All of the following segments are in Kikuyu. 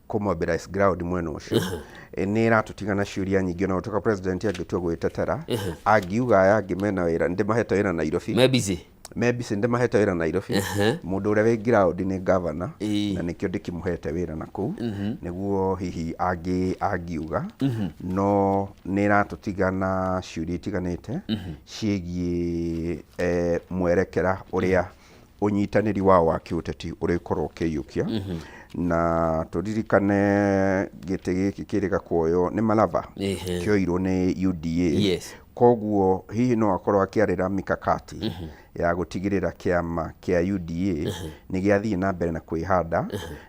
Kũ mobilize ground mwena ũcio. Nĩ ĩratũtiga na ciũria nyingĩ, ona gũtuĩka president angĩtua gwĩtetera, angiuga aya angĩ mena wĩra, ndĩmahete wĩra Nairobi. Me busy. Me busy, ndĩmahete wĩra Nairobi. Mũndũ ũrĩa wĩ ground nĩ governor, na nĩkĩo ndĩkĩmũhete wĩra na kũu, nĩguo hihi angiuga. No nĩ ĩratũtiga na ciũria itiganĩte ciĩgiĩ mwerekera ũrĩa ũnyitanĩri wao wa kĩũteti ũrĩkorwo ũkĩiyũkia. Na tũririkane gĩtĩ gĩkĩ kĩrĩga kuoywo nĩ Malava, kĩoirwo nĩ UDA. Koguo hihi no akorwo akĩarĩra mikakati ya gũtigĩrĩra kĩama kĩa UDA nĩ gĩathiĩ na mbere na kwĩhanda,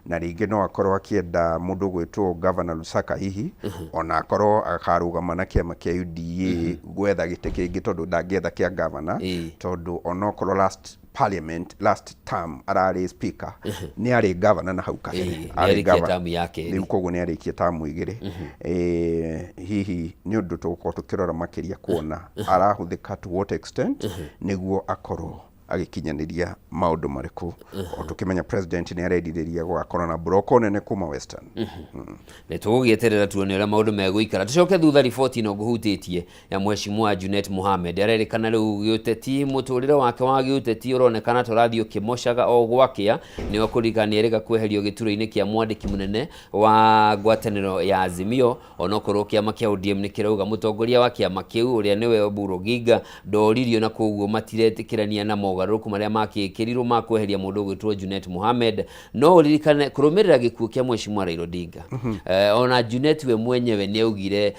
na rĩngĩ no akorwo akĩenda mũndũ ũgwĩtwo Governor Lusaka hihi ona akorwo akarũgama na kĩama kĩa UDA gwetha gĩtĩ kĩngĩ, tondũ ndangĩetha kĩa governor, tondũ onokorwo last parliament, last term ararĩ speaker, nĩ arĩ governor na hau kabere. Arĩ nĩarĩkia governor. Tamu ya kerĩ. Rĩu koguo nĩ arĩkie tamu 2. Hihi nĩ ũndũ tũgũkorwo tũkĩrora makĩria kuona arahũthĩka to what extent nĩguo akorwo agĩkinyanĩria maũndũ marĩkũ, o tũkĩmenya president nĩ arerirĩria gũgakorwo na mburoko nene kuma Western. Nĩ tũgũgĩeterera tuone ũrĩa maũndũ megũikara. Tũcoke thutha, riboti ĩno ngũhutĩtie ya Mheshimiwa Junet Mohamed. Arerĩkana rĩu gĩũteti, mũtũrĩre wake wa gĩũteti ũronekana ta ũrathiĩ ũkĩmocaga o gwakĩa. Nĩ wakũririkana nĩ erĩga kweherio gĩturwa-inĩ kĩa mwandĩki mũnene wa ngwatanĩro ya Azimio, onokorwo kĩama kĩa ODM nĩ kĩrauga mũtongoria wa kĩama kĩu, ũrĩa nĩwe Oburu Oginga, ndoririo, na koguo matiretĩkĩrania na mogarũrũku marĩa makĩkĩrirwo ma kweheria mũndũ ũgwĩtwo Junet Mohamed. No ũririkane kũrũmĩrĩra gĩkuũ kĩa Mheshimiwa Raila Odinga, ona Junet we mwenyewe nĩ augire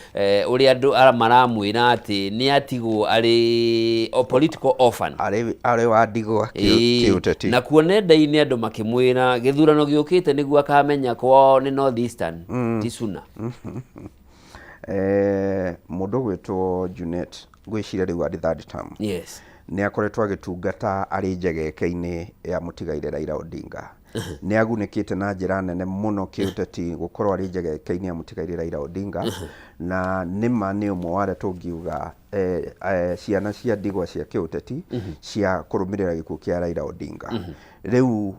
ũrĩa andũ maramwĩra atĩ nĩ atigwo arĩ o political orphan. Arĩ wa ndigwa kĩũteti. Na kuo nenda-inĩ andũ makĩmwĩra gĩthurano gĩũkĩte nĩguo akamenya kwao nĩ North Eastern ti Suna. Mũndũ ũgwĩtwo Junet, ngwĩciria rĩu arĩ third term. Nĩ akoretwo agĩtungata arĩ njegeke-inĩ ya mũtigaire Raila Odinga. Nĩ agunĩkĩte na njĩra nene mũno kĩũteti gũkorwo arĩ njegeke-inĩ ya mũtigaire Raila Odinga, na nĩma nĩ ũmwe wa arĩa tũngiuga ciana cia ndigwa cia kĩũteti cia kũrũmĩrĩra gĩkuũ kĩa Raila Odinga. Rĩu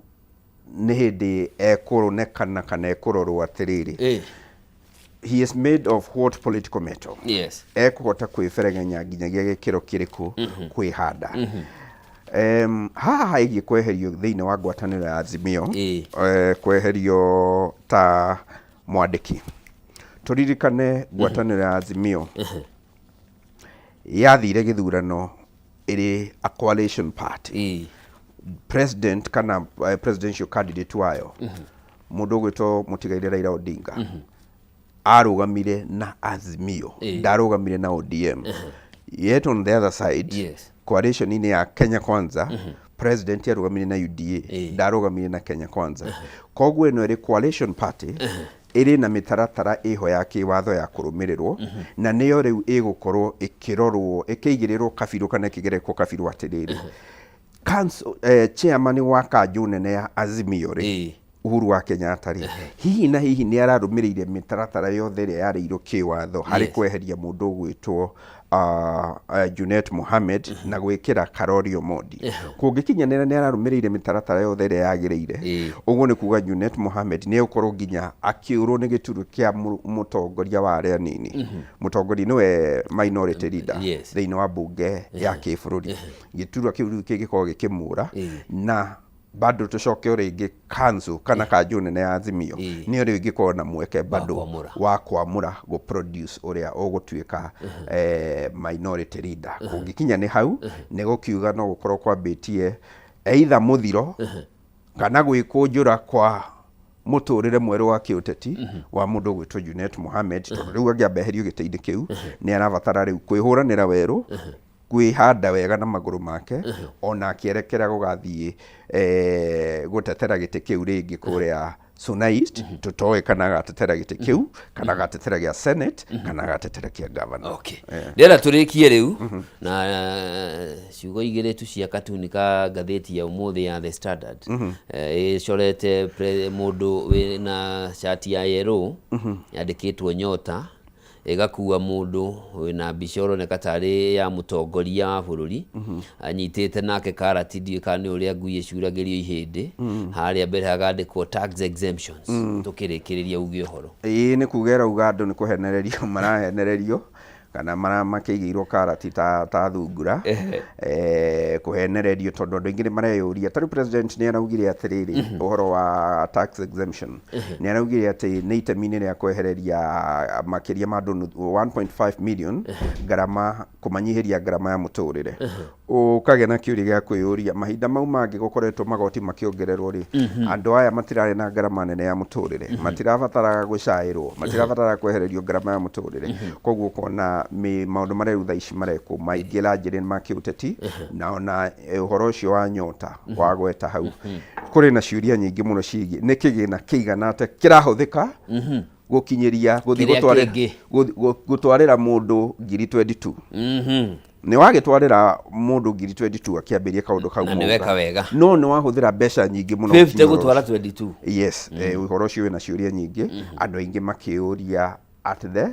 nĩ hĩndĩ ekũronekana kana ekũrorwo atĩrĩrĩ, he is made of what political metal? Ekũhota kwĩberegenya nginyagia gĩkĩro kĩrĩkũ kwĩhanda haha haigiĩ kweherio thĩinĩ wa ngwatanĩro ya Azimio? Kweherio ta mwandĩki, tũririkane ngwatanĩro ya Azimio yathire gĩthurano ĩrĩ a coalition party. President kana presidential candidate wayo, mũndũ ũgwĩtwo mũtigaire Raila Odinga, arũgamire na Azimio, ndarũgamire na ODM. Yet on the other side, coalition-inĩ ya Kenya Kwanza, president arũgamire na UDA, ndarũgamire na Kenya Kwanza. Koguo ĩno ĩrĩ coalition party ĩrĩ na mĩtaratara ĩho ya kĩwatho ya kũrũmĩrĩrwo, na nĩyo rĩu ĩgũkorwo ĩkĩrorwo, ĩkĩigĩrĩrwo kabirũ kana ĩkĩgerekwo kabirũ atĩrĩrĩ, council, chairman wa kanjũ nene ya Azimio rĩ, Uhuru wa Kenyatta rĩ, hihi na hihi nĩ ararũmĩrĩire mĩtaratara yothe ĩrĩa yarĩirwo kĩwatho harĩ kweheria mũndũ ũgwĩtwo Junet Mohamed na gwĩkĩra Caroli Omondi? Kũngĩkinyanĩra nĩ ararũmĩrĩire mĩtaratara yothe ĩrĩa yagĩrĩire, ũguo nĩ kuga Junet Mohamed nĩ egũkorwo nginya akĩũrwo nĩ gĩturwa kĩa mũtongoria wa arĩa anini. Mũtongoria nĩwe minority leader thĩinĩ wa mbunge ya kĩbũrũri. Gĩturwa kĩu rĩu kĩngĩkorwo gĩkĩmũra, na bado tũcoke o rĩngĩ council kana kanjũ nene ya Azimio nĩyo rĩu ĩngĩkorwo na mweke bado kwamũra. Wa kwamũra gũ produce ũrĩa ũgũtuĩka minority leader. Kũngĩkinya nĩ hau, nĩ gũkiuga no gũkorwo kwambĩtie either mũthiro kana gwĩkũnjũra kwa mũtũrĩre mwerũ wa kĩũteti wa mũndũ ũgwĩtwo Junet Mohamed, tondũ rĩu angĩamba eherio gĩtĩ-inĩ kĩu, nĩ arabatara rĩu kwĩhũranĩra werũ, kwĩhanda wega na magũrũ make, ona akĩerekera gũgathiĩ gũtetera gĩtĩ kĩu rĩngĩ kũrĩa Suna East. Tũtoĩ kana agatetera gĩtĩ kĩu, kana agatetera gĩa Senate, kana agatetera kĩa governor. Okay. Ndĩrenda tũrĩkie rĩu na ciugo igĩrĩ tu cia katuni ka ngathĩti ya ũmũthĩ ya The Standard. Ĩcorete mũndũ wĩna cati ya yellow yandĩkĩtwo nyota. Ĩgakua mũndũ wĩna mbica ũroneka tarĩ ya mũtongoria wa bũrũri anyitĩte nake karati, ndiũĩ kana nĩ ũrĩa ngui ĩcuragĩrio ihĩndĩ. Harĩa mbere hagandĩkwo tax exemptions. Tũkĩrĩkĩrĩria uge ũhoro. Ĩĩ, nĩ kuga ĩrauga andũ nĩ kũhenererio marahenererio kana makĩigĩirwo karati ta thungura, kũhenererio tondũ andũ aingĩ nĩ mareyũria. Ta rĩu president nĩ araugire atĩrĩrĩ, ũhoro wa tax exemption, nĩ araugire atĩ nĩ itemi-inĩ rĩa kwehereria makĩria ma andũ 1.5 million ngarama, kũmanyihĩria ngarama ya mũtũrĩre. Ũkagĩa na kĩũria gĩa kwĩyũria, mahinda mau mangĩ gũkoretwo magoti makĩongererwo rĩ, andũ aya matirarĩ na ngarama nene ya mũtũrĩre, matirabataraga gũcaĩrwo, matirabataraga kwehererio ngarama ya mũtũrĩre. Koguo ũkona maũndũ marĩa rĩu thaa ici marekwo maingĩ lanjĩrĩ ma kĩũteti, na ona ũhoro ũcio wa nyota wagweta hau, kũrĩ na ciũria nyingĩ mũno ciĩgiĩ nĩ kĩgĩna kĩigana atĩa kĩrahũthĩka gũkinyĩria gũthiĩ Kĩrĩa kĩngĩ. Gũtwarĩra mũndũ ngiri 22. Nĩ wagĩtwarĩra mũndũ ngiri 22 akĩambĩria kaũndũ kau Na nĩ mauga. weka wega. No nĩ wahũthĩra mbeca nyingĩ mũno 50 gũkinya ũhoro gũtwara ũcio. 22. Yes, ũhoro ũcio wĩna ciũria nyingĩ, andũ aingĩ makĩũria at the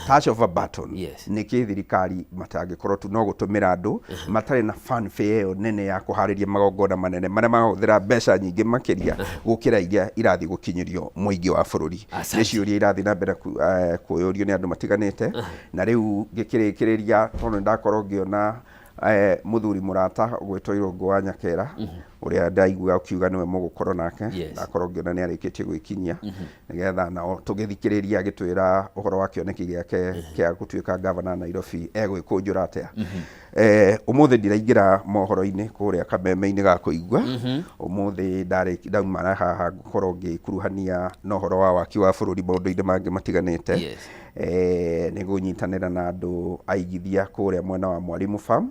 touch of a button nĩkĩ thirikari matangĩkorwo tu no gũtũmĩra andũ matarĩ na fanfare ĩyo nene ya kũharĩria magongona manene marĩa mahũthĩra mbeca nyingĩ makĩria gũkĩra iria irathiĩ gũkinyĩrio mũingĩ wa bũrũri. Nĩ ciũria irathiĩ na mbere kũyũrio nĩ andũ matiganĩte. Na rĩu ngĩkĩrĩkĩrĩria, tondũ nĩ ndakorwo ngĩona mũthuri mũrata ũgwĩtwo Irũngũ wa Nyakera, ũrĩa ndaigua ũkiuga nĩwe mũgũkorwo nake, ndakorwo ngĩona nĩ arĩkĩtie gwĩkinyia nĩgetha nao tũgĩthikĩrĩria agĩtwĩra ũhoro wa kĩoneki gĩake kĩa gũtuĩka gavana Nairobi egwĩkũnjũra atĩa. Ũmũthĩ ndiraingĩra mohoro-inĩ kũrĩa kameme-inĩ ga kũigua. Ũmũthĩ ndauma haha ngũkorwo ngĩkuruhania na ũhoro wa waki wa bũrũri maũndũ-inĩ mangĩ matiganĩte. Nĩ ngũnyitanĩra na andũ aigithia kũrĩa mwena wa Mwalimu Farm,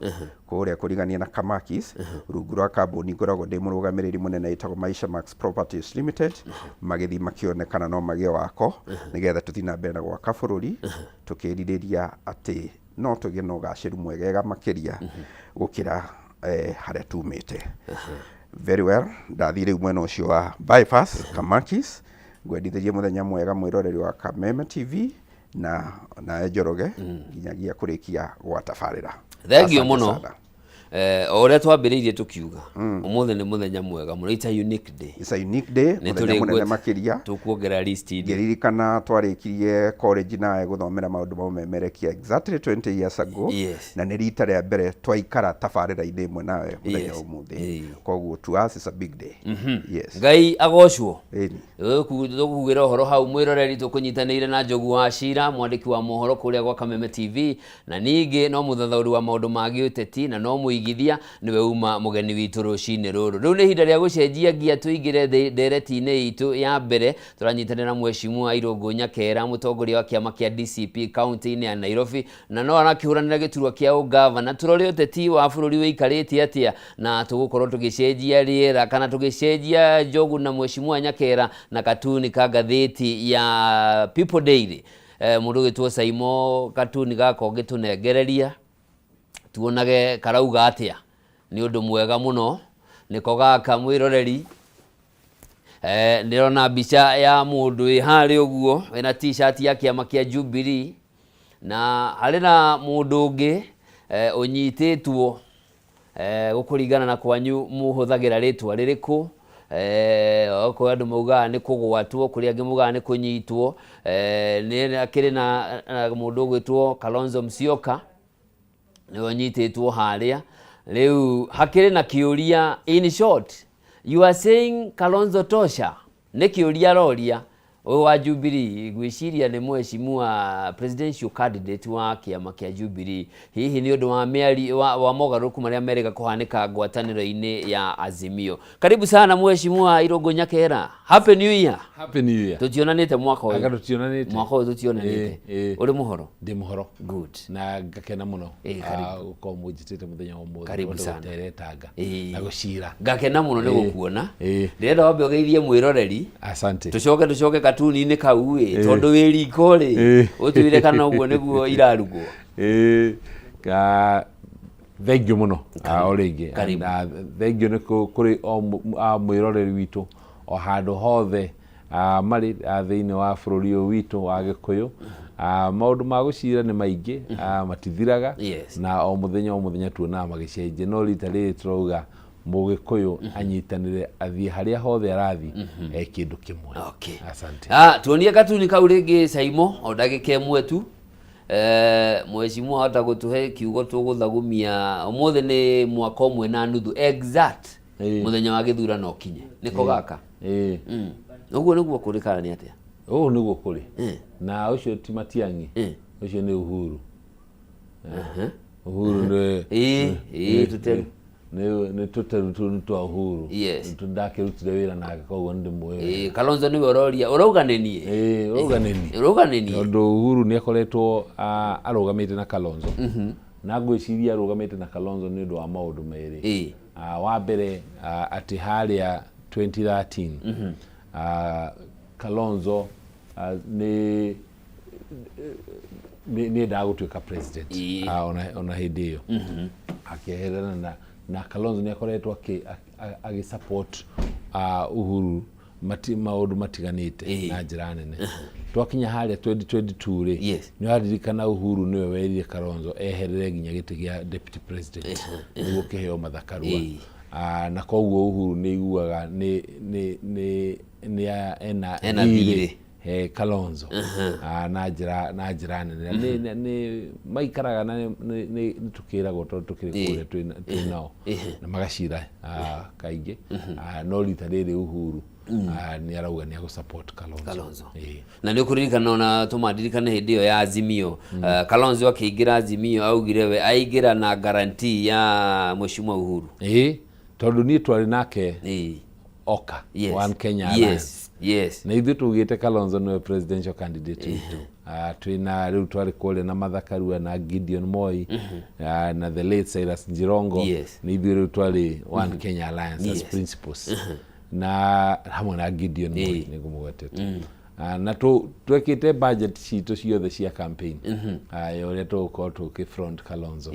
kũrĩa kũrigania na Kamakis, rungu rwa kambuni ngoragwo ndĩ mũrũgamĩrĩri mũnene ĩtagwo Maisha Max Properties Limited, magĩthiĩ makĩone kana no magĩe wako nĩgetha tũthiĩ na mbere na gwaka bũrũri, tũkĩrirĩria atĩ no tũgĩe na ũgacĩru mwegega makĩria gũkĩra harĩa tumĩte. Very well, ndathiĩ rĩu mwena ũcio wa bypass Kamakis. Ngwendithĩrie mũthenya mwega mwĩroreri wa Kameme TV na nawe Njoroge nginyagia kũrĩkia gwa tabarĩra. Thengiũ Asante mũno. sana. O ũrĩa twambĩrĩirie tũkiuga, ũmũthĩ nĩ mũthenya mwega mũno. It's a unique day. It's a unique day, Nĩ mũthenya mũnene makĩria. Tũkuongerera list-inĩ. Ngĩririkana twarĩkirie college nawe gũthomera maũndũ ma ũmemerekia exactly 20 years ago. Na nĩ rita rĩa mbere twaikara tabarĩra-inĩ ĩmwe nawe mũthenya ũmũthĩ. Koguo to us is a big day. Yes. Ngai agocwo. Ĩni. Tũkugĩra ũhoro hau mwĩroreri, tũkũnyitanĩire na Njogu wa Cira, mwandĩki wa mohoro kũrĩa gwa Kameme TV, na ningĩ no mũthathaũri wa maũndũ ma gĩũteti na no mũigithia, nĩwe uma mũgeni witũ rũcinĩ rũrũ. Rĩu nĩ ihinda rĩa gũcenjia ngia tũingĩre ndereti-inĩ itũ ya mbere. Tũranyitanĩra Mheshimiwa Irũngũ Nyakera, mũtongoria wa kĩama kĩa DCP kaunti-inĩ ya Nairobi, na no arakĩhũranĩra gĩturwa kĩa ũgavana. Tũrore ũteti wa bũrũri ũikarĩte atĩa, na tũgũkorwo tũgĩcenjia rĩera kana tũgĩcenjia Njogu na Mheshimiwa Nyakera na katuni ka ngathĩti ya People Daily. Mũndũ ũgĩtwo Saimo, katuni gaka ũngĩtũnengereria tuonage karauga atĩa, nĩ ũndũ mwega mũno. Nĩko gaka mwĩroreri. Ndĩrona mbica ya mũndũ wĩ harĩa ũguo wĩna t-shirt ya kĩama kĩa Jubilee, na harĩ na mũndũ ũngĩ ũnyitĩtwo, gũkũringana na kwanyu mũhũthagĩra rĩtwa rĩrĩkũ. Okorwo andũ maugaga nĩ kũgwatwo, kũrĩ angĩ maugaga nĩ kũnyitwo. Nĩ akĩrĩ na mũndũ ũgwĩtwo Kalonzo Musyoka, nĩwe ũnyitĩtwo harĩa. Rĩu hakĩrĩ na kĩũria, in short, you are saying Kalonzo tosha? Nĩ kĩũria aroria ũyũ wa Jubilee. Ngwĩciria nĩ mheshimiwa presidential candidate wa kĩama kĩa Jubilee, hihi nĩ ũndũ wa mĩario wa mogarũrũku marĩa merĩga kũhanĩka ngwatanĩro-inĩ ya Azimio. Karibu sana Mheshimiwa Irũngũ Nyakera. Happy New Year. Happy New Year. Tũtionanĩte mwaka ũyũ. Anga tũtionanĩte. Mwaka ũyũ tũtionanĩte. Ĩĩ, ĩĩ. Ũrĩ mũhoro? Ndĩ mũhoro. Good. Na ngakena mũno. Ĩĩ, karibu. Gũkorwo mũnjĩtĩte mũthenya wa ũmũthĩ. Karibu Tondũ sana. gũteretanga Ĩĩ. na gũcira. Ngakena mũno nĩ gũkuona. Ĩĩ. Ndĩrenda wambe ũgeithie mwĩroreri. Asante. Tũcoke katuni-inĩ kau ĩ, tondũ wĩ riko rĩ, ũtwĩre kana ũguo nĩguo irarugwo. Ĩĩ. Thank you mũno. O rĩngĩ. Karibu. Na thank you nĩ kũrĩ o mwĩroreri witũ o handũ hothe marĩ thĩinĩ wa bũrũri ũyũ witũ wa Gĩkũyũ. Maũndũ ma gũcira nĩ maingĩ, matithiraga. Yes. Na o mũthenya o mũthenya tuonaga magĩcenjia, no rita rĩrĩ tũrauga Mũgĩkũyũ anyitanĩre, athiĩ harĩa hothe arathiĩ e kĩndũ kĩmwe. Okay. Asante. Tuonie katuni kau rĩngĩ, Saimo, o ndagĩka ĩmwe tu. Mheshimiwa hota gũtũhe kiugo tũgũthagumia ũmũthĩ nĩ mwaka ũmwe na nuthu exact mũthenya wa gĩthurano ũkinye, nĩko gaka? Ĩĩ. Ũguo nĩguo kũrĩ kana nĩ atĩa? Ũũ nĩguo kũrĩ. Na ũcio ti Matiang'i, ũcio nĩ Uhuru. Uhuru nĩ Ĩĩ, tũteru. Nĩ tũteru tũu nĩ twa Uhuru. Yes. Nĩ ndakĩrutire wĩra nake, koguo nĩ ndĩmũĩ wega. Ĩĩ, Kalonzo nĩwe ũroria, ũrauga nĩ niĩ? Ĩĩ, ũrauga nĩ niĩ. Ũrauga nĩ niĩ. Tondũ Uhuru nĩ akoretwo arũgamĩte na Kalonzo, na ngwĩciria arũgamĩte na Kalonzo nĩ ũndũ wa maũndũ merĩ. Wa mbere, atĩ harĩa 2013 Kalonzo nĩ endaga gũtuĩka president. Ona hĩndĩ ĩyo akĩeherana na Kalonzo nĩ akoretwo agĩ support Uhuru maũndũ matiganĩte na njĩra nene. Twakinya harĩa 2022 rĩ, nĩ waririkana Uhuru nĩwe werire Kalonzo eherere nginya gĩtĩ gĩa deputy president nĩguo kĩheo Martha Karua. Na koguo Uhuru nĩ aiguaga nĩ ena Ena thirĩ thirĩ. he Kalonzo na njĩra nene. Na nĩ maikaraga na nĩ tũkĩragwo tondũ tũkĩrĩ kũrĩa twĩ nao na magacira kaingĩ. No rita rĩrĩ Uhuru nĩ arauga nĩ agũ-support Kalonzo. Kalonzo. Ĩĩ. Na nĩ ũkũririkana, ona tũmandirikane hĩndĩ ĩyo ya Azimio, Kalonzo akĩingĩra Azimio augire we aingĩra na guarantee ya Mheshimiwa Uhuru. Ĩĩ, tondũ niĩ twarĩ nake Oka, One Kenya Alliance. Na ithuĩ tugĩte Kalonzo nĩwe presidential candidate witũ. Twĩna rĩu twarĩ kũrĩa na Martha Karua na Gideon Moi, na the late Cyrus Jirongo. Nĩ ithuĩ rĩu twarĩ One Kenya Alliance as principals na hamwe na Gideon Moi, nĩ ngũmũgwetete. Na twekĩte budget citũ ciothe cia campaign ya ũrĩa tũgũkorwo tũkĩ front Kalonzo.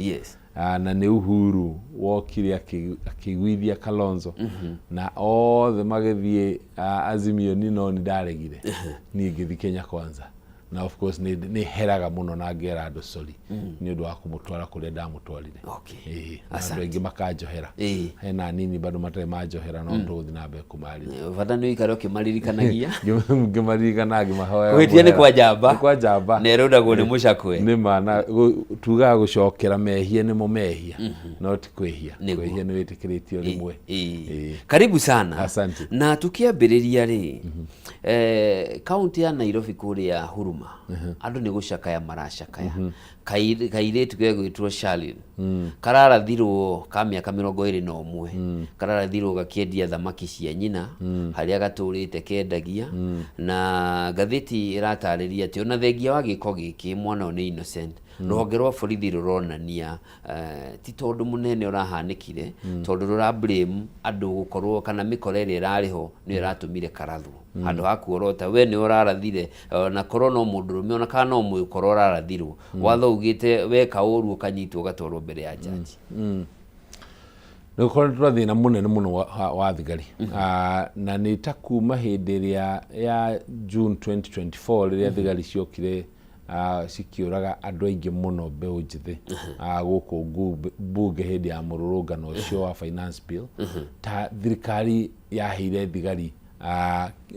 Na nĩ Uhuru wokire akĩiguithia Kalonzo na othe magĩthiĩ Azimio, ni no nĩ ndaregire, niĩ ngĩthiĩ Kenya Kwanza, na of course nĩ heraga mũno na ngera andũ sorry nĩ ũndũ wa kũmũtwara kũrĩa ndamũtwarire. Ĩĩ, na andũ aingĩ makanjohera. Hena anini bado matarĩ manjohera, no tũgũthiĩ na mbere kũmarĩria. Bata nĩ ũikare ũkĩmaririkanagia. Ngĩmaririkana, ngĩmahoya Kũhĩtia nĩ mũhera. kwa njamba. Nĩ kwa njamba. Na ĩrũndagwo nĩ mũcakwe. Nĩ ma, na tugaga gũcokera mehia nĩmo mehia, no ti kwĩhia. Kwĩhia nĩ wĩtĩkĩrĩtio rĩmwe. Ĩĩ. Karibu sana. Asante. Na tukiambĩrĩria rĩ, kaunti ya Nairobi kũrĩa Huruma, andũ nĩ gũcakaya maracakaya. Kairĩtu gegwĩtwo Charlene kararathirwo ka mĩaka 21, kararathirwo gakĩendia thamaki cia nyina harĩa gatũrĩte kendagia, na ngathĩti ĩratarĩria atĩ ona thengia wa gĩko gĩkĩ, mwana ũyũ nĩ innocent. Rũhonge rwa borithi rũronania ti tondũ mũnene ũrahanĩkire, tondũ rũra blame andũ gũkorwo kana mĩkora ĩrĩa ĩrarĩ ho nĩyo ĩratũmire karathwo handũ ha kuorota we nĩ ũrarathire, na korwo no mũndũrũme ona kana no mũkora ũrarathirwo. Watho ugĩte weka ũru ũkanyitwo ũgatwarwo mbere ya jaji. Nĩ gũkoretwo na thĩna mũnene mũno wa thigari. Na nĩ ta kuma hĩndĩ ĩrĩa ya June 2024, rĩrĩa thigari ciokire cikĩũraga andũ aingĩ mũno, mbeũ njĩthĩ, gũkũ mbunge hĩndĩ ya mũrũrũngano ũcio wa finance bill, ta thirikari yaheire thigari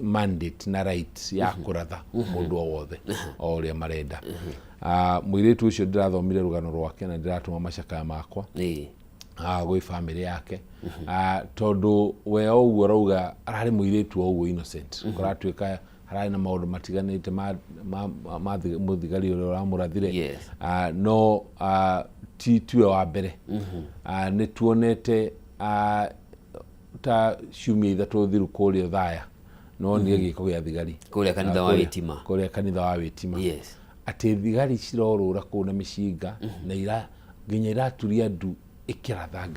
mandate na right ya kũratha mũndũ o wothe o ũrĩa marenda. Mũirĩtu ũcio ndĩrathomire rũgano rwake na ndĩratũma macakaya makwa gwĩ bamĩrĩ yake, tondũ we o ũguo arauga ararĩ mũirĩtu o ũguo innocent, kũratuĩka hararĩ na maũndũ matiganĩte ma mũthigari ũrĩa ũramũrathire. No ti tiwe wa mbere. Nĩ tuonete ta ciumia 3 thiru kũrĩa Othaya no nĩ gĩko gĩa thigari. Kũrĩa kanitha wa Wĩtima. Kũrĩa kanitha wa Wĩtima. Atĩ thigari cirorũra kũu na mĩcinga na ira nginya iraturia ndu ĩkĩratha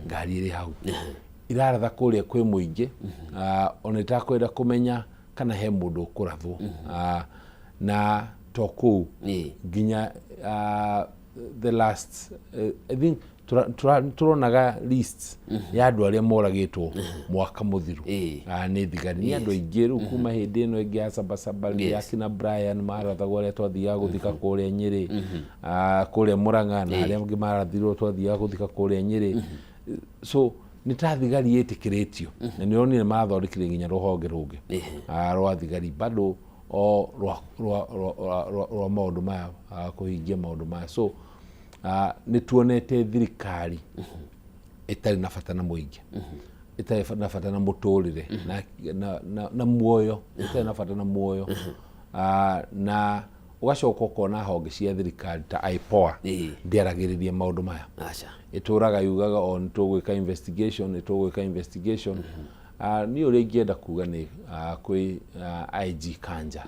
ngari ĩrĩ hau iraratha kũrĩa kwĩ mũingĩ, ona itakwenda kũmenya kana he mũndũ ũkũrathwo. Na to kũu nginya the last, I think Tũronaga list ya andũ arĩa moragĩtwo mwaka mũthiru nĩ thigari, nĩ andũ aingĩ. Rĩu kuma hĩndĩ ĩno ĩngĩ ya Sabasaba, rĩrĩa akina Brian marathagwo, arĩa twathiaga gũthika kũrĩa Nyĩrĩ, kũrĩa Mũrang'a, na arĩa angĩ marathirwo twathiaga gũthika kũrĩa Nyĩrĩ. So nĩ ta thigari ĩtĩkĩrĩtio, na nĩ ũronire mathondekire nginya rũhonge rũngĩ rwa thigari bado o rwa maũndũ maya, kũhingia maũndũ maya. So nĩ tuonete thirikari ĩtarĩ na bata na mũingĩ, ĩtarĩ na bata na mũtũrĩre na muoyo, ĩtarĩ na bata na muoyo. Na ũgacoka ũkona honge cia thirikari ta IPOA ndĩaragĩrĩria maũndũ maya. Aca. Ĩtũraga yugaga o nĩ tũgwĩka investigation, nĩ tũgwĩka investigation. Niĩ ũrĩa ingĩenda kuga nĩ kwĩ IG Kanja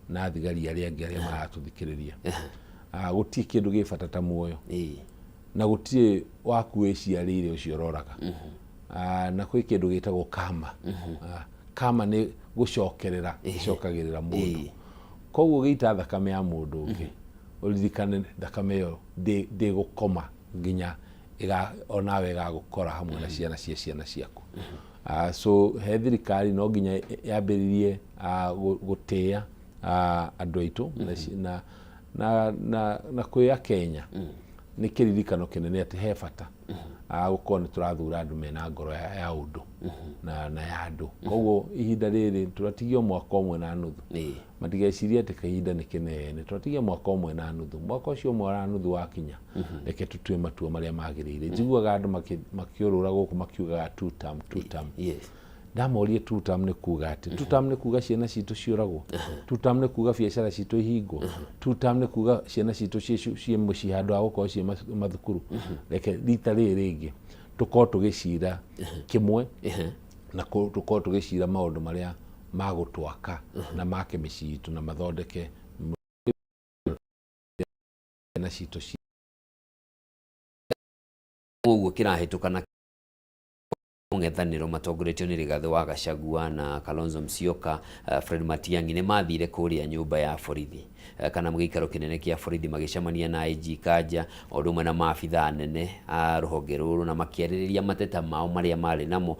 na thigari arĩa angĩ arĩa maratũthikĩrĩria, gũtirĩ kĩndũ gĩ bata ta muoyo, na gũtirĩ waku wĩciarĩire ũcio ũroraga. Na kwĩ kĩndũ gĩtagwo kama. Kama nĩ gũcokerera, ĩcokagĩrĩra mũndũ. Koguo ũgĩita thakame ya mũndũ ũngĩ, ũririkane thakame ĩyo ndĩgũkoma nginya onawe ĩgagũkora hamwe na ciana cia ciana ciaku. So he thirikari no nginya yambĩrĩrie gũtĩĩa andũ aitũ na kwĩ Akenya nĩ kĩririkano kĩnene atĩ he bata gũkorwo nĩ tũrathura andũ mena ngoro ya ũndũ na ya andũ. Koguo ihinda rĩrĩ tũratigio mwaka ũmwe na nuthu. Matigecirie atĩ kahinda nĩ kĩnene, tũratigia mwaka ũmwe na nuthu. Mwaka ũcio ũmwe na nuthu wakinya, reke tũtue matua marĩa magĩrĩire. Njiguaga andũ makĩũrũra gũkũ makiugaga two term, two term. Ndamorie, two term nĩ kuga atĩ two term nĩ kuga ciana citũ ciũragwo? Two term nĩ kuga biacara citũ ihingwo? Two term nĩ kuga ciana citũ ciĩ mũciĩ handũ ha gũkorwo ciĩ mathukuru? Reke rita rĩrĩ rĩngĩ tũkorwo tũgĩcira kĩmwe na tũkorwo tũgĩcira maũndũ marĩa magũtwaka na make mĩciĩ itũ na mathondeke ciana citũ. Ũguo kĩrahĩtũka na mũng'ethanĩro matongoretio nĩ Rigathĩ wa Gachagua na Kalonzo Musyoka, Fred Matiang'i, nĩ mathire kũrĩa nyũmba ya borithi kana gĩikaro kĩnene kĩa borithi, magĩcemania na IG Kanja o ũndũ ũmwe na maabitha anene a rũhonge rũrũ, na makĩarĩrĩria mateta mao marĩa marĩ namo.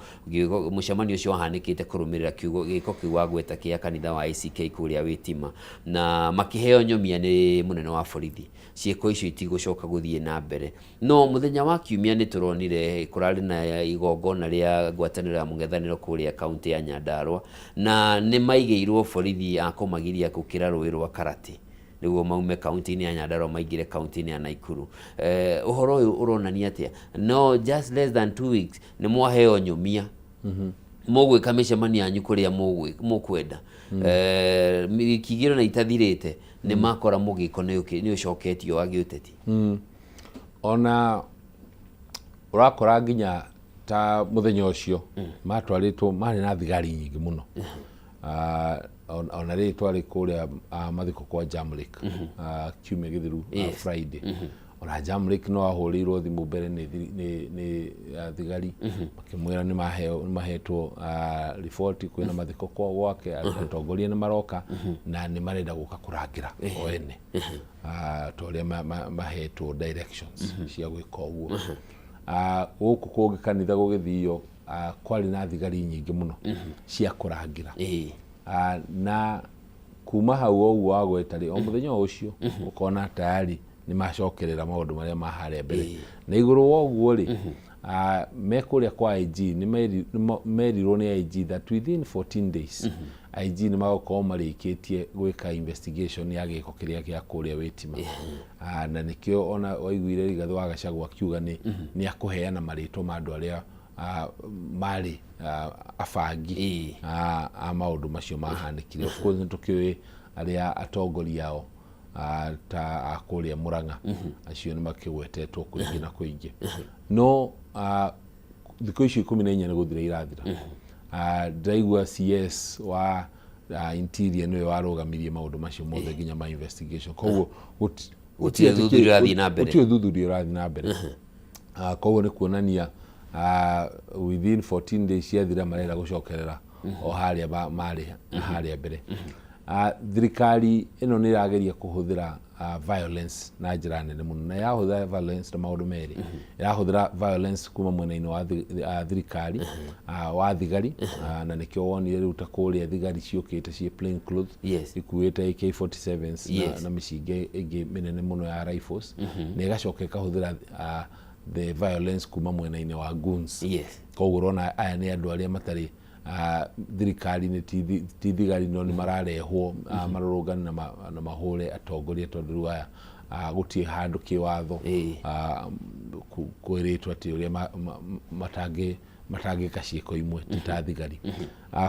Mũcemanio ũcio wahanĩkĩte kũrũmĩrĩra kiugo gĩko kĩu wagweta kĩa kanitha wa ACK kũrĩa Wĩtima, na makĩheo nyũmia nĩ mũnene wa borithi ciĩko icio itigũcoka gũthiĩ na mbere. No mũthenya wa kiumia nĩ tũronire kũrarĩ na igongona rĩa ngwatanĩro ya mũng'ethanĩro kũrĩa kaunti ya Nyandarua, na nĩ maigĩirwo borithi a kũmagiria gũkĩra rũĩ rwa Karati nĩguo maume kaunti-inĩ ya Nyandarua maingĩre kaunti-inĩ ya Nakuru. Ũhoro ũyũ ũronania atĩa? No just less than 2 weeks nĩ mwaheo nyũmia mũgwĩka mĩcemanio yanyu kũrĩa mũkwenda. Wiki 2 na itathirĩte nĩ makora mũgĩko nĩ ũcoketio wa gĩũteti. Ona ũrakora nginya ta mũthenya ũcio matwarĩtwo marĩ na thigari nyingĩ mũno. Ona rĩrĩ twarĩ kũrĩa mathiko kwa Jamlek kiumia gĩthiru, Friday, ona Jamlek no ahũrĩirwo thimũ mbere nĩ thigari makĩmwĩra nĩ mahetwo riboti kwĩna mathiko kwa gwake, atongoria nĩ maroka na nĩ marenda gũka kũrangĩra o ene, ta ũrĩa mahetwo directions cia gwĩka ũguo. Gũkũ kũngĩ kanitha gũgĩthio, kwarĩ na thigari nyingĩ mũno cia kũrangĩra. Na kuma hau o ũguo wagweta rĩ, o mũthenya o ũcio ũkona tayari nĩ macokerera maũndũ marĩa ma harĩa mbere. Na igũrũ wa ũguo rĩ, me kũrĩa kwa IG nĩ merirwo nĩ IG that within 14 days IG nĩ magũkorwo marĩkĩtie gwĩka investigation ya gĩko kĩrĩa gĩa kũrĩa Wĩtima. Na nĩkĩo ona waiguire Rigathĩ wa Gachagua akiuga nĩ akũheana marĩtwa ma andũ arĩa marĩ abangi a maũndũ macio mahanĩkire. Of course nĩ tũkĩũĩ arĩa atongoria ao, ta a kũrĩa Mũrang'a, acio nĩ makĩgwetetwo kũingĩ na kũingĩ. No thikũ icio 14 nĩ gũthira irathira. Ndĩraigua CS wa Interior nĩwe warũgamirie maũndũ macio mothe nginya ma investigation, koguo Gũtirĩ ũthuthuria ũrathiĩ na mbere. Gũtirĩ ũthuthuria ũrathiĩ na mbere. Koguo nĩ kuonania within 14 days ciathira marenda gũcokerera o harĩa marĩ harĩa mbere. Thirikari ĩno nĩ ĩrageria kũhũthĩra violence na njĩra nene mũno, na ĩrahũthĩra violence na maũndũ merĩ. Ĩrahũthĩra violence kuma mwena-inĩ wa thirikari, wa thigari, na nĩkĩo wonire rĩu ta kũrĩa thigari ciũkĩte ciĩ plain clothes, ikuĩte AK47s na mĩcinga ĩngĩ mĩnene mũno ya rifles, na ĩgacoka ĩkahũthĩra the violence kuma mwena-inĩ wa goons. Koguo ũrona aya nĩ andũ arĩa matarĩ thirikari-inĩ, ti thigari, no nĩ mararehwo marũrũngane na mahũre atongoria, tondũ rĩu aya gũtirĩ handũ kĩwatho kwĩrĩtwo atĩ ũrĩa matangĩka ciĩko imwe ti ta thigari.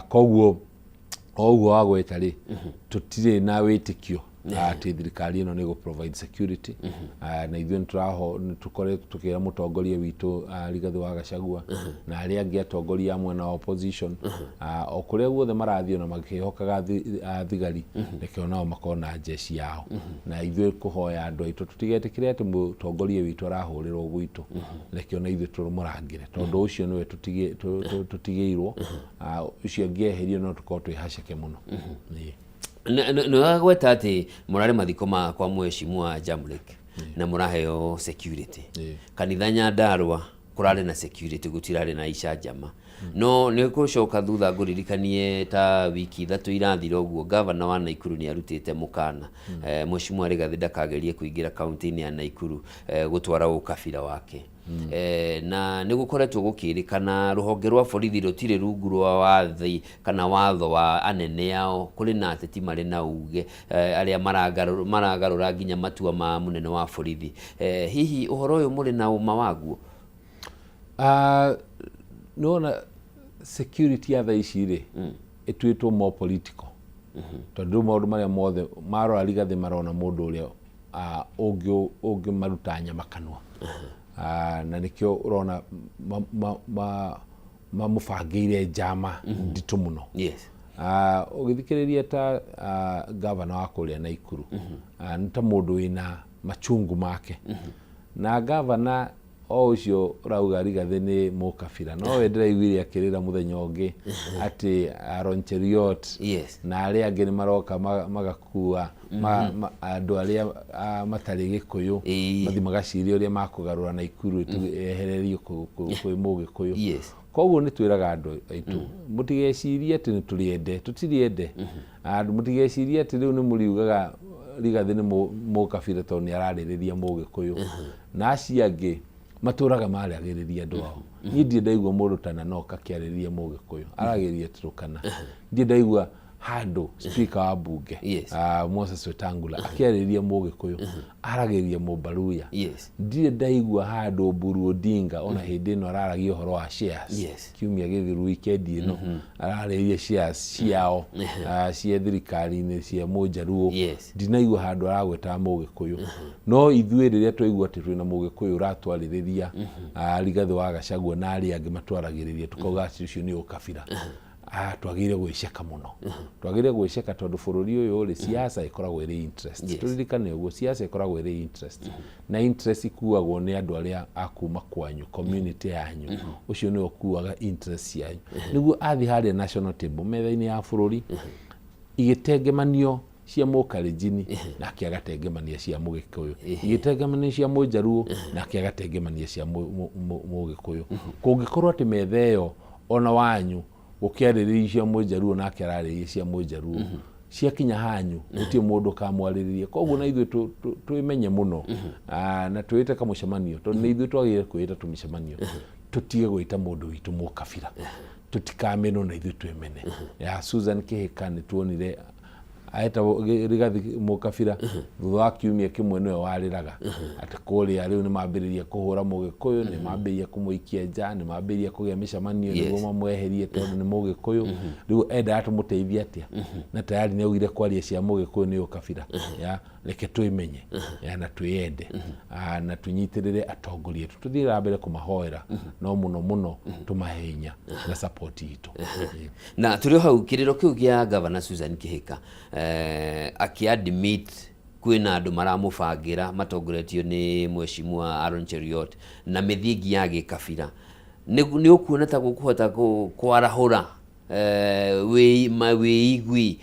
Koguo o ũguo wagweta rĩ, tũtirĩ na wĩtĩkio atĩ thirikari ĩno nĩ ĩgũ provide security. Na ithuĩ nĩ tũkoretwo tũkĩra mũtongoria witũ, Rigathĩ wa Gachagua, na arĩa angĩ atongoria a mwena wa opposition, o kũrĩa guothe marathiĩ ona makĩhokaga thigari, reke onao makorwo na jeshi yao. Na ithuĩ kũhoya andũ aitũ tũtigetĩkĩre atĩ mũtongoria witũ arahũrĩrwo gwitũ, reke ona ithuĩ tũmũrangĩre, tondũ ũcio nĩwe tũtigĩirwo. Ũcio angĩeherio no tũkorwo twĩ haceke mũno. Ĩĩ. Nĩ wagweta atĩ mũrarĩ mathiko ma kwa mheshimiwa Jamlek na mũraheo security. Kanitha Nyandarua kũrarĩ na security, gũtirarĩ na icanjama. No nĩ gũcoka thutha ngũririkanie ta wiki 3 irathira ũguo, gavana wa Naikuru nĩ arutĩte mũkana, mheshimiwa Rigathĩ ndakagerie kũingĩra kaunti-inĩ ya Naikuru gũtwara ũkabira wake. Na nĩ gũkoretwo gũkĩrĩkana rũhonge rwa borithi rũtirĩ rungu rwa wathi kana watho wa anene ao, kũrĩ na ateti marĩ na uge, arĩa maragarũra nginya matua ma mũnene wa borithi. Hihi ũhoro ũyũ mũrĩ na ũma waguo? Nĩwona security ya thaa ici rĩ, ĩtuĩtwo more political, tondũ rĩu maũndũ marĩa mothe marora Rigathĩ marona mũndũ ũrĩa ũngĩmaruta nyama kanua. Na nĩkĩo ũrona mamũbangĩire njama nditũ mũno. Ũgĩthikĩrĩria ta gavana wa kũrĩa Naikuru, nĩ ta mũndũ wĩna machungu make. Na gavana o ũcio ũrauga Rigathĩ nĩ mũkabira, no we ndĩraiguire akĩrĩra mũthenya ũngĩ atĩ Aaron Cheruiyot na arĩa angĩ nĩ maroka magakua andũ arĩa matarĩ Gĩkũyũ, mathiĩ magaciria ũrĩa makũgarũra Naikuru yehererio kwĩ Mũgĩkũyũ. Koguo nĩ twĩraga andũ aitũ mũtigecirie atĩ nĩ tũrĩ ende, tũtirĩ ende. Andũ mũtigecirie atĩ rĩu nĩ mũriugaga Rigathĩ nĩ mũkabira tondũ nĩ ararĩrĩria Mũgĩkũyũ. Na acio angĩ matũraga maragĩrĩria andũ ao. Niĩ ndirĩ ndaigua mũndũ ta Nanok akĩarĩrĩria Mũgĩkũyũ, aragĩrĩria Turkana. Ndirĩ ndaigua handũ speaker wa bunge, Moses Wetangula, akĩarĩrĩria Mũgĩkũyũ, aragĩrĩria Mũbaluya. Ndirĩ ndaigua handũ Oburu Odinga ona hĩndĩ ĩno araragia ũhoro wa shares. Kiumia gĩthiru, weekend ĩno, ararĩrĩria shares ciao cia thirikari-inĩ cia Mũnjaruo. Ndinaigua handũ aragwetaga Mũgĩkũyũ. No ithuĩ rĩrĩa twaigua atĩ twĩna Mũgĩkũyũ ũratwarĩrĩria, Rigathĩ wa Gachagua na arĩa angĩ matwaragĩrĩria, tũkauga atĩ ũcio nĩ ũkabira. Twagĩrĩire gwĩceka mũno. Twagĩrĩire gwĩceka tondũ bũrũri ũyũ rĩ, siasa ĩkoragwo ĩrĩ interest. Tũririkane ũguo, siasa ĩkoragwo ĩrĩ interest. Na interest ikuagwo nĩ andũ arĩa a kuma kwanyu, community yanyu. Ũcio nĩwe ũkuaga interest cianyu. Nĩguo athiĩ harĩa national table, metha-inĩ ya bũrũri, igĩtengemanio cia Mũkalenjini, nake agatengemania cia Mũgĩkũyũ, igĩtengemania cia Mũjaruo, nake agatengemania cia Mũgĩkũyũ. Kũngĩkorwo atĩ metha ĩyo ona wanyu gũkĩarĩrĩria cia Mũjaruo nake ararĩrĩria cia Mũjaruo, ciakinya hanyu gũtirĩ mũndũ ũkamwarĩrĩria. Koguo na ithuĩ twĩmenye mũno na twĩte kamũcemanio, tondũ nĩ ithuĩ twagĩrĩire kwĩĩta tũmĩcemanio, tũtige gwĩta mũndũ witũ mũkabira, tũtikamenwo na ithuĩ twĩmene. Ya Susan Kĩhĩka nĩ tuonire aetagwo Rigathi mũkabira, thutha wa kiumia kĩmwe nĩwe warĩraga atĩ kũrĩa rĩu nĩ mambĩrĩria kũhũra Mũgĩkũyũ, nĩ mambĩrĩria kũmũikia nja, nĩ mambĩrĩria kũgĩa mĩcemanio nĩguo mamweherie tondũ nĩ Mũgĩkũyũ. Rĩu endaga tũmũteithie atĩa na tayari nĩ augire kwaria cia Mũgĩkũyũ nĩ ũkabira? Ya reke twĩmenye ya na twĩyende, na tũnyitĩrĩre atongoria aitũ, tũthiĩ na mbere kũmahoera, no mũno mũno tũmahe hinya na support itũ. Na tũrĩ o hau, kĩrĩro kĩu kĩa Gavana Susan Kĩhĩka, akĩ admit kwĩna andũ maramũbangĩra matongoretio nĩ Mheshimiwa Aaron Cheruiyot na mĩthingi ya gĩkabira, nĩ ũkuona ta gũkũhota kwarahũra Wĩigui,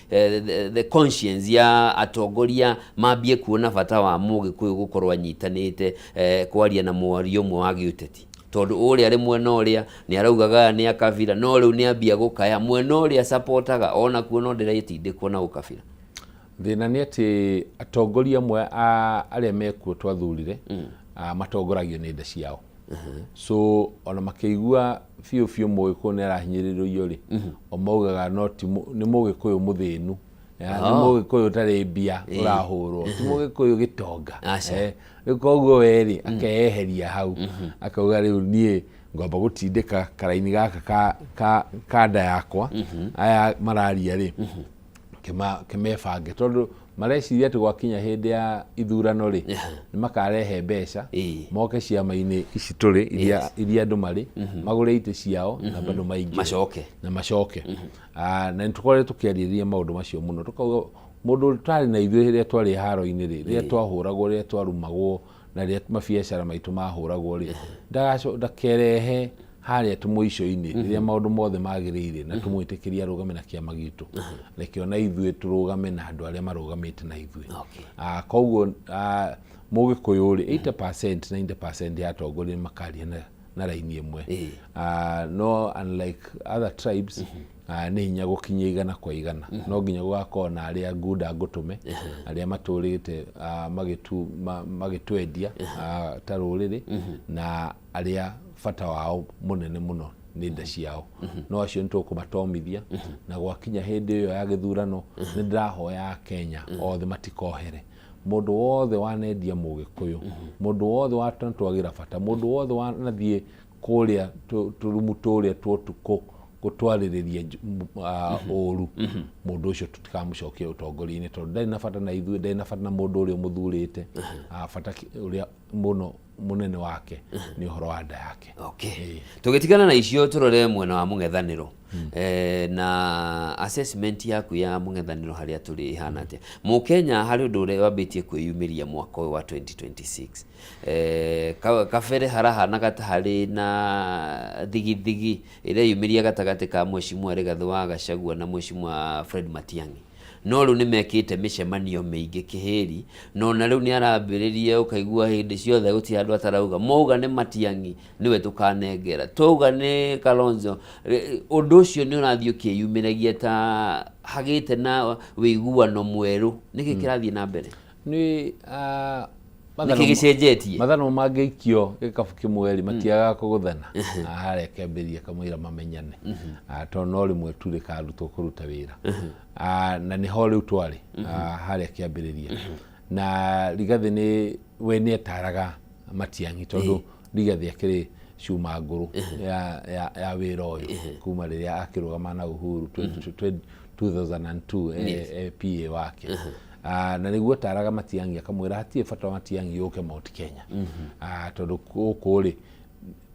the conscience ya atongoria mambie kuona bata wa Mũgĩkũyũ gũkorwo anyitanĩte, kwaria na mwario ũmwe wa gĩũteti, tondũ ũrĩa arĩ mwena ũrĩa nĩ araugaga nĩ akabira, no rĩu nĩ ambia gũkaya mwena ũrĩa sapotaga onakuo no ndĩretindĩkwo na ũkabira. Thĩna nĩ atĩ atongoria amwe a arĩa mekuo twathurire matongoragio nĩ nda ciao, so ona makĩigua biũ biũ Mũgĩkũyũ nĩ arahinyĩrĩrio rĩ, o maugaga no ti nĩ Mũgĩkũyũ mũthĩnu, nĩ Mũgĩkũyũ ũtarĩ mbia ũrahũrwo, ti Mũgĩkũyũ gĩtonga. Aca. Rĩu koguo we rĩ, akeyeheria hau, akauga rĩu niĩ ngwamba gũtindĩka karaini gaka ka nda yakwa, aya mararia rĩ, kĩmebange, tondũ mareciria atĩ gwakinya hĩndĩ ya ithurano rĩ, nĩ makarehe mbeca, moke ciama-inĩ ici tũrĩ iria andũ marĩ, magũre itĩ ciao na bado maingĩre. Macoke. Na macoke. Na nĩ tũkoretwo tũkĩarĩrĩria maũndũ macio mũno, tũkauga mũndũ ũtarĩ na ithuĩ rĩrĩa twarĩ haro-inĩ rĩ, rĩrĩa twahũragwo, rĩrĩa twarumagwo, na rĩrĩa mabiacara maitũ mahũragwo rĩ, ndakerehe harĩa tũmũico-inĩ rĩrĩa maũndũ mothe magĩrĩire na tũmwĩtĩkĩrie arũgame na kĩama gitũ. Reke ona ithuĩ tũrũgame na andũ arĩa marũgamĩte na ithuĩ. Koguo Mũgĩkũyũ rĩ, 80%, 90% ya atongoria nĩ makaria na raini ĩmwe. No unlike other tribes, nĩ hinya gũkinyia 100%. No nginya gũgakorwo na arĩa ngunda ngũtũme, arĩa matũrĩte magĩtwendia ta rũrĩrĩ, na arĩa bata wao mũnene mũno nĩ nda ciao. No acio nĩ tũkũmatomithia, na gwakinya hĩndĩ ĩyo ya gĩthurano, nĩ ndĩrahoya Akenya othe matikohere. Mũndũ wothe wanendia Mũgĩkũyũ, mũndũ wothe wanatwagĩra bata, mũndũ wothe wanathiĩ kũrĩa tũrumu tũrĩa twa ũtukũ gũtwarĩrĩria ũru, mũndũ ũcio tũtikamũcokia ũtongoria-inĩ, tondũ ndarĩ na bata na ithuĩ, ndarĩ na bata na mũndũ ũrĩa ũmũthurĩte. Bata ũrĩa mũno mũnene wake nĩ ũhoro wa nda yake. Okay. Tũgĩtigana na icio, tũrore mwena wa mũng'ethanĩro, na assessment yaku ya mũng'ethanĩro harĩa tũrĩ ĩhana atĩa? Mũkenya harĩ ũndũ ũrĩa wambĩtie kwĩyumĩria mwaka ũyũ wa 2026. Kabere harahanaga ta harĩ na thigithigi ĩreyumĩria gatagatĩ ka Mheshimiwa Rigathĩ wa Gachagua na Mheshimiwa Fred Matiang'i, no rĩu nĩ mekĩte mĩcemanio mĩingĩ kĩhĩri, na ona rĩu nĩ arambĩrĩria, ũkaigua hĩndĩ ciothe gũtirĩ andũ atarauga, mauga nĩ Matiang'i nĩwe tũkanengera, twauga nĩ Kalonzo. Ũndũ ũcio nĩ ũrathiĩ ũkĩyumĩragia ta hagĩte na wĩiguano mwerũ. Nĩkĩ kĩrathiĩ na mbere? Nĩ Nĩkĩ gĩcenjetie? Mathanwa mangĩikio gĩkabu kĩmwe rĩ, matiagaga kũgũthana. Harĩa kĩambĩrĩria kamũira mamenyane. Tondũ no rĩmwe tu rĩkarutwo kũruta wĩra. Na nĩho rĩu twarĩ harĩa kĩambĩrĩria. Na Rigathĩ nĩ we nĩ etaraga Matiang'i, tondũ Rigathĩ akĩrĩ cuma ngũrũ ya wĩra ũyũ kuma rĩrĩa akĩrũgama na Uhuru 20 2002, PA wake. Na nĩguo ataraga Matiang'i, akamwĩra hatirĩ bata wa Matiang'i yũke Mount Kenya. Tondũ gũkũ rĩ,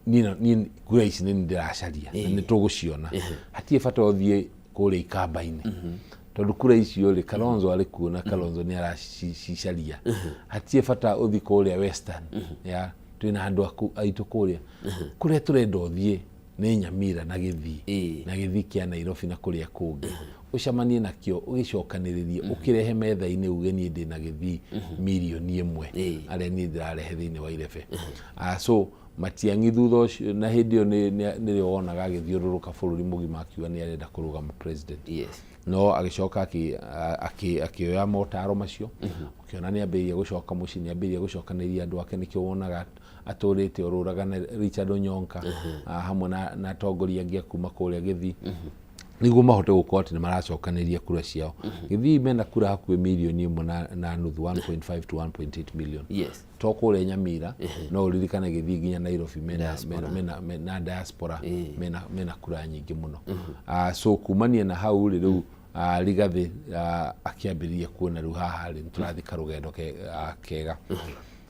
niĩ kura ici nĩ ndĩracaria na nĩ tũgũciona, hatirĩ bata ũthiĩ kũrĩa ikamba-inĩ, tondũ kura icio rĩ, Kalonzo arĩ kuo na Kalonzo nĩ aracicaria. Hatirĩ bata ũthiĩ kũrĩa Western ya, twĩna andũ aku aitũ kũrĩa. Kũrĩa tũrenda ũthiĩ nĩ Nyamira na Gĩthii na Gĩthii kĩa Nairobi na kũrĩa kũngĩ, ũcemanie nakĩo, ũgĩcokanĩrĩrie, ũkĩrehe metha-inĩ, uge niĩ ndĩna Gĩthii 1 million arĩa niĩ ndĩrarehe thĩinĩ wa irebe. So Matiang'i thutha ũcio, na hĩndĩ ĩyo nĩrĩo wonaga agĩthiũrũrũka bũrũri mũgima akiuga nĩ arenda kũrũgama president. No agĩcoka akĩoya motaro macio, ũkĩona nĩ ambĩrĩria gũcoka mũciĩ, nĩ ambĩrĩria gũcokanĩrĩria andũ ake. Nĩkĩo wonaga atũrĩte orũraga na Richard Onyonka, hamwe na atongoria angĩ a kuma kũrĩa Gĩthii, nĩguo mahote gũkorwo atĩ nĩ maracokanĩrĩria kura ciao. Gĩthii mena kura hakuhĩ 1.5 million, 1.5 to 1.8 million. To kũrĩa Nyamira, no ũririkane Gĩthii nginya Nairobi mena, Diaspora. mena diaspora, mena kura nyingĩ mũno. So kumania na hau rĩ, rĩu Rigathĩ akĩambĩrĩria kuona rĩu haha rĩ, nĩtũrathiĩ karũgendo kega.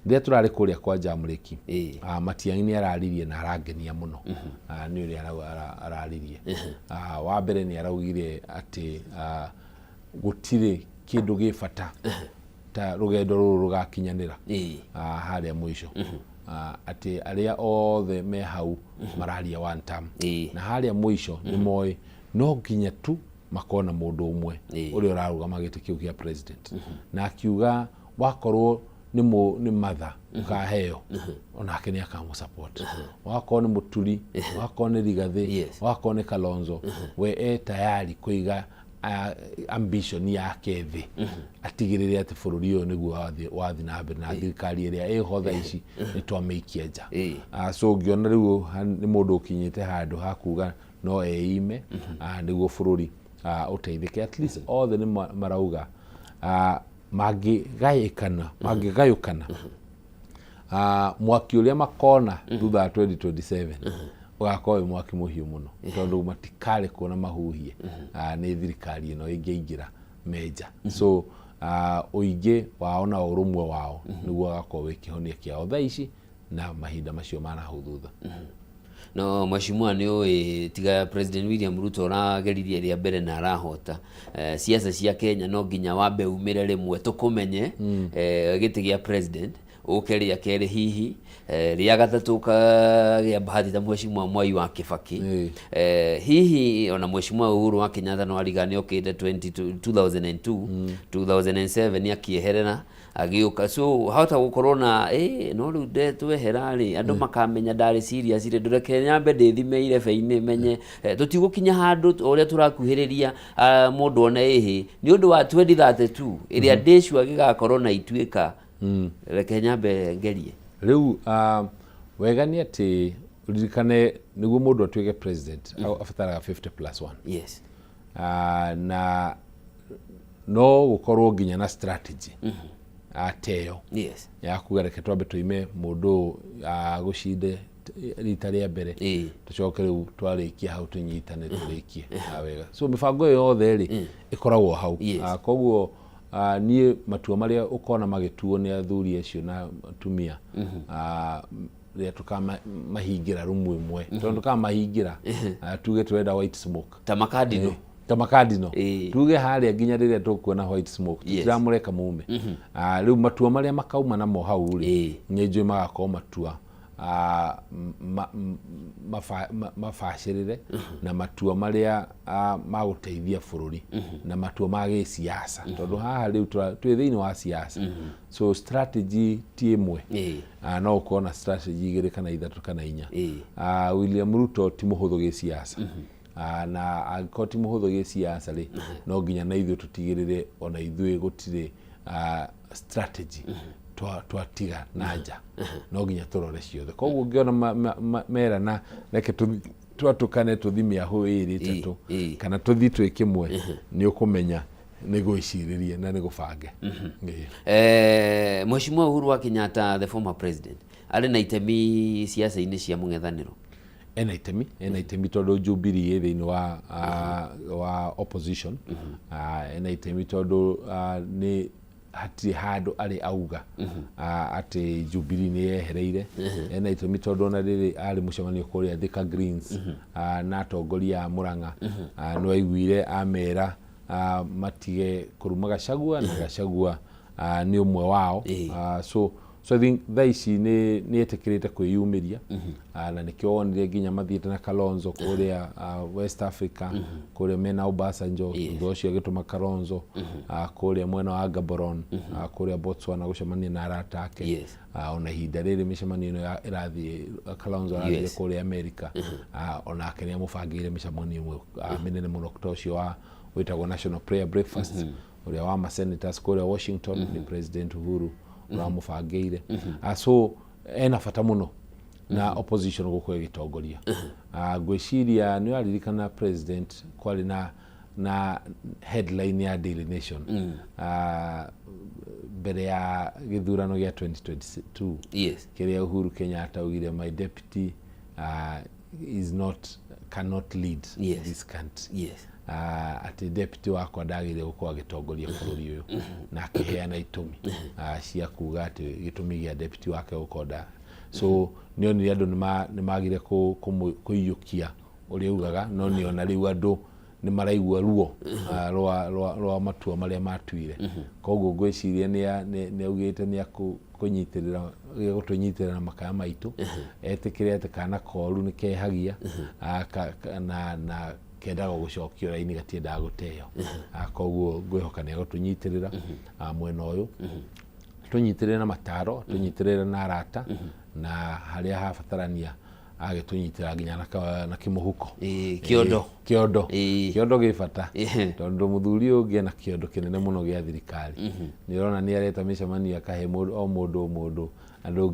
Rĩrĩa tũrarĩ kũrĩa kwa Jamreki, Matiang'i nĩ araririe na arangenia mũno. Nĩ ũrĩa araririe. Wa mbere nĩ araugire atĩ gũtirĩ kĩndũ gĩ bata ta rũgendo rũrũ rũgakinyanĩra harĩa mũico. Atĩ arĩa othe me hau mararia one term, na harĩa mũico nĩ moĩ. No nginya tu makorwo na mũndũ ũmwe ũrĩa ũrarũgama gĩtĩ kĩu kĩa president. Na akiuga wakorwo nĩ Martha ũkaheo, onake nĩ akamũ support. Wakorwo nĩ Mũturi, wakorwo nĩ Rigathĩ, wakorwo nĩ Kalonzo, we e tayari kũiga ambition yake thĩ, atigĩrĩre atĩ bũrũri ũyũ nĩguo wathi na mbere, na thirikari ĩrĩa ĩho thaa ici nĩ twamĩikia nja. So ngĩona rĩu nĩ mũndũ ũkinyĩte handũ ha kuga no eime nĩguo bũrũri ũteithĩke. At least othe nĩ marauga mangĩgayĩkana, mangĩgayũkana, mwaki ũrĩa makona thutha wa 2027 ũgakorwo wĩ mwaki mũhiũ mũno, tondũ matikarekwo na mahuhie nĩ thirikari ĩno ĩngĩingĩra menja. So ũingĩ wao na ũrũmwe wao nĩguo ũgakorwo wĩ kĩhonia kĩao thaa ici na mahinda macio ma nahau thutha. No mheshimiwa, nĩ ũĩ tiga President William Ruto ũrageririe rĩa mbere na arahota, siasa cia Kenya no nginya wambe umĩre rĩmwe tũkũmenye, gĩtĩ gĩa president, ũke rĩa kerĩ, hihi rĩa gatatũ ũkagĩa bahati ta Mheshimiwa Mwai wa Kibaki. Hihi ona Mheshimiwa Uhuru wa Kenyatta no ariga nĩ okĩte 20 2002, 2007 akĩeherera agĩũka, so hahota gũkorwo na no rĩu twehera rĩ, andũ makamenya ndarĩ serious rĩ, ndũreke nyambe ndĩthime irebe-inĩ menye, tũtigũkinya handũ ũrĩa tũrakuhĩrĩria, mũndũ one ĩhĩ nĩ ũndũ wa 2032 ĩrĩa ndĩcua gĩgakorwo na ituĩka, reke nyambe ngerie. Rĩu wega nĩ atĩ ririkane nĩguo mũndũ atuĩke president abataraga 50 plus 1. Na no gũkorwo nginya na strategy ateyo ya kuga reke twambe tũime mũndũ ũyũ gũcinde rita rĩa mbere, tũcoke rĩu twarĩkia hau tũnyitane tũrĩkie wega. So mĩbango ĩyo yothe rĩ ĩkoragwo hau. Koguo niĩ matua marĩa ũkona magĩtuo nĩ athuri acio na atumia, rĩrĩa tũkamahingĩra rumu ĩmwe, tondũ tũkamahingĩra tuge tũrenda white smoke. Ta makadino. Ta makadino. Tuge harĩa nginya rĩrĩa tũkuona white smoke, tũtiramũreka mume. Rĩu matua marĩa makauma namo hau rĩ, nĩ njũĩ magakorwo matua mabacĩrĩre na matua marĩa magũteithia bũrũri na matua ma gĩsiasa, tondũ haha rĩu twĩ thĩinĩ wa siasa, so strategy ti ĩmwe. No ũkorwo na strategy igĩrĩ kana ithatũ kana inya. William Ruto ti mũhũthũ gĩsiasa. Na angĩkorwo ti mũhũthũ gĩsiasa rĩ, no nginya na ithuĩ tũtigĩrĩre ona ithuĩ gũtirĩ strategy twatiga na nja, no nginya tũrore ciothe. Koguo ngĩona merana reke twatũkane tũthi mĩahũ ĩrĩ ĩtatũ kana tũthi twĩ kĩmwe, nĩ ũkũmenya nĩ gwĩcirĩrie na nĩ gũbange. Mheshimiwa Uhuru wa Kenyatta, the former president, arĩ na itemi siasa-inĩ cia mũng'ethanĩro? Ena itemi, ena itemi tondũ Jubilee ĩ thĩinĩ wa opposition. Ena itemi tondũ nĩ hatirĩ handũ arĩ auga atĩ Jubilee nĩ yehereire. Ena itemi tondũ ona rĩrĩ arĩ mũcemanio kũrĩa Thika Greens na atongoria a Murang'a, nĩ waiguire amera matige kũruma Gachagua, na Gachagua nĩ ũmwe wao. So I think thaa ici nĩ etĩkĩrĩte kwĩyumĩria, na nĩkĩo wonire nginya mathiĩte na Kalonzo kũrĩa West Africa, kũrĩa mena Obasanjo. Thutha ũcio agĩtũma Kalonzo kũrĩa mwena wa Gaborone, kũrĩa Botswana gũcemania na arata ake. Ona ihinda rĩrĩ mĩcemanio ĩno ĩrathiĩ, Kalonzo arathiĩ kũrĩa America. Onake nĩ amũbangĩire mĩcemanio ĩmwe mĩnene mũno ta ũcio wa wĩtagwo National Prayer Breakfast, ũrĩa wa ma senators kũrĩa Washington, nĩ President Uhuru ũramũbangĩire. So ena bata mũno na opposition gũkorwo ĩgĩtongoria. Ngwĩciria nĩ ũraririkana president kwarĩ na headline ya Daily Nation mbere ya gĩthurano gĩa 2022, kĩrĩa Uhuru Kenyatta augire, "My deputy is not cannot lead this country." Atĩ deputy wakwa ndagĩrĩire gũkorwo agĩtongoria bũrũri ũyũ, na akĩheana itũmi cia kuga atĩ gĩtũmi gĩa deputy wake gũkorwo nda. So nĩ onire andũ nĩ magire kũiyũkia ũrĩa augaga, no nĩ ona rĩu andũ nĩ maraigua ruo rwa matua marĩa matuire. Koguo ngwĩciria nĩ augĩte nĩ akũnyitĩrĩra, gũtũnyitĩrĩra na makaya maitũ, etĩkĩre atĩ kana koru nĩ kehagia, na Kendaga gũcokio raini, gatiendaga gũteo. Koguo ngwĩhoka nĩ egũtũnyitĩrĩra mwena ũyũ, tũnyitĩrĩre na mataro, tũnyitĩrĩre na arata, na harĩa habatarania agĩtũnyitĩra nginya na kĩmũhuko. Ĩĩ, kĩondo. Ĩĩ, kĩondo. Kĩondo gĩ bata, tondũ mũthuri ũyũ ũngĩ ena kĩondo kĩnene mũno gĩa thirikari. Nĩ ũrona nĩ areta mĩcemanio, akahe mũndũ o mũndũ o mũndũ, andũ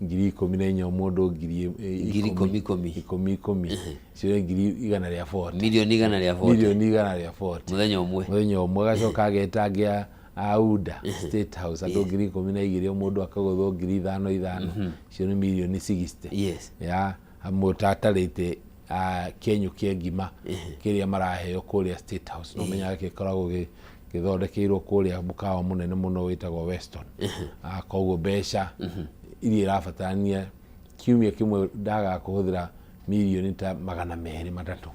14,000, o mũndũ ngiri Ngiri ikũmi ikũmi. Ikũmi ikũmi, icio nĩ 140,000. 140,000,000. 140,000,000. Mũthenya ũmwe. Mũthenya ũmwe. Agacoka ageta angĩ a UDA State House, andũ 12,000, o mũndũ akagũthwo 5,000 5, icio nĩ 60,000,000. Ya mũtatarĩte kĩenyũ kĩa ngima kĩrĩa maraheo kũrĩa State House, no menyaga gĩkoragwo gĩthondekeirwo kũrĩa mũkawa mũnene mũno wĩtagwo Weston. Koguo mbeca iria irabatarania kiumia kĩmwe ndagaga kũhũthĩra mirioni ta 230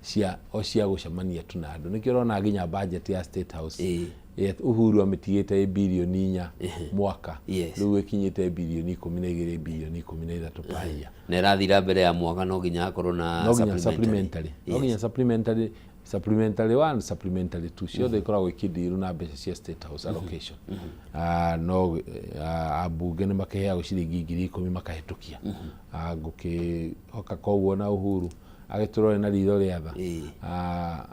cia o cia gũcemania tu na andũ. Nĩkĩo ũrona nginya budget ya State House Uhuru amĩtigĩte ĩ 4 birioni mwaka, rĩu ĩkinyĩte 12 birioni, 13 birioni per year. Na ĩrathira mbere ya mwaka, no nginya akorwo na No nginya supplementary, no nginya supplementary, supplementary one, supplementary two, ciothe ikoragwo ikĩndiru na mbeca cia State House allocation. No ambunge nĩ makĩheagwo ciringi 10,000 makahĩtũkia. Ngũkĩhoka koguo na Uhuru agĩtũrore na ritho rĩa tha.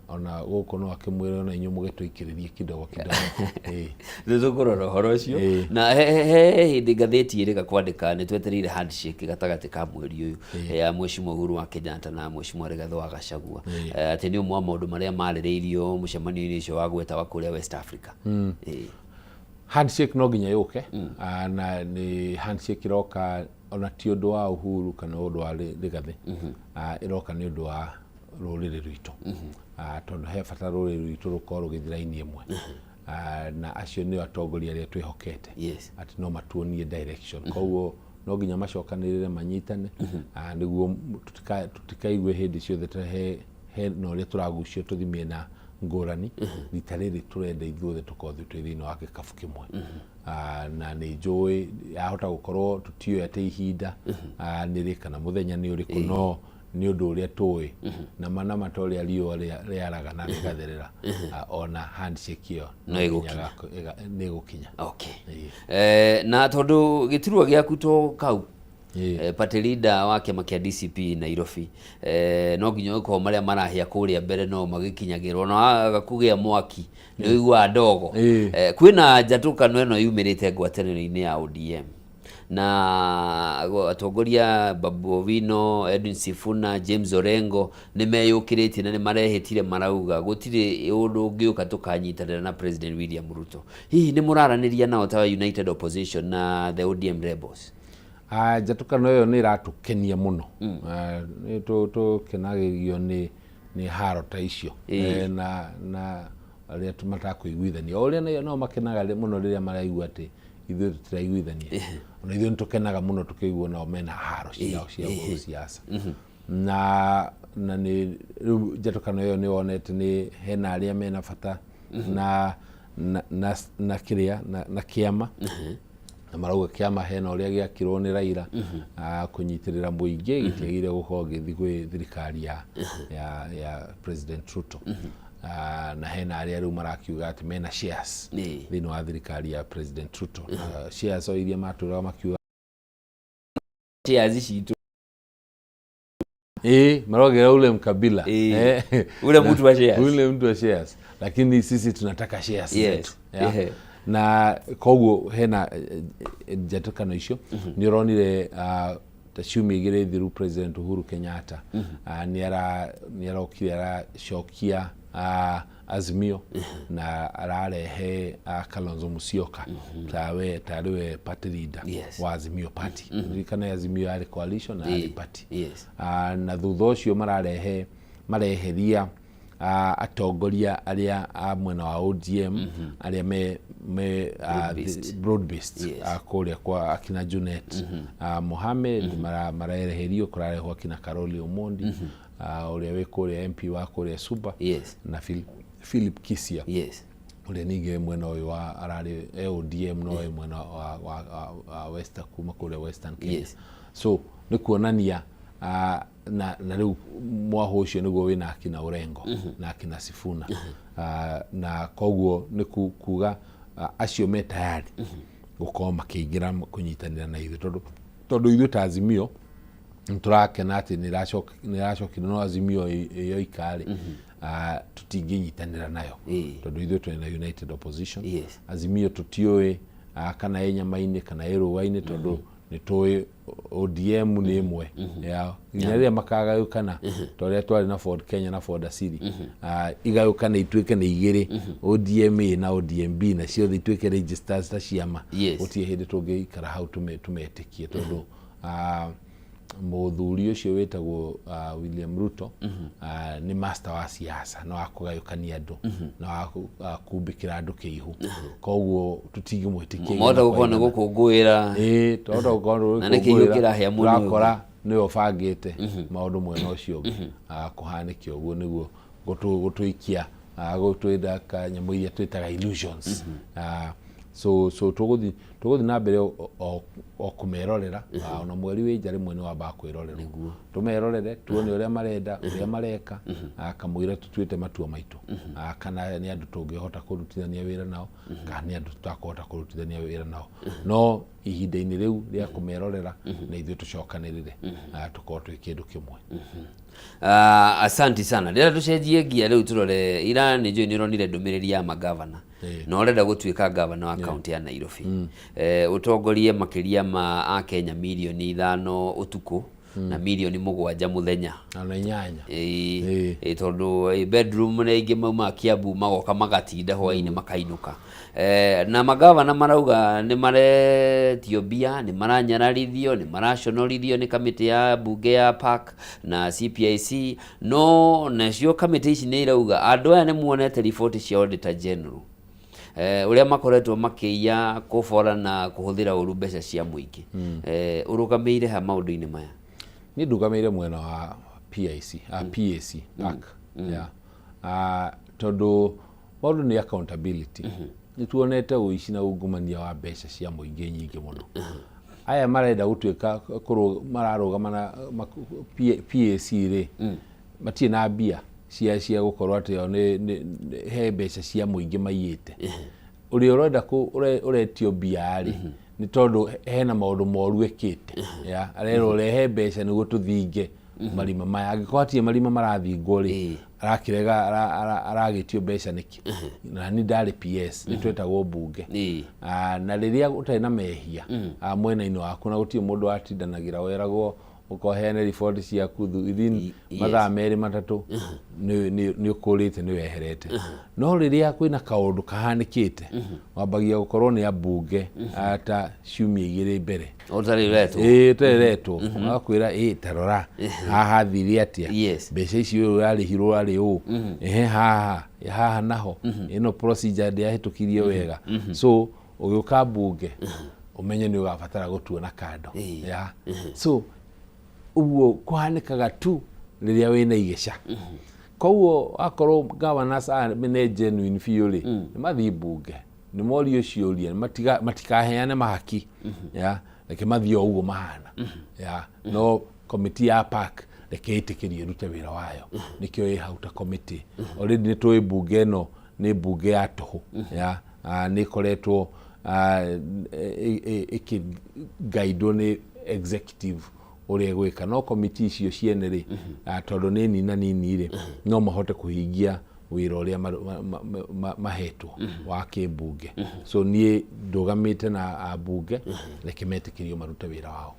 Ona gũkũ no akĩmwĩre ona inyuĩ mũgĩtũikĩrĩrie kidogo kidogo. Nĩ tũkũrora ũhoro ũcio. Na he hĩndĩ ngathĩti ĩrĩga kwandĩka nĩ twetereire handshake gatagatĩ ka mweri ũyũ ya Mheshimiwa Uhuru wa Kenyatta na Mheshimiwa Rigathĩ wa Gachagua, atĩ nĩ ũmwe wa maũndũ marĩa marĩrĩirio mũcemanio-inĩ ũcio wa gweta wa kũrĩa West Africa. Handshake no nginya yũke. Na nĩ handshake ĩroka, ona ti ũndũ wa Uhuru kana ũndũ wa Rigathĩ. Ĩroka nĩ ũndũ wa rũrĩrĩ rwitũ. Tondũ he bata rũrĩrĩ rwitũ rũkorwo rũgĩthiĩ raini ĩmwe. Na acio nĩo atongoria arĩa twĩhokete atĩ no matuonie direction. Koguo no nginya macokanĩrĩre, manyitane, nĩguo tũtikaigue hĩndĩ ciothe ta he na ũrĩa tũragucio tũthiĩ mĩena ngũrani. Rita rĩrĩ tũrenda ithuothe tũkorwo twĩ thĩinĩ wa gĩkabu kĩmwe. Na nĩ njũĩ yahota gũkorwo tũtiũĩ atĩ ihinda nĩ rĩ kana mũthenya nĩ ũrĩkũ, no nĩ ũndũ ũrĩa tũĩ nama nama ta ũrĩa riũa rĩaraga na rĩgatherera, ona handshake ĩyo no nginya ĩgũkinya. Nĩ ĩgũkinya. Na tondũ gĩturwa gĩaku to kau, party leader wa kĩama kĩa DCP Nairobi, no nginya ũkorwo marĩa marahĩa kũrĩa mbere no magĩkinyagĩrwo, na waga kũgĩa mwaki nĩ ũiguaga ndogo. Kwĩna njatũkano ĩno yumĩrĩte ngwatanĩro-inĩ ya ODM na atongoria Babu Owino, Edwin Sifuna, James Orengo nĩ meyũkĩrĩtie na nĩ marehĩtire, marauga gũtirĩ ũndũ ũngĩũka tũkanyitanĩra na President William Ruto. Hihi nĩ mũraranĩria nao ta United Opposition na the ODM rebels? Njatũkano ĩyo nĩ ĩratũkenia mũno. Nĩ tũkenagĩrio nĩ haro ta icio. Na arĩa matakũiguithania, o ũrĩa nao makenaga mũno rĩrĩa maraigua atĩ ithuĩ tũtiraiguithania, ona ithuĩ nĩ tũkenaga mũno tũkĩigua nao mena haro ciao cia siasa. Na nĩ rĩu njatũkano ĩyo nĩ wonete nĩ hena arĩa mena bata na kĩrĩa na kĩama, na marauga kĩama hena ũrĩa gĩakirwo nĩ Raila, kũnyitĩrĩra mũingĩ, gĩtiagĩrĩire gũkorwo gĩthiĩ gwĩ thirikari ya President Ruto. Na hena arĩa rĩu marakiuga atĩ mena shares thĩinĩ wa thirikari ya President Ruto. Na shares o iria matũraga makiuga shares citũ. Marogera ule mkabila. Ule mtu wa shares. Ule mtu wa shares, lakini sisi tunataka shares zetu. Yeah. Na koguo hena njatũkano icio. Nĩ ũronire ta ciumia 2 thiru President Uhuru Kenyatta nĩ arokire aracokia Azimio na ararehe Kalonzo Musyoka tawe tarĩ we party leader wa Azimio party. Ririkana Azimio yarĩ coalition na yarĩ party. Na thutha ũcio mararehe, mareheria atongoria arĩa a mwena wa ODM arĩa me Broad-based. Broad based. Kũrĩa kwa akina Junet Mohamed mareherio, kũrarehwo akina Caroli Omondi, ũrĩa wĩ kũrĩa MP wa kũrĩa Suba, na Philip Kisia, ũrĩa ningĩ wĩ mwena ũyũ wa ararĩ e ODM no wĩ mwena wa Western, kuma kũrĩa Western Kenya. So nĩ kuonania Na rĩu mwahũ ũcio nĩguo wĩna akina Orengo na akina Sifuna. Na koguo nĩ kuga acio me tayari gũkorwo makĩingĩra kũnyitanĩra na ithuĩ, tondũ ithuĩ ta Azimio nĩ tũrakena atĩ nĩ ĩracokire, no Azimio ĩyoika rĩ, tũtingĩnyitanĩra nayo tondũ ithuĩ twĩ na united opposition. Azimio tũtiũĩ kana ĩ nyama-inĩ kana ĩ rũa-inĩ, tondũ nĩ tũĩ ODM nĩ ĩmwe yao nginya rĩrĩa makagayũkana, ta ũrĩa twarĩ na Ford Kenya na Ford Asili, igayũkane ituĩke nĩ igĩrĩ, ODM A na ODM B, na ciothe ituĩke registers ta ciama. Gũtirĩ hĩndĩ tũngĩikara hau tũmetĩkie, tondũ mũthuri ũcio wĩtagwo William Ruto nĩ master wa siasa na wa kũgayũkania andũ na wa kumbĩkĩra andũ kĩihu, koguo tũtingĩmwĩtĩkia. Mwahota gũkorwo nĩ gũkũngũĩra. Ĩĩ, twahota gũkorwo Na nĩ kĩihu kĩrahĩa mũno. Ũrakora nĩwe ũbangĩte maũndũ mwena ũcio ũngĩ. Kũhanĩke ũguo nĩguo gũtũikia gũtwĩra nyamũ iria twĩtaga illusions. So tũgũthiĩ na mbere o kũmerorera. Ona mweri wĩ nja rĩmwe nĩ wambaga kwĩrorerwo. Tũmerorere tuone ũrĩa marenda, ũrĩa mareka, kamũira tũtuĩte matua maitũ, kana nĩ andũ tũngĩhota kũrutithania wĩra nao kana nĩ andũ tũtakũhota kũrutithania wĩra nao. No ihinda-inĩ rĩu rĩa kũmerorera, na ithuĩ tũcokanĩrĩre, tũkorwo twĩ kĩndũ kĩmwe. Asanti sana. Ndĩrenda tũcenjie ngia rĩu, tũrore ira nĩ njũĩ nĩ ũronire ndũmĩrĩri ya magavana na ũrenda gũtuĩka gavana wa kaunti ya Nairobi. Ũtongorie makĩria ma akenya mirioni 5 ũtukũ na mirioni 7 mũthenya. Na 8. Ĩĩ. Ĩĩ, tondũ bedroom nĩ aingĩ maumaga Kiambu magoka magatinda hwainĩ makainũka. Na magavana marauga nĩ maretio mbia, nĩ maranyararithio, nĩ maraconorithio nĩ kamĩtĩ ya mbunge ya PAC na CPIC, no nacio kamĩtĩ ici nĩ irauga andũ aya nĩ muonete riboti cia Auditor General, ũrĩa makoretwo makĩiya, kũbora na kũhũthĩra ũru mbeca cia mũingĩ. Ũrũgamĩire ha maũndũ-inĩ maya? Niĩ ndũgamĩire mwena wa PIC, PAC, PAC, yeah. Tondũ maũndũ nĩ accountability. Nĩ tuonete ũici na ungumania wa mbeca cia mũingĩ nyingĩ mũno. Aya marenda gũtuĩka mararũgama na PAC rĩ, matirĩ na mbia cia gũkorwo atĩ o nĩ he mbeca cia mũingĩ maiyĩte. Ũrĩa ũrenda ũretio mbia rĩ, nĩ tondũ hena maũndũ moru ekĩte ya arerwo rehe mbeca nĩguo tũthinge marima maya. Angĩkorwo hatirĩ marima marathingwo rĩ, arakĩrega aragĩtio mbeca nĩkĩ? Na ni ndarĩ PS, nĩ twetagwo mbunge. Na rĩrĩa ũtarĩ na mehia mwena-inĩ waku na gũtirĩ mũndũ watindanagĩra, weragwo ũkoheane riboti ciaku within mathaa 2 3, nĩ ũkũrĩte, nĩ weherete. No rĩrĩa kwĩna kaũndũ kahanĩkĩte, wambagia gũkorwo nĩ ambunge ta ciumia 2 mbere. Ũtarĩ ũretwo. Ĩĩ, ũteretwo, magakwĩra, ĩ ta rora haha thire atĩa, mbeca ici ũyũ yarĩhirwo arĩ ũũ, ehe, haha haha naho ĩno procedure ndĩahĩtũkirie wega. So ũgĩũka mbunge ũmenye nĩ ũgabatara gũtuona kando ya so ũguo kũhanĩkaga tu rĩrĩa wĩna igeca. Koguo akorwo governors aya nĩ genuine biũ rĩ, nĩ mathiĩ mbunge, nĩ morio ciũria, nĩ matikaheane mahaki ya reke mathiĩ o ũguo mahana ya. No komiti ya PAC reke ĩtĩkĩrio ĩrute wĩra wayo, nĩkĩo ĩ hau ta komiti. Already nĩ tũĩ mbunge ĩno nĩ mbunge ya tũhũ ya nĩ ĩkoretwo ĩkĩgaidwo nĩ executive ũrĩa ĩgwĩka. No komiti icio ciene rĩ, tondũ nĩ nina nini rĩ, no mahote kũhingia wĩra ũrĩa mahetwo wa kĩmbunge. So niĩ ndũgamĩte na ambunge, reke metĩkĩrio marute wĩra wao.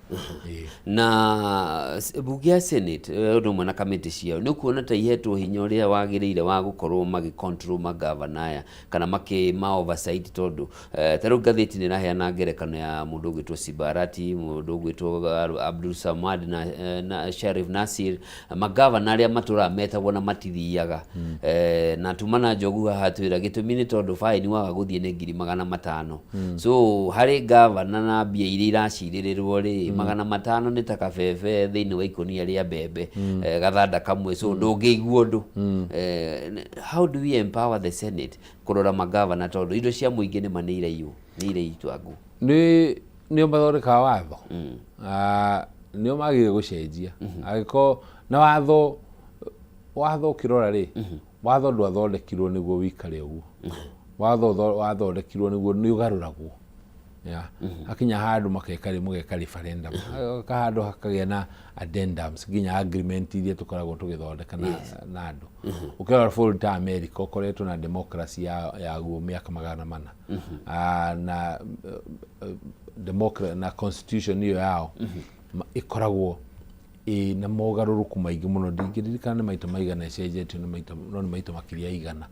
Ĩĩ. Na mbunge ya Senate, ũndũ ũmwe na kamĩtĩ ciao, nĩ ũkuona ta ihetwo hinya ũrĩa wagĩrĩire wa gũkorwo magĩ control magavana aya kana makĩ ma oversight? Tondũ ta rĩu ngathĩti nĩ ĩraheana ngerekano ya mũndũ ũgwĩtwo Sibarati, mũndũ ũgwĩtwo Abdul Samad na Sharif Nasir, magavana arĩa matũraga metagwo na matithiaga. Na tuma na Njogu haha twĩra gĩtũmi nĩ tondũ baĩni waga gũthiĩ nĩ 500,000. So harĩ gavana na mbia iria iracirĩrĩrwo rĩ, 500 nĩ ta kabebe thĩinĩ wa ikũnia rĩa mbembe, gathanda kamwe, so ndũngĩigua ũndũ. How do we empower the Senate kũrora magavana, tondũ indo cia mũingĩ nĩ ma nĩ iraiywo, nĩ iraitangwo? Nĩ nĩo mathondekaga watho. Nĩo magĩrĩire gũcenjia angĩkorwo na watho. Watho ũkĩrora rĩ, watho ndwathondekirwo nĩguo wĩikare ũguo. Watho wathondekirwo nĩguo nĩ ũgarũragwo. Yeah. Hakinya handũ makeka rĩ, mũgeka referendum, hagoka handũ hakagĩa na addendums, nginya agreement iria tũkoragwo tũgĩthondeka na andũ. Ũkĩrora bũrũri ta America, ũkoretwo na democracy yaguo mĩaka 400. Ah, na na constitution ĩyo yao ĩkoragwo ĩ na mogarũrũku maingĩ mũno. Ndingĩririkana nĩ maita maigana ĩcenjetio, nĩ maita, no nĩ maita makĩria 100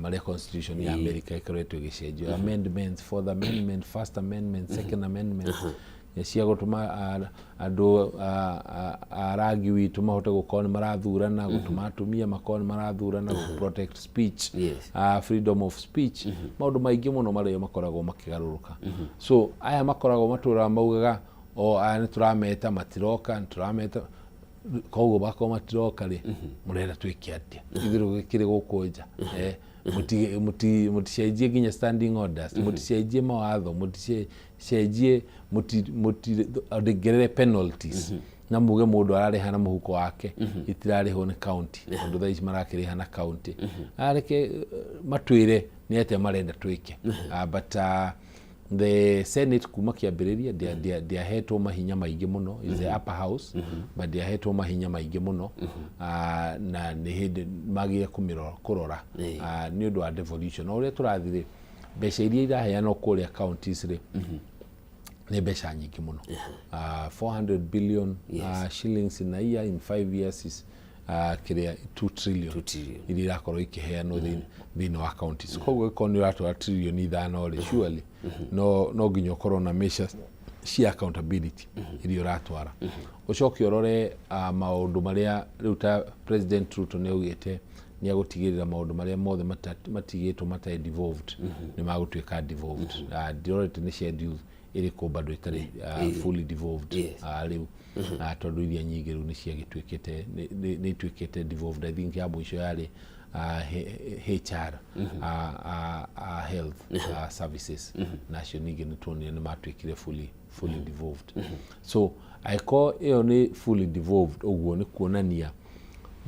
marĩa constitution ya America ĩkoretwo ĩgĩcenjio, amendments, fourth amendment, first amendment, second amendment, cia gũtũma andũ a rangi witũ mahote gũkorwo nĩ marathurana, gũtũma atumia makorwo nĩ marathurana, gũ protect speech, freedom of speech, maũndũ maingĩ mũno marĩa makoragwo makĩgarũrũka. So aya makoragwo matũraga maugaga o aya nĩ tũrameta matiroka, nĩ tũrameta, koguo bakorwo matiroka rĩ, mũrenda twĩke atĩa ithuĩ gũkĩrĩ gũkũ nja? Mũticenjie nginya standing orders, mũticenjie mawatho, mũticenjie, mũtiongerere penalties na muge mũndũ ararĩha na mũhuko wake, itirarĩhwo nĩ county, tondũ thaa ici marakĩrĩha na county. Areke matwĩre nĩ atĩa marenda twĩke. But the Senate kuma kĩambĩrĩria ndĩahetwo mahinya maingĩ mũno. Is the upper house, but ndĩahetwo mahinya maingĩ mũno. Na nĩ hĩndĩ magire kũrora nĩ ũndũ wa devolution. O ũrĩa tũrathiĩ rĩ, mbeca iria iraheanwo kũrĩa counties rĩ, nĩ mbeca nyingĩ mũno. 400 billion shillings in a year, in 5 years is kĩrĩa 2 trillion. 2 trillion. Iria irakorwo ikĩheanwo thĩinĩ wa counties. Koguo ĩkorwo nĩ ũratwara 5 trillion rĩ, surely no nginya ũkorwo na measures cia accountability iria ũratwara. Ũcoke ũrore maũndũ marĩa rĩu ta President Ruto nĩ augĩte nĩ agũtigĩrĩra maũndũ marĩa mothe matigĩtwo matarĩ devolved nĩ magũtuĩka devolved. Ndirorete nĩ schedule ĩrĩkũ bado ĩtarĩ fully devolved. Rĩu tondũ iria nyingĩ rĩu nĩ ciagĩtuĩkĩte nĩ ituĩkĩte devolved. I think ya mũico yarĩ HR, health services, nacio ningĩ nĩ tuonire nĩ matuĩkire fully devolved. So angĩkorwo ĩyo nĩ fully devolved ũguo, nĩ kuonania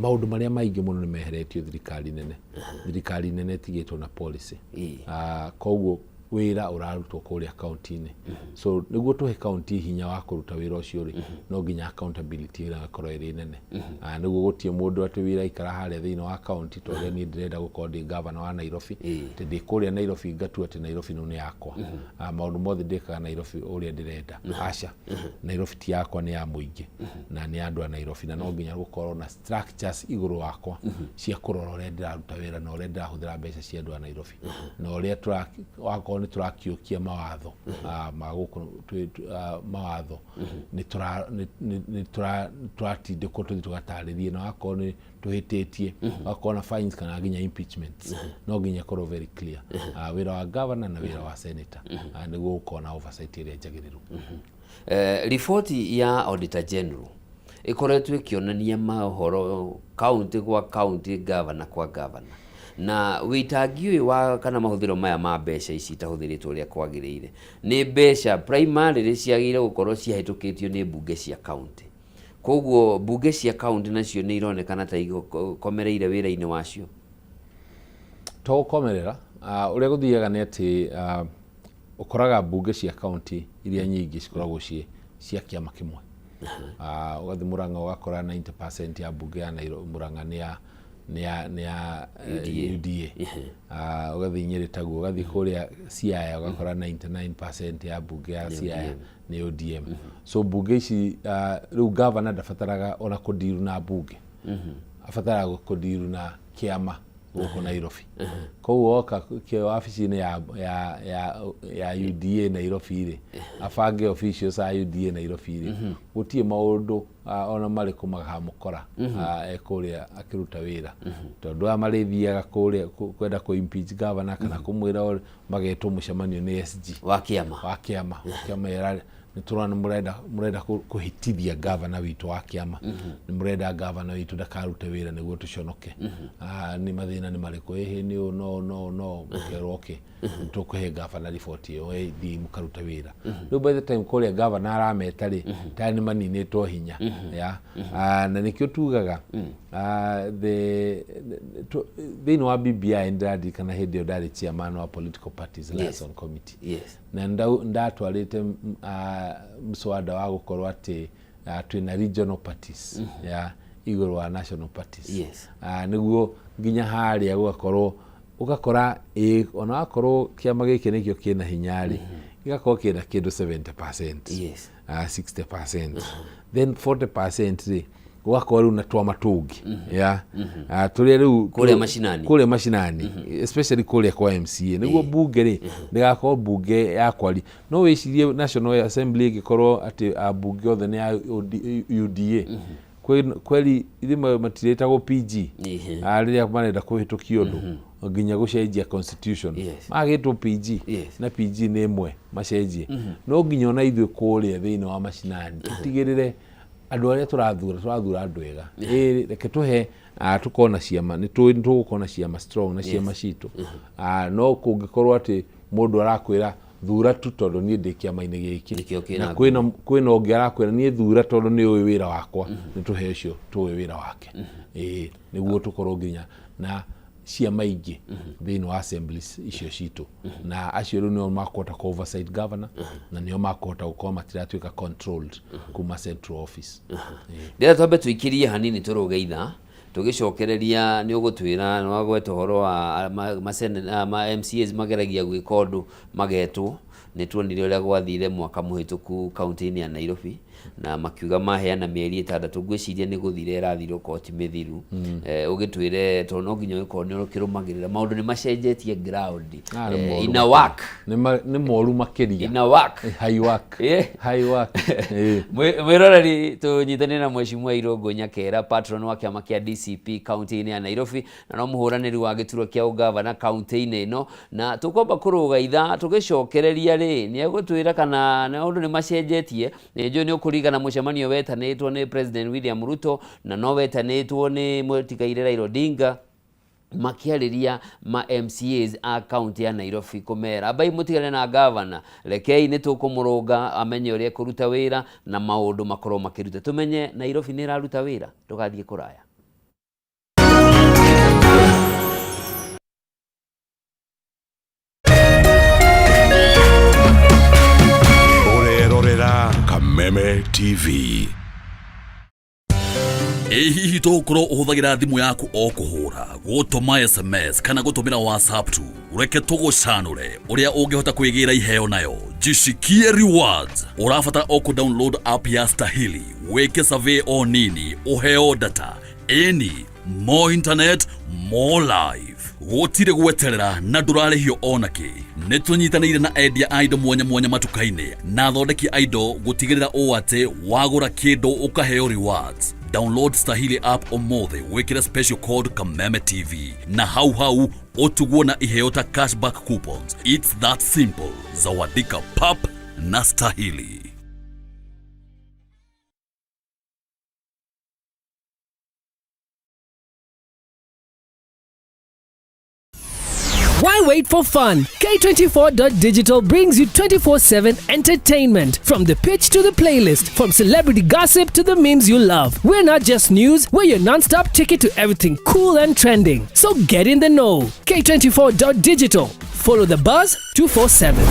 maũndũ marĩa maingĩ mũno nĩ meheretio thirikari nene. Thirikari nene ĩtigĩtwo na policy. Koguo wĩra ũrarutwo kũrĩa kaunti-inĩ. So nĩguo tũhe kaunti hinya wa kũruta wĩra ũcio rĩ, no nginya accountability ĩyo ĩkorwo ĩrĩ nene. Nĩguo gũtirĩ mũndũ atĩ wĩra aikara harĩa thĩinĩ wa kaunti, ta ũrĩa niĩ ndĩrenda gũkorwo ndĩ gavana wa Nairobi, atĩ ndĩ kũrĩa Nairobi ngatua atĩ Nairobi no nĩ yakwa. Maũndũ mothe ndĩkaga Nairobi ũrĩa ndĩrenda. Aca, Nairobi ti yakwa, nĩ ya mũingĩ na nĩ ya andũ a Nairobi, na no nginya gũkorwo na structures igũrũ wakwa cia kũrora ũrĩa ndĩraruta wĩra na ũrĩa ndĩrahũthĩra mbeca cia andũ a Nairobi na ũrĩa wakorwo nĩ tũrakiũkia mawatho ma gũkũ mawatho nĩ tũratindĩkwo tũthiĩ tũgatarĩrie, na wakorwo nĩ tũhĩtĩtie wakorwo na fines kana nginya impeachments. No nginya ĩkorwo very clear wĩra wa governor na wĩra wa senator, nĩguo gũkorwo na oversight ĩrĩa njagĩrĩru. Riboti ya Auditor General ĩkoretwo ĩkĩonania maũhoro kaunti gwa kaunti, gavana kwa gavana, na wĩitangi ũyũ wa kana mahũthĩro maya ma mbeca ici itahũthĩrĩtwo ũrĩa kwagĩrĩire. Nĩ mbeca primarily ciagĩrĩire gũkorwo ciahĩtũkĩtio nĩ mbunge cia kaunti. Koguo mbunge cia kaunti nacio nĩ ironekana ta ikomereire wĩra-inĩ wacio. To gũkomerera. Ũrĩa gũthiaga nĩ atĩ ũkoraga mbunge cia kaunti iria nyingĩ cikoragwo ciĩ cia kĩama kĩmwe. Ũgathiĩ Murang'a ũgakora 90% ya mbunge ya Murang'a nĩ ya UDA. UDA. Ũgathiĩ Nyĩrĩ taguo, ũgathiĩ kũrĩa Siaya ũgakora 99% ya mbunge ya Siaya nĩ ODM. So mbunge ici, rĩu gavana ndabataraga ona kũndiru na mbunge, abataraga kũndiru na kĩama gũkũ Nairobi. Koguo woka wabici-inĩ ya UDA Nairobi rĩ, abange officials a UDA Nairobi rĩ, gũtirĩ maũndũ ona marĩkũ makamũkora e kũrĩa akĩruta wĩra, tondũ aya marĩthiaga kũrĩa kwenda kũ impeach governor kana kũmwĩra magetwo mũcemanio nĩ SG wa kĩama. Wa kĩama. Kĩama Nĩ tũrona mũrenda mũrenda kũhĩtithia gavana witũ wa kĩama, nĩ mũrenda gavana witũ ndakarute wĩra nĩguo tũconoke. Ah, nĩ mathĩna nĩ marĩkũ? Ĩhĩ, nĩ ũũ no no no mũkerwo okay, tũkũhe gavana riboti ĩyo, ĩ, thiĩ mũkarute wĩra. Rĩu by the time kũrĩa gavana arameta rĩ, tayarĩ nĩ maninĩtwo hinya ya. Ah, na nĩkĩo tugaga, ah, thĩinĩ wa BBI, ndĩraririkana hĩndĩ ĩyo ndarĩ chairman wa political parties liaison committee na ndatwarĩte mswada wa gũkorwo atĩ twĩna regional parties ya igũrũ wa national parties. Nĩguo nginya harĩa gũgakorwo ũgakora ĩ ona wakorwo kĩama gĩkĩ nĩkĩo kĩna hinya rĩ, gĩgakorwo kĩna kĩndũ 70%, 60%, then 40% rĩ, gũgakorwo rĩu na twama tũngĩ ya tũrĩa rĩu Kũrĩa macinani. Kũrĩa macinani, especially kũrĩa kwa MCA, nĩguo bunge rĩ ndĩgakorwo bunge ya kwari. No wĩcirie National Assembly ĩngĩkorwo atĩ ambunge othe nĩ a UDA, kweli rĩmwe matirĩtagwo PG. Rĩrĩa marenda kũhĩtũkia ũndũ nginya gũcenjia constitution, magĩtwo PG. Na PG nĩ ĩmwe macenjie, no nginya ona ithuĩ kũrĩa thĩinĩ wa macinani tũtigĩrĩre andũ arĩa tũrathura, tũrathura andũ ega. Ĩĩ, reke tũhe tũkorwo na ciama, nĩ tũĩ nĩ tũgũkorwo na ciama strong na ciama citũ. No kũngĩkorwo atĩ mũndũ arakwĩra thura tu tondũ niĩ ndĩ kĩama-inĩ gĩkĩ, Nĩkĩo kĩna na kwĩna ũngĩ arakwĩra niĩ thura tondũ nĩ ũĩ wĩra wakwa, nĩ tũhe ũcio tũĩ wĩra wake. Ĩĩ, nĩguo tũkorwo nginya na ciama ingĩ thĩinĩ wa assemblies icio citũ, na acio rĩu nĩo makũhota kũ oversight governor, na nĩo makũhota gũkorwo matiratuĩka controlled kuma central office. Ndĩrenda twambe tũikĩrie hanini, tũrũge ithaa, tũgĩcokereria nĩ ũgũtwĩra nĩ wagweta ũhoro wa ma MCAs mageragia gwĩka ũndũ magetwo. Nĩ tuonire ũrĩa gwathire mwaka mũhĩtũku kaunti-inĩ ya Nairobi, na makiuga maheana mĩeri 6. Ngwĩciria nĩ gũthira ĩrathira okorwo ti mĩthiru. Ũgĩtwĩre tondũ no nginya ũgĩkorwo nĩ ũkĩrũmagĩrĩra maũndũ nĩ macenjetie ground. Ah, nĩ moru. Ina work. Nĩ moru makĩria. Ina work. High work. High work. Mwĩroreri, tũnyitanĩre na Mheshimiwa Irũngũ Nyakera, patron wa kĩama kĩa DCP kaunti-inĩ ya Nairobi, na no mũhũranĩri wa gĩturwa kĩa ũgavana kaunti-inĩ ĩno, na tũkwamba kũrũga ithaa. Tũgĩcokereria rĩ, nĩ egũtwĩra kana maũndũ nĩ macenjetie. Nĩ njũĩ nĩ ũkũririkana mũcemanio wetanĩtwo nĩ President William Ruto na no wetanĩtwo nĩ mũtigaire Raila Odinga, makĩarĩria ma MCAs a kaunti ya Nairobi kũmera ambai mũtigane na gavana, rekei nĩ tũkũmũrũnga amenye ũrĩa ekũruta wĩra na maũndũ makorwo makĩruta, tũmenye Nairobi nĩ ĩraruta wĩra. Ndũgathiĩ kũraya. Ũrerorera Kameme TV. Ĩ hihi tũgũkorwo ũhũthagĩra thimũ yaku o kũhũra, gũtũma SMS kana gũtũmĩra WhatsApp tu? Reke tũgũcanũre ũrĩa ũngĩhota kwĩgĩra iheo nayo. Jishikie rewards. Ũrabatara o kũ download app ya Stahili, wĩke survey o nini, ũheo data. Ĩni, more internet, more life, gũtirĩ gweterera na ndũrarĩhio ona kĩ. Nĩ tũnyitanĩire na endia a indo mwanya mwanya matuka-inĩ na athondeki a indo gũtigĩrĩra ũũ atĩ wagũra kĩndũ ũkaheo rewards. Download Stahili app ũmũthĩ, wĩkĩre special code Kameme TV na hau hau ũtugwo na iheo ta cashback coupons. It's that simple. Zawadika pap na Stahili. Why wait for fun? K24.digital brings you 24/7 entertainment. From the pitch to the playlist, from celebrity gossip to the memes you love. We're not just news, we're your non stop ticket to everything cool and trending. So get in the know. K24.digital. Follow the buzz 247.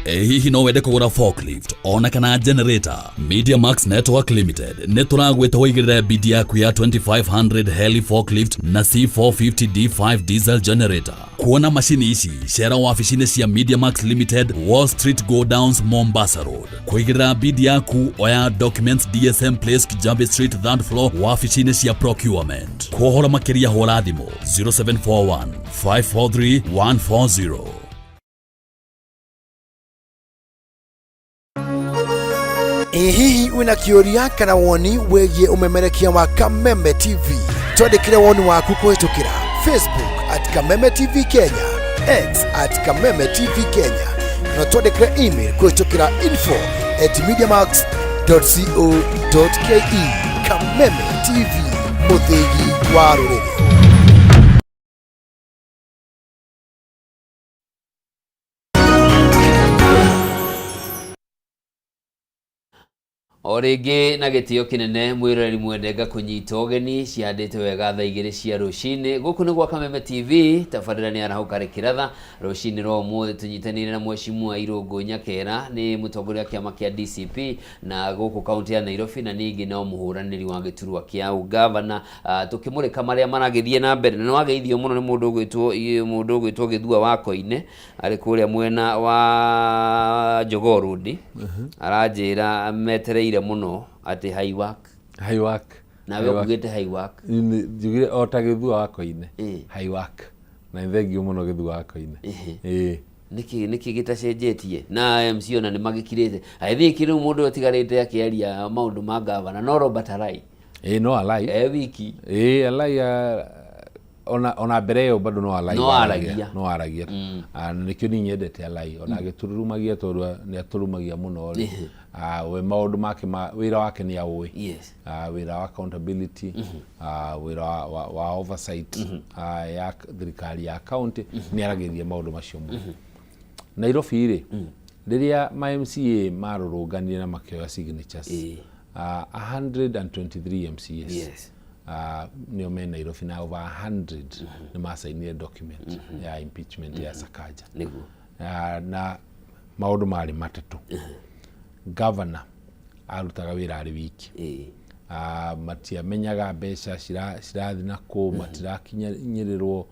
Ĩ hihi no wende kũgũra forklift ona kana generator? Media Max Network Limited nĩ tũragwĩta ũigĩrĩre bid yaku ya 2500 heli forklift na C450 D5 diesel generator. Kuona macini ici, cera wabici-inĩ cia Media Max Limited, Wall Street, Go Downs, Mombasa Road. Kũigĩrĩra bid yaku, oya documents DSM Place, Kijabe Street, third floor, wabici-inĩ cia procurement. Kũhoro makĩria hũra thimũ 0741 543 140. Ĩ hihi wĩna kĩũria kana woni wĩgiĩ ũmemerekia wa Kameme TV? Twandĩkĩre woni waku kũhĩtũkĩra Facebook at Kameme TV Kenya, X at Kameme TV Kenya, kana twandĩkĩre email kũhĩtũkĩra info at mediamax co.ke. Kameme TV, mũthĩgi wa rũrĩrĩ. O rĩngĩ na gĩtĩo kĩnene mwĩroreri mwende ngakũnyita ũgeni ciandĩte wega thaa 2 cia rũcinĩ. Gũkũ nĩ gwa Kameme TV, tabarĩra nĩ arahũka rĩkĩratha. Rũcinĩ rwa ũmũthĩ tũnyitanĩire na Mheshimiwa Irũngũ Nyakera, nĩ mũtongoria wa kĩama kĩa DCP na gũkũ kaunti ya Nairobi, na ningĩ no mũhũranĩri wa gĩturwa kĩa ũgavana. Tũkĩmũrĩka marĩa maragĩthiĩ na mbere. Na nĩ wageithio mũno nĩ mũndũ ũgwĩtwo Gĩthua wa Koine, arĩ kũrĩa mwena wa Jogoo Road. Aranjĩra metereire mũno atĩ high work. High work. Nawe ũkugĩte high work. Njugire o ta Gĩthua wa Koine. High work. Na nĩ thengiũ mũno Gĩthua wa Koine. Nĩkĩ gĩtacenjetie? Na MC ona nĩ magĩkirĩte. I think rĩu mũndũ ũtigarĩte akĩaria maũndũ ma gavana no Robert Alai. No Alai. Wiki. Alai, ona mbere ĩyo bado no Alai. No aragia. No aragia. Na nĩkĩo niĩ nyendete Alai. Ona agĩtũrurumagia tondũ nĩ atũrumagia mũno rĩ. We maũndũ make ma wĩra wake nĩ aũĩ. Wĩra wa accountability, wĩra wa oversight, ya thirikari ya county, nĩ aragĩrĩria maũndũ macio mũno. Nairobi rĩ, rĩrĩa ma MCA marũrũnganire na makĩoya signatures, 123 MCAs nĩo me Nairobi, na over 100 nĩ macainire document ya impeachment ya Sakaja. Na maũndũ marĩ matatũ. Governor arutaga wĩra arĩ wiki. Matiamenyaga mbeca cirathiĩ na kũ, matirakinyĩrĩrwo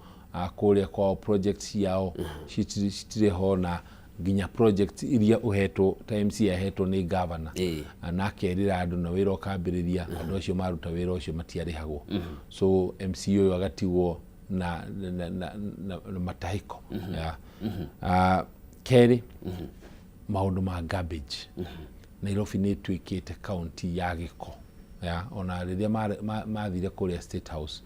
kũrĩa kwao, project ciao citirĩ ho, na nginya project iria ũhetwo ta MCA ahetwo nĩ governor, na akerĩra andũ na wĩra ũkambĩrĩria, andũ acio maruta wĩra ũcio matiarĩhagwo. So MCA ũyũ agatigwo na matahĩko. Yeah. Kerĩ, maũndũ ma garbage. Nairobi nĩ ĩtuĩkĩte kaunti ya gĩko. Yeah. Ona rĩrĩa mathire kũrĩa State House,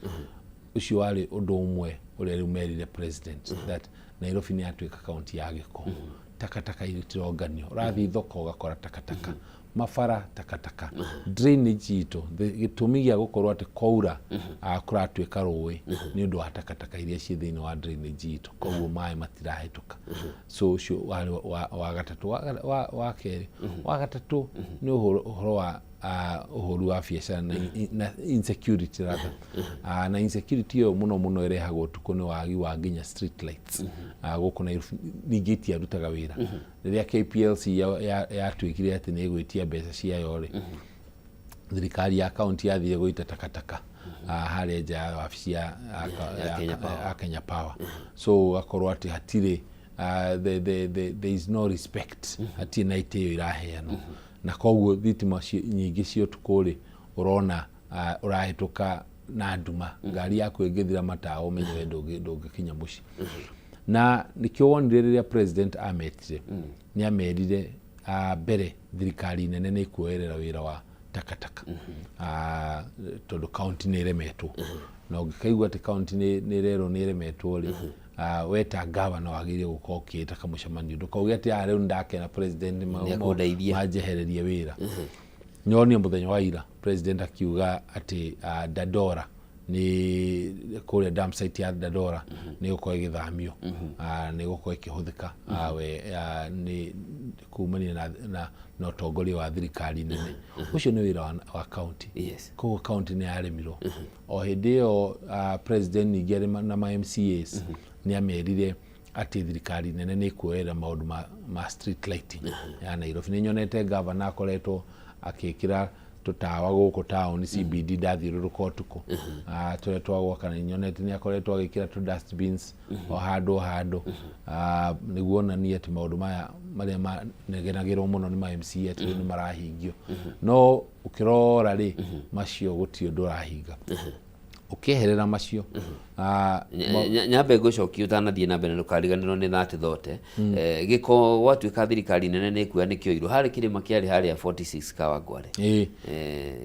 ũcio warĩ ũndũ ũmwe ũrĩa rĩu merire president, that Nairobi nĩ yatuĩka kaunti ya gĩko. Takataka itironganio, ũrathiĩ thoko ũgakora takataka, mabara takataka, drainage itũ. Gĩtũmi gĩa gũkorwo atĩ kwaura kũratuĩka rũĩ nĩ ũndũ wa takataka iria ciĩ thĩinĩ wa drainage itũ, koguo maĩ matirahĩtũka. So ũcio warĩ wa gatatũ. Wa kerĩ, wa gatatũ nĩ ũhoro wa ũhũri wa biacara na insecurity rather. Na insecurity ĩyo mũno mũno ĩrehagwo ũtukũ nĩ wagi wa nginya street lights gũkũ Nairobi. Ningĩ itiarutaga wĩra rĩrĩa KPLC yatuĩkire atĩ nĩ ĩgwĩtia mbeca ciayo rĩ, thirikari ya kaunti yathire gũita takataka harĩa nja ya wabici ya Kenya Power. Ya Kenya Power. So ũgakorwo atĩ hatirĩ there is no respect, hatirĩ na itĩo iraheanwo, na koguo thitima nyingĩ cia ũtukũ rĩ, ũrona ũrahĩtũka na nduma, ngari yaku ĩngĩthira matawa ũmenye we ndũngĩkinya mũciĩ. Na nĩkĩo wonire rĩrĩa president ametire, nĩ amerire mbere thirikari nene nĩ ĩkuoerera wĩra wa takataka, tondũ kaunti nĩ ĩremetwo. Na ũngĩkaigua atĩ kaunti nĩ ĩrerwo nĩ ĩremetwo rĩ, we ta gavana wagĩrĩire gũkorwo ũkĩĩta kamũcemanio, ndũkauge atĩ rĩu nĩndakena president Nĩekũndeithia. Manjehererie wĩra. Nyonie mũthenya wa ira president akiuga atĩ Dandora, nĩ kũrĩa dump site ya Dandora nĩ gũkorwo ĩgĩthamio, nĩ gũkorwo ĩkĩhũthĩka we nĩ kumania na ũtongoria wa thirikari nene. Ũcio nĩ wĩra wa county. Koguo county nĩ yaremirwo. O hĩndĩ ĩyo president ningĩ arĩ na ma MCAs nĩ amerire atĩ thirikari nene nĩ ĩkuoerera maũndũ ma street lighting ya Nairobi. Nĩ nyonete gavana akoretwo akĩkĩra tũtawa gũkũ taũni CBD, ndathiũrũrũka ũtukũ, tũrĩa twa gwaka. Nĩ nyonete nĩ akoretwo agĩkĩra tũ dustbins o handũ o handũ, nĩguo onanie atĩ maũndũ maya marĩa manegenagĩrwo mũno nĩ ma MCA atĩ rĩu nĩ marahingio. No ũkĩrora rĩ, macio gũtirĩ ũndũ ũrahinga ũkĩeherera macio. Nyambe ngũcokia ũtanathiĩ na mbere, ndũkariganĩrwo nĩ thate thote. Gĩko gwatuĩka thirikari nene nĩ ĩkuoya nĩ kĩoirwo harĩ kĩrĩma kĩarĩ harĩa 46 Kawangware.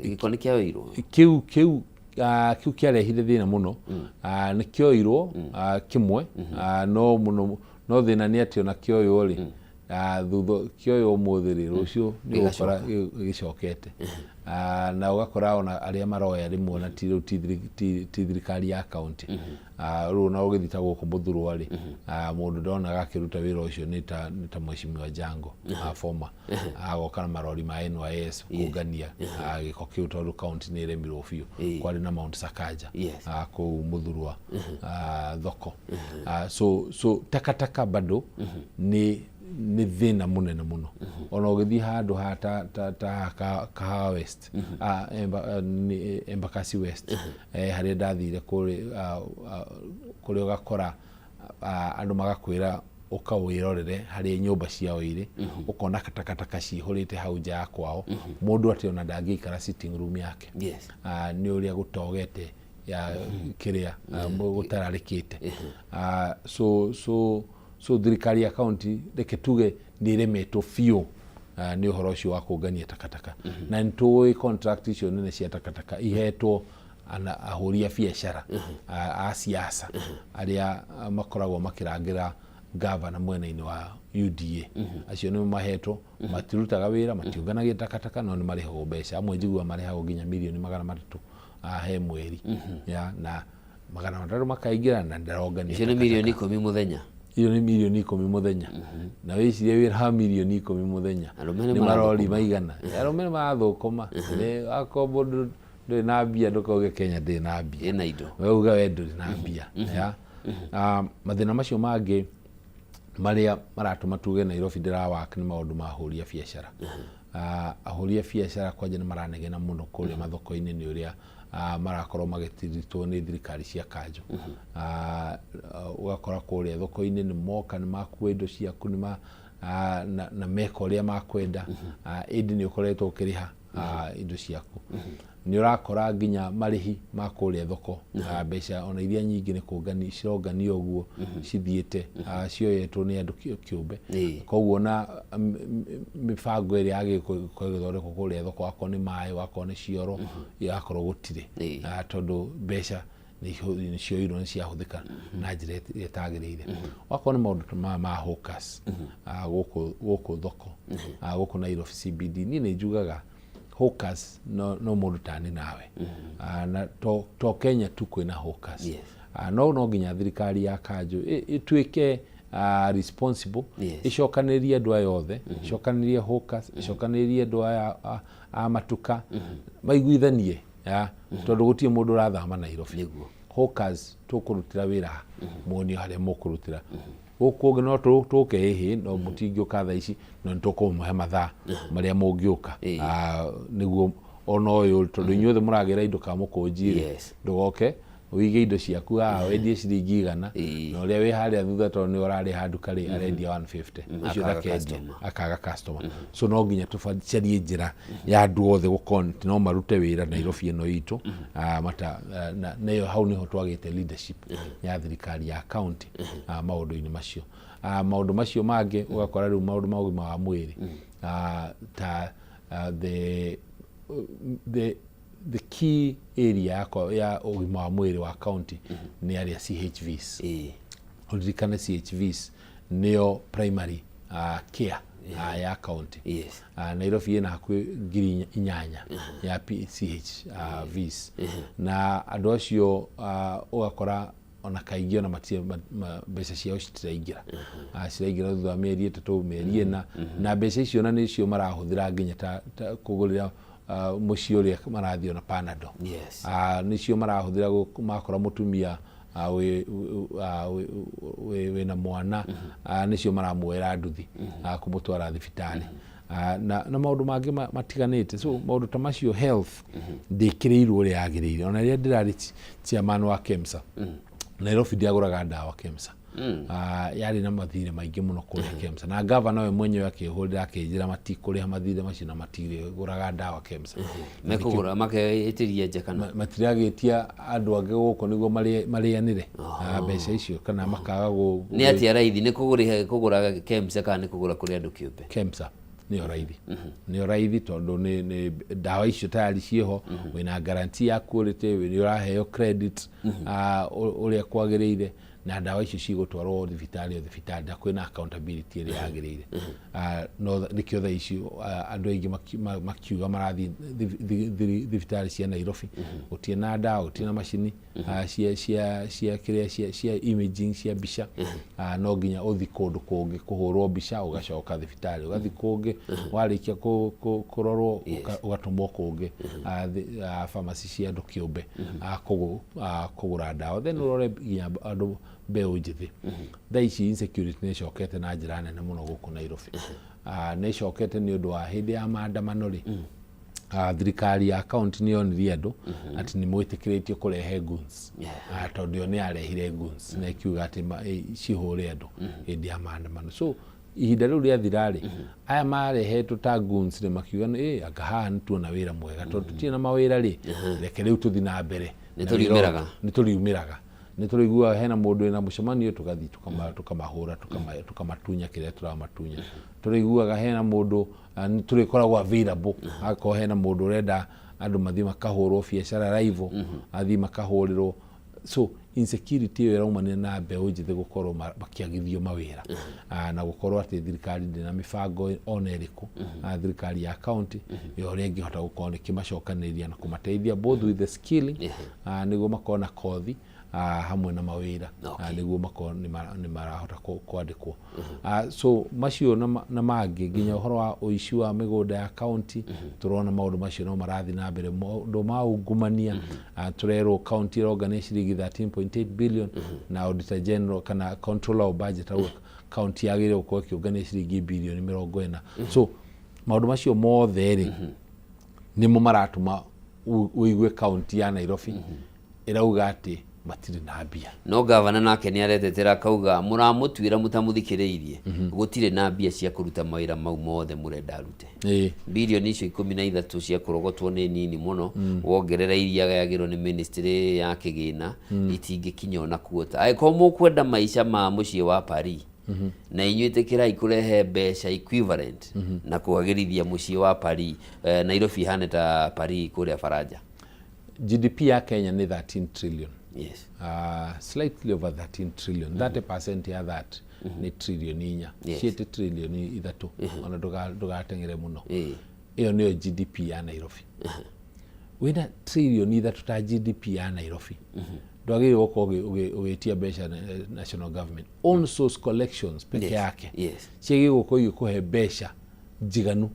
Gĩko nĩ kĩoirwo. Kĩu Kĩu kĩarehire thĩna mũno. Nĩ kĩoirwo kĩmwe, no mũno no thĩna nĩ atĩ ona kĩoywo rĩ, thutha kĩoywo ũmũthĩ rĩ, rũciũ nĩ ũgũkora gĩcokete. Na ũgakora ona arĩa maroya rĩmwe ona ti rĩu ti thirikari ya kaunti. Rĩu ona ũgĩthiĩ ta gũkũ Mũthurwa rĩ, mũndũ ndonaga akĩruta wĩra ũcio nĩ ta Mheshimiwa Jango, former agoka na marori ma NYS kũngania gĩko kĩu tondũ kaunti nĩ ĩremirwo biũ. Kwarĩ na Mount Sakaja kũu Mũthurwa thoko. So takataka bado nĩ thĩna mũnene mũno. Ona ũgĩthiĩ handũ ha ta haha Kahawa West, nĩ Embakasi West, harĩa ndathire kũrĩa ũgakora andũ magakwĩra ũka wĩrorere harĩa nyũmba ciao irĩ, ũkona takataka cihũrĩte hau nja ya kwao, mũndũ atĩ ona ndangĩikara sitting room yake nĩ ũrĩa gũtogete ya kĩrĩa gũtararĩkĩte. So thirikari ya county, reke tuge nĩ ĩremetwo biũ nĩ ũhoro ũcio wa kũngania takataka, na nĩ tũĩ contract icio nene cia takataka ihetwo ana ahũri a biacara a siasa arĩa makoragwo makĩrangĩra gavana mwena-inĩ wa UDA. Acio nĩo mahetwo, matirutaga wĩra, matiũnganagia takataka, no nĩ marĩhagwo mbeca. Amwe njiguaga marĩhagwo nginya mirioni 300 he mweri ya, na 300 makaingĩra na ndarongania Icio nĩ takataka. 10 mirioni mũthenya. Iyo nĩ 10 mirioni mũthenya, na wĩcirie wĩra wa 10 mirioni mũthenya Arũme nĩ nĩ marori marathũkũma. maigana. Arũme nĩ marathũkũma. Akorwo mũndũ ndũrĩ na mbia, ndũkauge Kenya ndĩrĩ na mbia. Ĩna indo. We uga we ndũrĩ na mbia ya. Mathĩna macio mangĩ marĩa maratũma tuge Nairobi ndĩrawak nĩ maũndũ ma ahũri a biacara. Ahũri a biacara kwanja nĩ maranegena mũno kũrĩa mathoko-inĩ nĩ ũrĩa marakorwo magĩtiritwo nĩ thirikari cia kanjũ. Ũgakora kũrĩa thoko-inĩ nĩ moka, nĩ makua indo ciaku, nĩ ma na meka ũrĩa makwenda, ĩndĩ nĩ ũkoretwo ũkĩrĩha indo ciaku. Nĩ ũrakora nginya marĩhi ma kũrĩa thoko, mbeca ona iria nyingĩ nĩ kũngani cironganio ũguo cithiĩte, cioyetwo nĩ andũ kĩũmbe. Koguo ona mĩbango ĩrĩa yagĩrĩirwo gũkorwo ĩgĩthondekwo kũrĩa thoko, akorwo nĩ maĩ, akorwo nĩ cioro, igakorwo gũtirĩ, tondũ mbeca nĩ cioirwo, nĩ ciahũthĩka na njĩra ĩrĩa ĩtagĩrĩire. Wakorwo nĩ maũndũ ta maya ma hawkers gũkũ thoko, gũkũ Nairobi CBD, niĩ nĩ njugaga hawkers no mũndũ tani nawe. Na to Kenya tu kwĩna hawkers. No nginya thirikari ya kanjũ ĩtuĩke responsible, ĩcokanĩrĩrie andũ aya othe, ĩcokanĩrĩrie hawkers, ĩcokanĩrĩrie andũ aya a matuka, maiguithanie ya, tondũ gũtirĩ mũndũ ũrathama Nairobi. Hawkers tũkũrutĩra wĩra ha? Muonio harĩa mũkũrutĩra. Gũkũ ũngĩ no tũke ĩhĩ, no mũtingĩũka thaa ici, no nĩ tũkũmũhe mathaa marĩa mũngĩũka. Nĩguo ona ũyũ, tondũ inyuothe mũragĩra indo kamũkũnji rĩ, ndũgoke wĩige indo ciaku haha wendie ciringi 100, na ũrĩa wĩ harĩa thutha, tondũ nĩ ũrarĩha nduka rĩ, arendia 150, ũcio Akaga ndakendia, customer. Akaga customer. So no nginya tũcarie njĩra ya andũ othe gũkorwo atĩ no marute wĩra Nairobi ĩno itũ. Mata na ĩyo hau nĩho twagĩte leadership ya thirikari ya county maũndũ-inĩ macio. Maũndũ macio mangĩ ũgakora rĩu maũndũ ma ũgima wa mwĩrĩ, ta the key area yakwa ya ũgima wa mwĩrĩ wa county nĩ arĩa CHVs. Ũririkane CHVs nĩo primary care ya county. Nairobi ĩna hakuhĩ 8,000 ya PCH Vs, na andũ acio ũgakora ona kaingĩ ona matirĩ mbeca ciao citiraingĩra. Ciraingĩra thutha wa mĩeri 3, mĩeri 4, na mbeca icio na nĩcio marahũthĩra nginya ta kũgũrĩra mũciĩ ũrĩa marathiĩ ona Panadol. Nĩcio marahũthĩra makora mũtumia wĩna mwana, nĩcio maramuoera nduthi kũmũtwara thibitarĩ, na maũndũ mangĩ matiganĩte. So maũndũ ta macio, health ndĩkĩrĩirwo ũrĩa yagĩrĩire. Ona rĩrĩa ndĩrarĩ chairman wa KEMSA, Nairobi ndiagũraga ndawa KEMSA. Yarĩ na mathirĩ maingĩ mũno kũrĩa KEMSA, na gavana we mwenyewe akĩhũrĩra akĩnjĩra matikũrĩha mathirĩ macio na matirĩgũraga ndawa KEMSA. Mekũgũra makeĩtĩria nja kana? Matiragĩtia andũ angĩ gũkũ nĩguo marĩanĩre mbeca icio kana makaga Nĩ atĩa raithi, nĩ kũgũra KEMSA kana nĩ kũgũra kũrĩ andũ kĩũmbe? KEMSA. Nĩyo raithi, nĩyo raithi, tondũ nĩ ndawa icio tayari ciĩho, wĩna guarantee ya quality, nĩ ũraheo credit ũrĩa kwagĩrĩire, na ndawa icio cigũtwarwo thibitarĩ o thibitarĩ, na kwĩna accountability ĩrĩa yagĩrĩire. No nĩkĩo thaa ici andũ aingĩ makiuga marathiĩ thibitarĩ cia Nairobi, gũtirĩ na ndawa, gũtirĩ na macini cia kĩrĩa cia imaging, cia mbica. No nginya ũthi kũndũ kũngĩ kũhũrwo mbica, ũgacoka thibitarĩ, ũgathi kũngĩ, warĩkia kũrorwo ũgatũmwo kũngĩ, pharmacy cia andũ kĩũmbe, kũgũra ndawa. Then ũrore nginya andũ mbeũ njĩthĩ thaa ici, insecurity nĩ ĩcokete na njĩra nene mũno gũkũ Nairobi. Nĩ ĩcokete nĩ ũndũ wa hĩndĩ ya maandamano rĩ, thirikari ya county nĩ yonirie andũ atĩ nĩ mwĩtĩkĩrĩtio kũrehe guns, tondũ yo nĩ yarehire guns na ĩkiuga atĩ cihũre andũ hĩndĩ ya maandamano. So ihinda rĩu rĩathira rĩ, aya marehetwo ta guns rĩ, makiuga ĩ anga haha nĩ tuona wĩra mwega, tondũ tũtirĩ na mawĩra rĩ, reke rĩu tũthi na mbere. Nĩ Na wĩra tũriumĩraga. Nĩ tũriumĩraga, nĩ tũrĩiguaga hena mũndũ wĩna mũcemanio, tũgathiĩ tũkamahũra, tũkamatunya kĩrĩa tũramatunya. Tũrĩiguaga hena mũndũ, nĩ tũrĩkoragwo available akorwo hena mũndũ ũrenda andũ mathiĩ makahũrwo biacara live, athiĩ makahũrĩrwo. So insecurity ĩyo ĩraumanire na mbeũ njĩthĩ gũkorwo makĩagithio mawĩra, na gũkorwo atĩ thirikari ndĩ na mĩbango ona ĩrĩkũ, thirikari ya county ya ũrĩa ĩngĩhota gũkorwo nĩ kĩmacokanĩrĩria na kũmateithia both with the skilling, nĩguo makorwo na kothi, hamwe na mawĩra, nĩguo makorwo nĩ marahota kwandĩkwo. So macio na mangĩ, nginya ũhoro wa ũici wa mĩgũnda ya county, tũrona maũndũ macio no marathiĩ na mbere, maũndũ ma ungumania. Tũrerwo county ĩrongania ciringi 13.8 billion, na Auditor General kana Controller of Budget auga county yagĩrĩire gũkorwo ĩkĩũngania ciringi birioni 40. So maũndũ macio mothe rĩ, nĩmo maratũma ũigue county ya Nairobi ĩrauga atĩ matirĩ na mbia. No gavana nake nĩ aretetera, akauga mũramũtuĩra mũtamũthikĩrĩirie, gũtirĩ na mbia cia kũruta mawĩra mau mothe mũrenda arute. Birioni icio 13 cia kũrogotwo nĩ nini mũno, wongerera iria agayagĩrwo nĩ ministry ya kĩgĩna, itingĩkinya ona kuota. Angĩkorwo mũkwenda maica ma mũciĩ wa Paris, na inyuĩ ĩtĩkĩrai kũrehe mbeca equivalent na kwagĩrithia mũciĩ wa Paris, Nairobi ihane ta Paris kũrĩa Faranja. GDP ya Kenya nĩ 13 trillion, slightly over 13 trillion. 30% ya that nĩ trillion 4. Ciĩte trillion 3, ona ndũgateng'ere mũno. Ĩyo nĩyo GDP ya Nairobi. Wĩna trillion 3 ta GDP ya Nairobi, ndwagĩrĩirwo gũkorwo ũgĩtia mbeca national government. Own source collections peke yake ciagĩrĩirwo gũkorwo igĩkũhe mbeca njiganu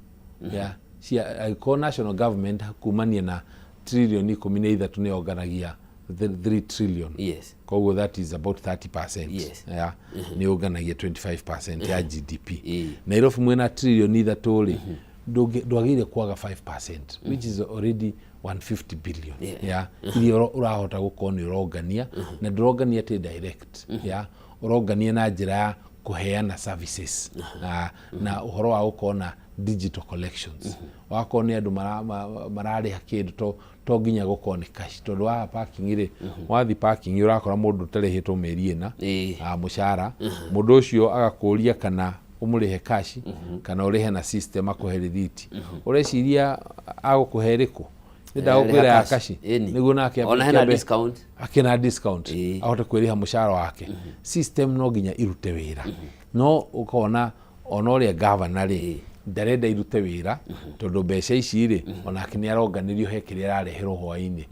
ya cia angĩkorwo national government kumania na trillion 13 nĩ yonganagia 3 trillion. Koguo that is about 30%. Yeah, nĩ yũnganagia 25% ya GDP. Nairobi mwĩna trillion 3 rĩ, ndwagĩrĩire kwaga 5%, which is already 150 billion, yeah, iria ũrahota gũkorwo nĩ ũrongania, na ndũrongania atĩ direct, yeah, ũrongania na njĩra ya kũheana services na ũhoro wa gũkorwo na digital collections, wakorwo nĩ andũ mararĩha kĩndũ, to nginya gũkorwo nĩ cash, tondũ wa parking rĩ, wathi parking ũrakora mũndũ ũtarĩhĩtwo mĩeri 4 mũcara, mũndũ ũcio agakũria kana ũmũrĩhe cash kana ũrĩhe na system akũhe rĩthiti. Ũreciria agũkũhe ĩrĩkũ? Nĩ ndagũkwĩra ya cash. cash. Ĩni. Nĩguo nake Ona hena kĩambe- discount. Akĩna discount, ahote kwĩrĩha mũcara wake. System no nginya irute wĩra, no ũkona ona ũrĩa gavana rĩ ndarenda irute wĩra, tondũ mbeca ici rĩ, onake nĩ aronganĩrio, he kĩrĩa arareherwo hwainĩ.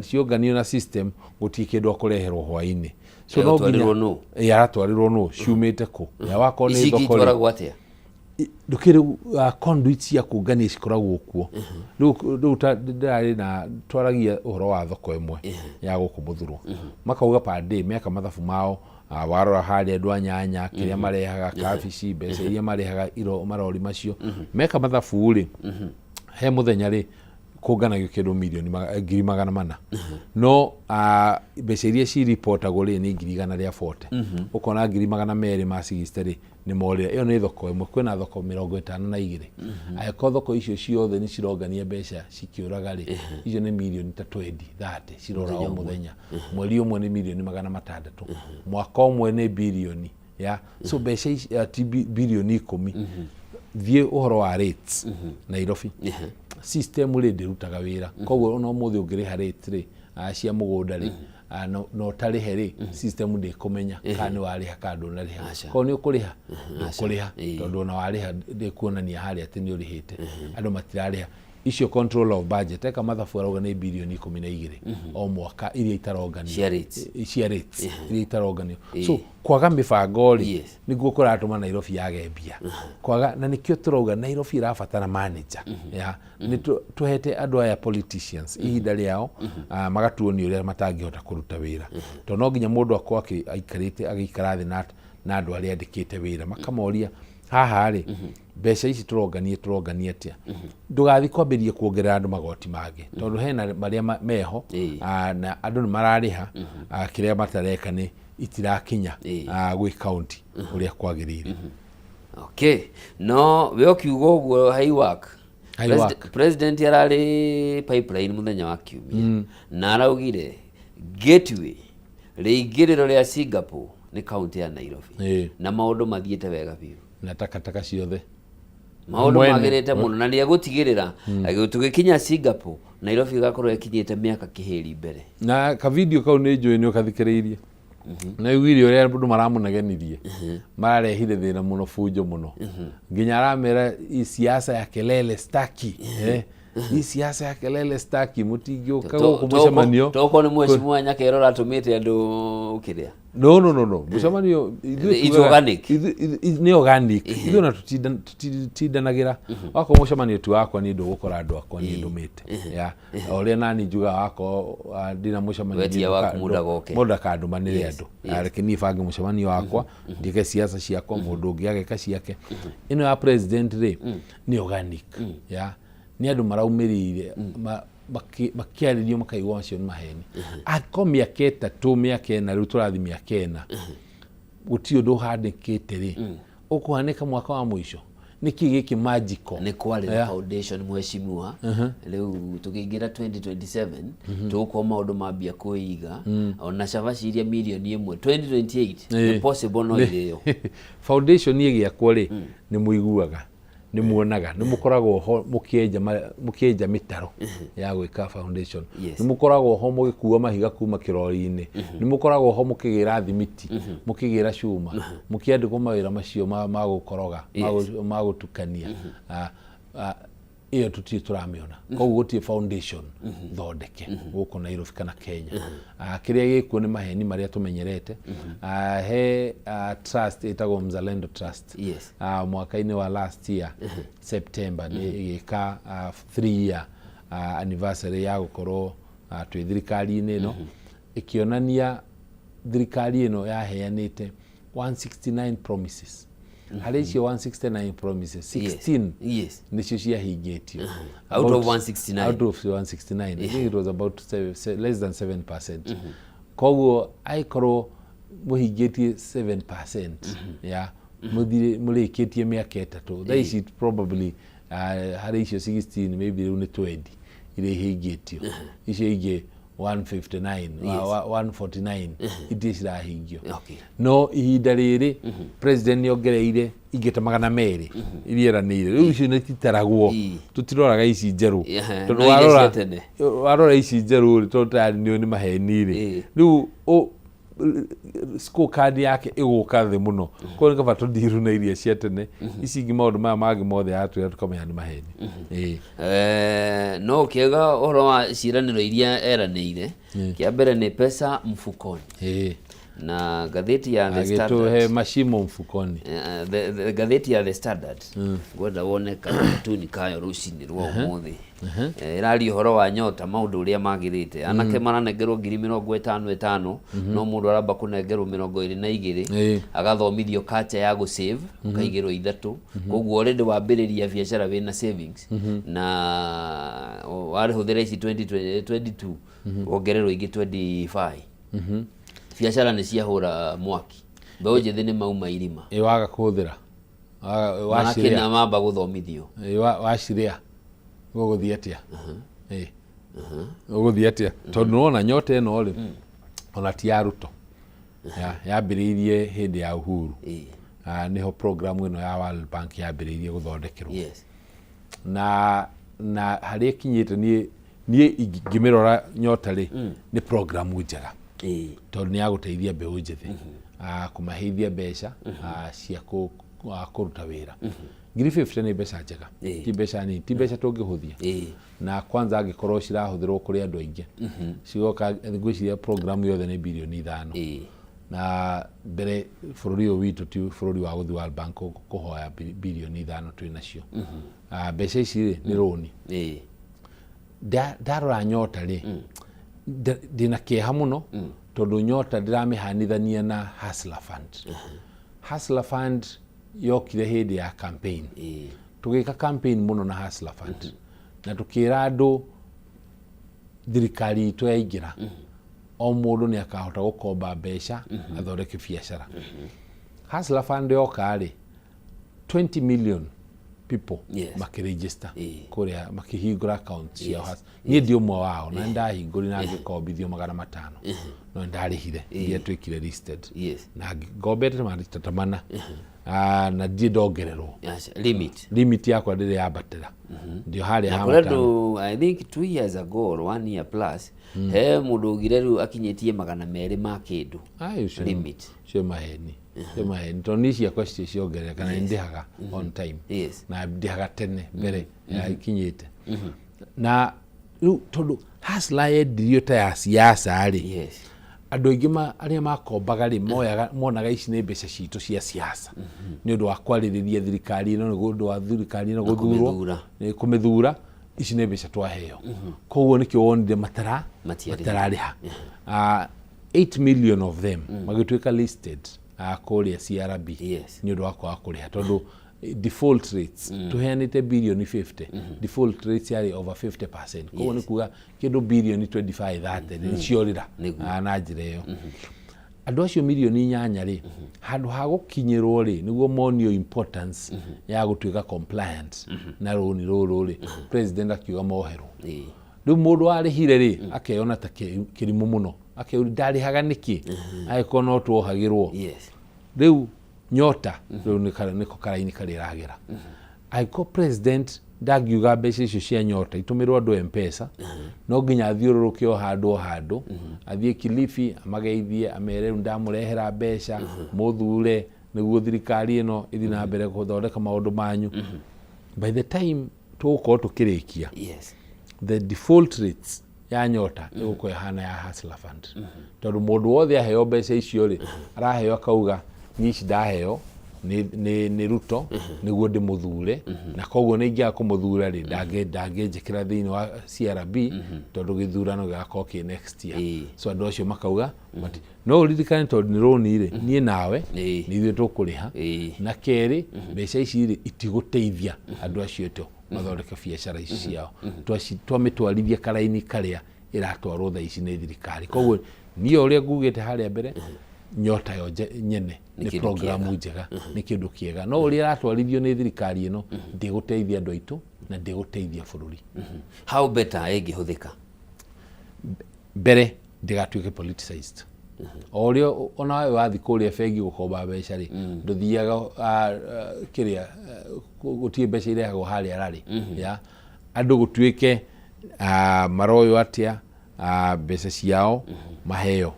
Cionganio na system, gũtirĩ kĩndũ akũreherwo hwainĩ. So no nginya Egũtwarĩrwo nũ? Ĩ, aratwarĩrwo nũ? Ciumĩte kũ? Ya wakorwo nĩ Ici ingĩ thoko rĩ, itwaragwo atĩa? Ndũkĩrĩ conduit cia kũngania cikoragwo kuo. Rĩu ta ndĩrarĩ na twaragia ũhoro wa thoko ĩmwe ya gũkũ Mũthurwo, makauga per day meka mathabu mao, warora harĩa andũ a nyanya kĩrĩa marehaga, kabici, mbeca iria marehaga marori macio, meka mathabu rĩ, he mũthenya rĩ kũnganagio kĩndũ mirioni 400,000, no mbeca iria ciripotagwo rĩ nĩ 140,000. Ũkona 260,000 rĩ nĩ morĩra. Ĩyo nĩ thoko ĩmwe, kwĩna thoko 52. Angĩkorwo thoko icio ciothe nĩ cirongania mbeca cikĩũraga rĩ, icio nĩ mirioni ta 20 30 cirora o mũthenya. Mweri ũmwe nĩ mirioni 600, mwaka ũmwe nĩ birioni ya so mbeca ici ti birioni 10. Thiĩ ũhoro wa rates Nairobi, system rĩ ndĩrutaga wĩra. Koguo ona ũmũthĩ ũngĩrĩha rate rĩ, cia mũgũnda rĩ, na ũtarĩhe rĩ, system ndĩkũmenya kana nĩ warĩha kana ndũnarĩha. Aca. Koguo nĩ ũkũrĩha, ndũkũrĩha, Ĩĩ. tondũ ona warĩha ndĩkuonania harĩa atĩ nĩ ũrĩhĩte. Andũ matirarĩha icio. Control of budget eka mathabu, arauga nĩ birioni 12 o mwaka iria itaronganio. Cia rates. Cia rates iria itaronganio. So kwaga mĩbango rĩ, nĩguo kũratũma Nairobi yage mbia, kwaga, na nĩkĩo tũrauga Nairobi ĩrabatara manager ya nĩ tũhete andũ aya politicians ihinda rĩao, magatuonia ũrĩa matangĩhota kũruta wĩra, tondũ no nginya mũndũ akorwo aikarĩte, agĩikara thĩ na andũ arĩa andĩkĩte wĩra, makamoria, haha rĩ, mbeca ici tũronganie, tũronganie atĩa? Ndũgathiĩ kwambĩrĩria kuongerera andũ magoti mangĩ, tondũ hena marĩa meho, na andũ nĩ mararĩha. Kĩrĩa matareka nĩ itirakinya gwĩ county ũrĩa kwagĩrĩire. Okay, no we ũkiuga ũguo high work. High work. President ararĩ Pipeline mũthenya wa kiumia na araugire gateway, rĩingĩrĩro rĩa Singapore nĩ kaunti ya Nairobi, na maũndũ mathiĩte wega biũ. Na takataka ciothe. Maũndũ Mwene. magĩrĩte mũno na nĩ egũtigĩrĩra tũgĩkinya Singapore, Nairobi ĩgakorwo ĩkinyĩte mĩaka kĩhĩri mbere. Na kavidio kau nĩ njũĩ nĩ ũkathikĩrĩirie, na iguire ũrĩa andũ maramũnegenirie, mararehire thĩna mũno, bunjo mũno, nginya aramera, "Hii siasa ya kelele staki, eh. Hii siasa ya kelele staki, mũtingĩũka gũkũ mũcemanio." Tokorwo nĩ mheshimiwa Nyakero ũratũmĩte andũ kĩrĩa. No, no, no, no, mũcemanio ithuĩ It's organic. Nĩ organic. Ithuĩ ona tũtitindanagĩra. Wakorwo mũcemanio ti wakwa, niĩ ndũgũkora andũ akwa niĩ ndũmĩte ya o ũrĩa nani njugaga, wakorwo ndina mũcemanio, Wetia niĩ waku mũndũ agoke. Mũndũ akandũmanĩre andũ. Reke niĩ bange mũcemanio wakwa, ndĩke siasa ciakwa, mũndũ ũngĩ ageka ciake. Ĩno ya president rĩ, nĩ organic ya nĩ andũ maraumĩrĩire, makĩarĩrio, makaigua macio nĩ maheni. Angĩkorwo mĩaka 3, mĩaka 4, rĩu tũrathiĩ mĩaka 4, gũtirĩ ũndũ ũhandĩkĩte rĩ, ũkũhanĩka mwaka wa mũico nĩkĩ gĩkĩ magical? Nĩ kwarĩ na foundation, mheshimiwa. Rĩu tũkĩingĩra 2027 tũgũkorwo maũndũ mambia kwĩiga, ona cabaci iria mirioni 1 2028 nĩ possible no irĩo. Foundation ĩgĩakwo rĩ, nĩ mũiguaga, nĩ muonaga, nĩ mũkoragwo ho mũkĩenja mĩtaro ya gwĩka foundation. Nĩ mũkoragwo ho mũgĩkua mahiga kuma kĩrori-inĩ, nĩ mũkoragwo ho mũkĩgĩra thimiti, mũkĩgĩra cuma, mũkĩandĩkwo mawĩra macio ma gũkoroga, ma gũtukania. Ĩyo tũtirĩ tũramĩona. Koguo gũtirĩ foundation thondeke gũkũ Nairobi kana Kenya. Kĩrĩa gĩkuo nĩ maheni marĩa tũmenyerete. He trust ĩtagwo Mzalendo Trust. Mwaka-inĩ wa last year September nĩ ĩgĩka 3 year anniversary ya gũkorwo twĩ thirikari-inĩ ĩno, ĩkĩonania thirikari ĩno yaheanĩte 169 promises. Harĩ icio 169 promises, 16 nĩcio ciahingĩtio. Out of 169. Out of 169. I think it was about less than 7%. Koguo angĩkorwo mũhingĩtie 7% ya mũthire, mũrĩkĩtie mĩaka 3 thaa ici, probably harĩ icio 16, maybe rĩu nĩ 20 iria ihingĩtio, icio ingĩ 159, 149 itirĩ cirahingio. No ihinda rĩrĩ president nĩ ongereire ingĩ ta 200 iria eranĩire. Rĩu icio nĩ titaragwo. Tũtiroraga ici njerũ, tondũ no iria warora cia tene. Warora ici njerũ rĩ, tondũ tayari nĩ maheni rĩ, rĩu scorecard yake ĩgũka thĩ mũno. Koguo nĩ kaba tũndiru na iria cia tene. Ici ingĩ, maũndũ maya mangĩ mothe yatwĩra, tũkamenya nĩ maheni. Ĩĩ. No ũkĩuga ũhoro wa ciĩranĩro iria eranĩire, kĩa mbere nĩ pesa mfukoni. Na ngathĩti ya The Agĩtũhe Standard, mashimo mfukoni. Ngathĩti ya The Standard, ngwenda wone katuni kayo rũcinĩ rwa ũmũthĩ. Ĩraria ũhoro wa nyota, maũndũ ũrĩa magĩrĩte, anake maranengerwo ngiri mĩrongo ĩtano ĩtano, no mũndũ aramba kũnengerwo 22, agathomithio culture ya gũsave, ũkaigĩrwo ithatũ. Koguo already wambĩrĩria biacara wĩna savings, na warĩhũthĩra ici 2022, wongererwo ingĩ 25. Biacara nĩ ciahũra mwaki, mbeũ njĩthĩ nĩ mauma irima. Ĩ waga kũhũthĩra, wacirĩa. Marakĩna mamba gũthomithio. Ĩ wacirĩa gũgũthiĩ atĩa? Ĩ ũgũthiĩ atĩa? Tondũ nĩwona nyota ĩno rĩ, ona ti ya Ruto, yambĩrĩirie hĩndĩ ya Uhuru. Nĩho program ĩno ya World Bank yambĩrĩirie gũthondekerwo. Na harĩa ĩkinyĩte, niĩ ngĩmĩrora Nyota rĩ, nĩ program njega tondũ nĩ ya gũteithia mbeũ njĩthĩ, kũmaheithia mbeca cia kũruta wĩra. 50,000 nĩ mbeca njega, ti mbeca nini, ti mbeca tũngĩhũthia. Na kwanza angĩkorwo cirahũthĩrwo kũrĩ andũ aingĩ, cigoka, ngwĩciria program yothe nĩ birioni 5. Na mbere bũrũri ũyũ witũ ti bũrũri wa gũthiĩ World Bank kũhoya birioni 5 twĩ nacio. Mbeca ici rĩ, nĩ rũni. Ndarora Nyota rĩ, ndĩna kĩeha mũno tondũ Nyota ndĩramĩhanithania na Hustler Fund. Hustler Fund yokire hĩndĩ ya campaign. Tũgĩka campaign mũno na Hustler Fund na tũkĩra andũ thirikari itũ yaingĩra, o mũndũ nĩ akahota gũkomba mbeca athondeke biacara. Hustler Fund yoka rĩ, 20 million people makĩregister kũrĩa, makĩhingũra account ciao. Niĩ ndi ũmwe wao na nĩndahingũri na ngĩkombithio 500, no nĩndarĩhire, ndiatuĩkire listed. Na ngombete marita ta mana. Na ndirĩ ndongererwo. Limit. Limit yakwa ndĩrĩ yambatĩra, ndio harĩa na ha kũrĩ matano. Andũ, I think 2 years ago or one year plus, he mũndũ ugire rĩu akinyĩtie 200 ma kĩndũ Ai, ũcio limit. Ũcio maheni, ũcio maheni, tondũ niĩ ciakwa citirĩ ciongerereka na nĩndĩhaga on time na ndĩhaga tene mbere ya ikinyĩte. Na rĩu tondũ Hustler yendirio ta ya siasa rĩ, andũ aingĩ arĩa makombaga rĩ, moyaga, monaga ici nĩ mbeca citũ cia siasa nĩ ũndũ wa kwarĩrĩria thirikari ĩno, nĩ ũndũ wa thirikari ĩno gũthurwo. Kũmĩthura. Nĩ kũmĩthura, ici nĩ mbeca twaheo. Koguo nĩkĩo wonire matara Matiarĩha. Matararĩha. 8 million of them magĩtuĩka listed kũrĩa CRB nĩ ũndũ wa kwaga kũrĩha, tondũ default rates, tũheanĩte birioni 50, default rates yarĩ over 50%. Koguo nĩ kuga kĩndũ birioni 25 30 nĩ ciorĩra. Na njĩra ĩyo andũ acio mirioni 8 rĩ, handũ ha gũkinyĩrwo rĩ, nĩguo monio importance ya gũtuĩka compliant na rũni rũrũ rĩ, president akiuga moherwo. Rĩu mũndũ warĩhire rĩ, akeyona ta kĩrimũ mũno, akeyũria ndarĩhaga nĩkĩ angĩkorwo no tuohagĩrwo. Rĩu Nyota rĩu nĩko karaini karĩa ĩragera. Angĩkorwo president ndangiuga mbeca icio cia Nyota itũmĩrwo andũ Mpesa, no nginya athiũrũrũke o handũ o handũ, athiĩ Kilifi amageithie, amere rĩu ndamũrehera mbeca mũthure nĩguo thirikari ĩno ĩthiĩ na mbere gũthondeka maũndũ manyu. By the time tũgũkorwo tũkĩrĩkia, the default rates ya Nyota ĩgũkorwo ĩhana ya Hustler Fund, tondũ mũndũ wothe aheo mbeca icio rĩ, araheo akauga niĩ ici ndaheo nĩ Ruto nĩguo ndĩmũthure, na koguo nĩ ingĩaga kũmũthura rĩ, ndangĩnjĩkĩra thĩinĩ wa CRB tondũ gĩthurano gĩgakorwo kĩ next year. So andũ acio makauga no ũririkane, tondũ nĩ rũni rĩ, niĩ nawe nĩ ithuĩ tũkũrĩha. Na kerĩ, mbeca ici rĩ, itigũteithia andũ acio to mathondeke biacara ici ciao. Twamĩtwarithia karaini karĩa ĩratwarwo thaa ici nĩ thirikari. Koguo niĩ o ũrĩa ngugĩte harĩa mbere, Nyota yo nyene nĩ nĩ kĩndũ programu kĩega. Njega, nĩ kĩndũ kĩega, no ũrĩa ĩratwarithio nĩ thirikari ĩno, ndĩgũteithia andũ aitũ na ndĩgũteithia bũrũri. How better ĩngĩhũthĩka? Mbere ndĩgatuĩke politicized. O ũrĩa onawe wathiĩ kũrĩa bengi gũkomba mbeca rĩ, ndũthiaga kĩrĩa, gũtirĩ mbeca irehagwo harĩa rarĩ ya andũ gũtuĩke maroywo atĩa mbeca ciao maheo,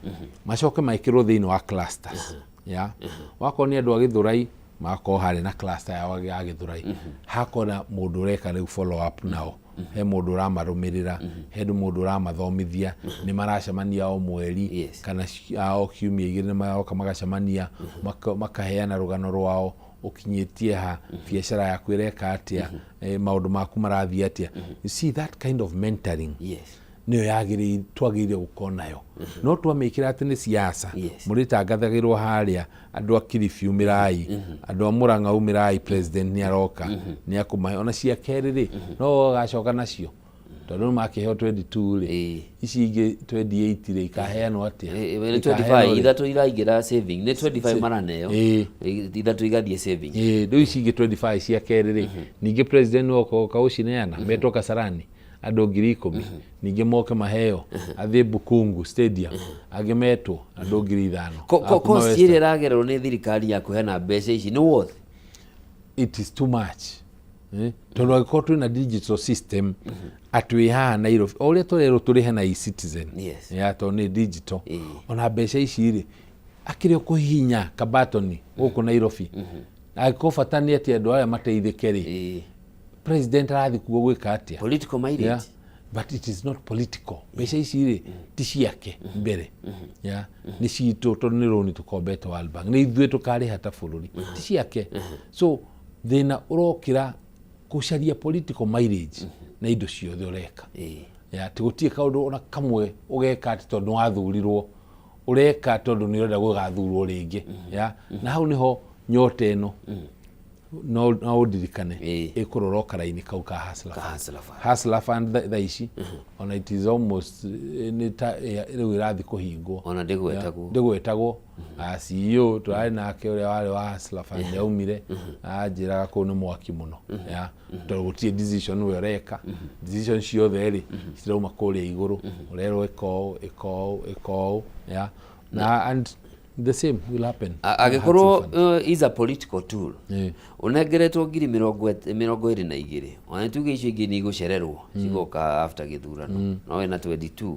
macoke mekĩrwo thĩinĩ wa clusters ya wakorwo nĩ andũ a Gĩthũrai, magakorwo harĩa na cluster yao ya Gĩthũrai, hakorwo na mũndũ ũreka rĩu follow up nao, he mũndũ ũramarũmĩrĩra, he mũndũ ũramathomithia, nĩ maracemania o mweri kana o kiumia 2, nĩ maroka magacemania, makaheana rũgano rwao, ũkinyĩtie ha, biacara yaku ĩreka atĩa, maũndũ maku marathiĩ atĩa. You see that kind of mentoring nĩyo yagĩrĩire, twagĩrĩire gũkorwo nayo, no twamĩkĩra atĩ nĩ siasa, mũrĩtangathagĩrwo harĩa, andũ a Kilifi umĩrai, andũ a Mũrang'a umĩrai, president nĩ aroka, nĩ akũmahe. Ona cia kerĩ rĩ, no agacoka nacio, tondũ nĩ makĩheo 22 rĩ, ici ingĩ 28 rĩ, ikaheanwo atĩa? Nĩ Ikaheanwo 25 rĩ? Ithatũ iraingĩra saving, nĩ 25 maraneo, ithatũ igathiĩ saving. Rĩu ici ingĩ 25 cia kerĩ rĩ, ningĩ president nĩwe ũkoka gũcineana, metwo Kasarani. Andũ 10,000 ningĩ moke maheo athiĩ Bukungu Stadium, angĩ metwo andũ 5,000. A kuma Cost Western. ĩrĩa ĩragererwo nĩ thirikari ya kũheana mbeca ici nĩ worth? It is too much, eh? Tondũ angĩkorwo twĩna digital system atĩ wĩ haha Nairobi, o ũrĩa tũrerwo tũrĩhe na eCitizen, ya tondũ nĩ digital, ona mbeca ici rĩ, akĩrĩ o kũhihinya kabatoni gũkũ Nairobi. Angĩkorwo bata nĩ atĩ andũ aya mateithĩke rĩ, president arathiĩ kuo gwĩka atĩa? Political mileage. Yeah. But it is not political. Mbeca ici rĩ, ti ciake mbere, yeah? Nĩ citũ, tondũ nĩ rũni tũkombete World Bank, nĩ ithuĩ tũkarĩha ta bũrũri, ti ciake. So thĩna ũrokĩra gũcaria political mileage na indo ciothe ũreka. Yeah, ti gũtirĩ kaũndũ ona kamwe ũgeka atĩ tondũ nĩwathurirwo, ũreka tondũ nĩ ũrenda gũgathurwo rĩngĩ. Yeah? Na hau nĩho nyota ĩno, no ũndirikane, ĩkũrora o karaini kau ka Hustler Ka Fund. Hustler Fund. Hustler Fund thaa ici ona it is almost nĩ ta rĩu ĩrathiĩ kũhingwo. Ona ndĩgwetagwo. Ndĩgwetagwo. Ah, CEO tũrarĩ nake ũrĩa warĩ wa Hustler Fund nĩaumire, anjĩraga kũu nĩ mwaki mũno, ya tondũ gũtirĩ decision we ũreka, decision ciothe rĩ cirauma kũrĩa igũrũ, ũrerwo ĩka ũũ, ĩka ũũ, ĩka ũũ, ya na and the same will happen. Angĩkorwo Hustler Fund. is a political tool, ũnengeretwo ngiri 22, ona tuge icio ingĩ nĩ igũcererwo cigoka after gĩthurano, no wĩna 22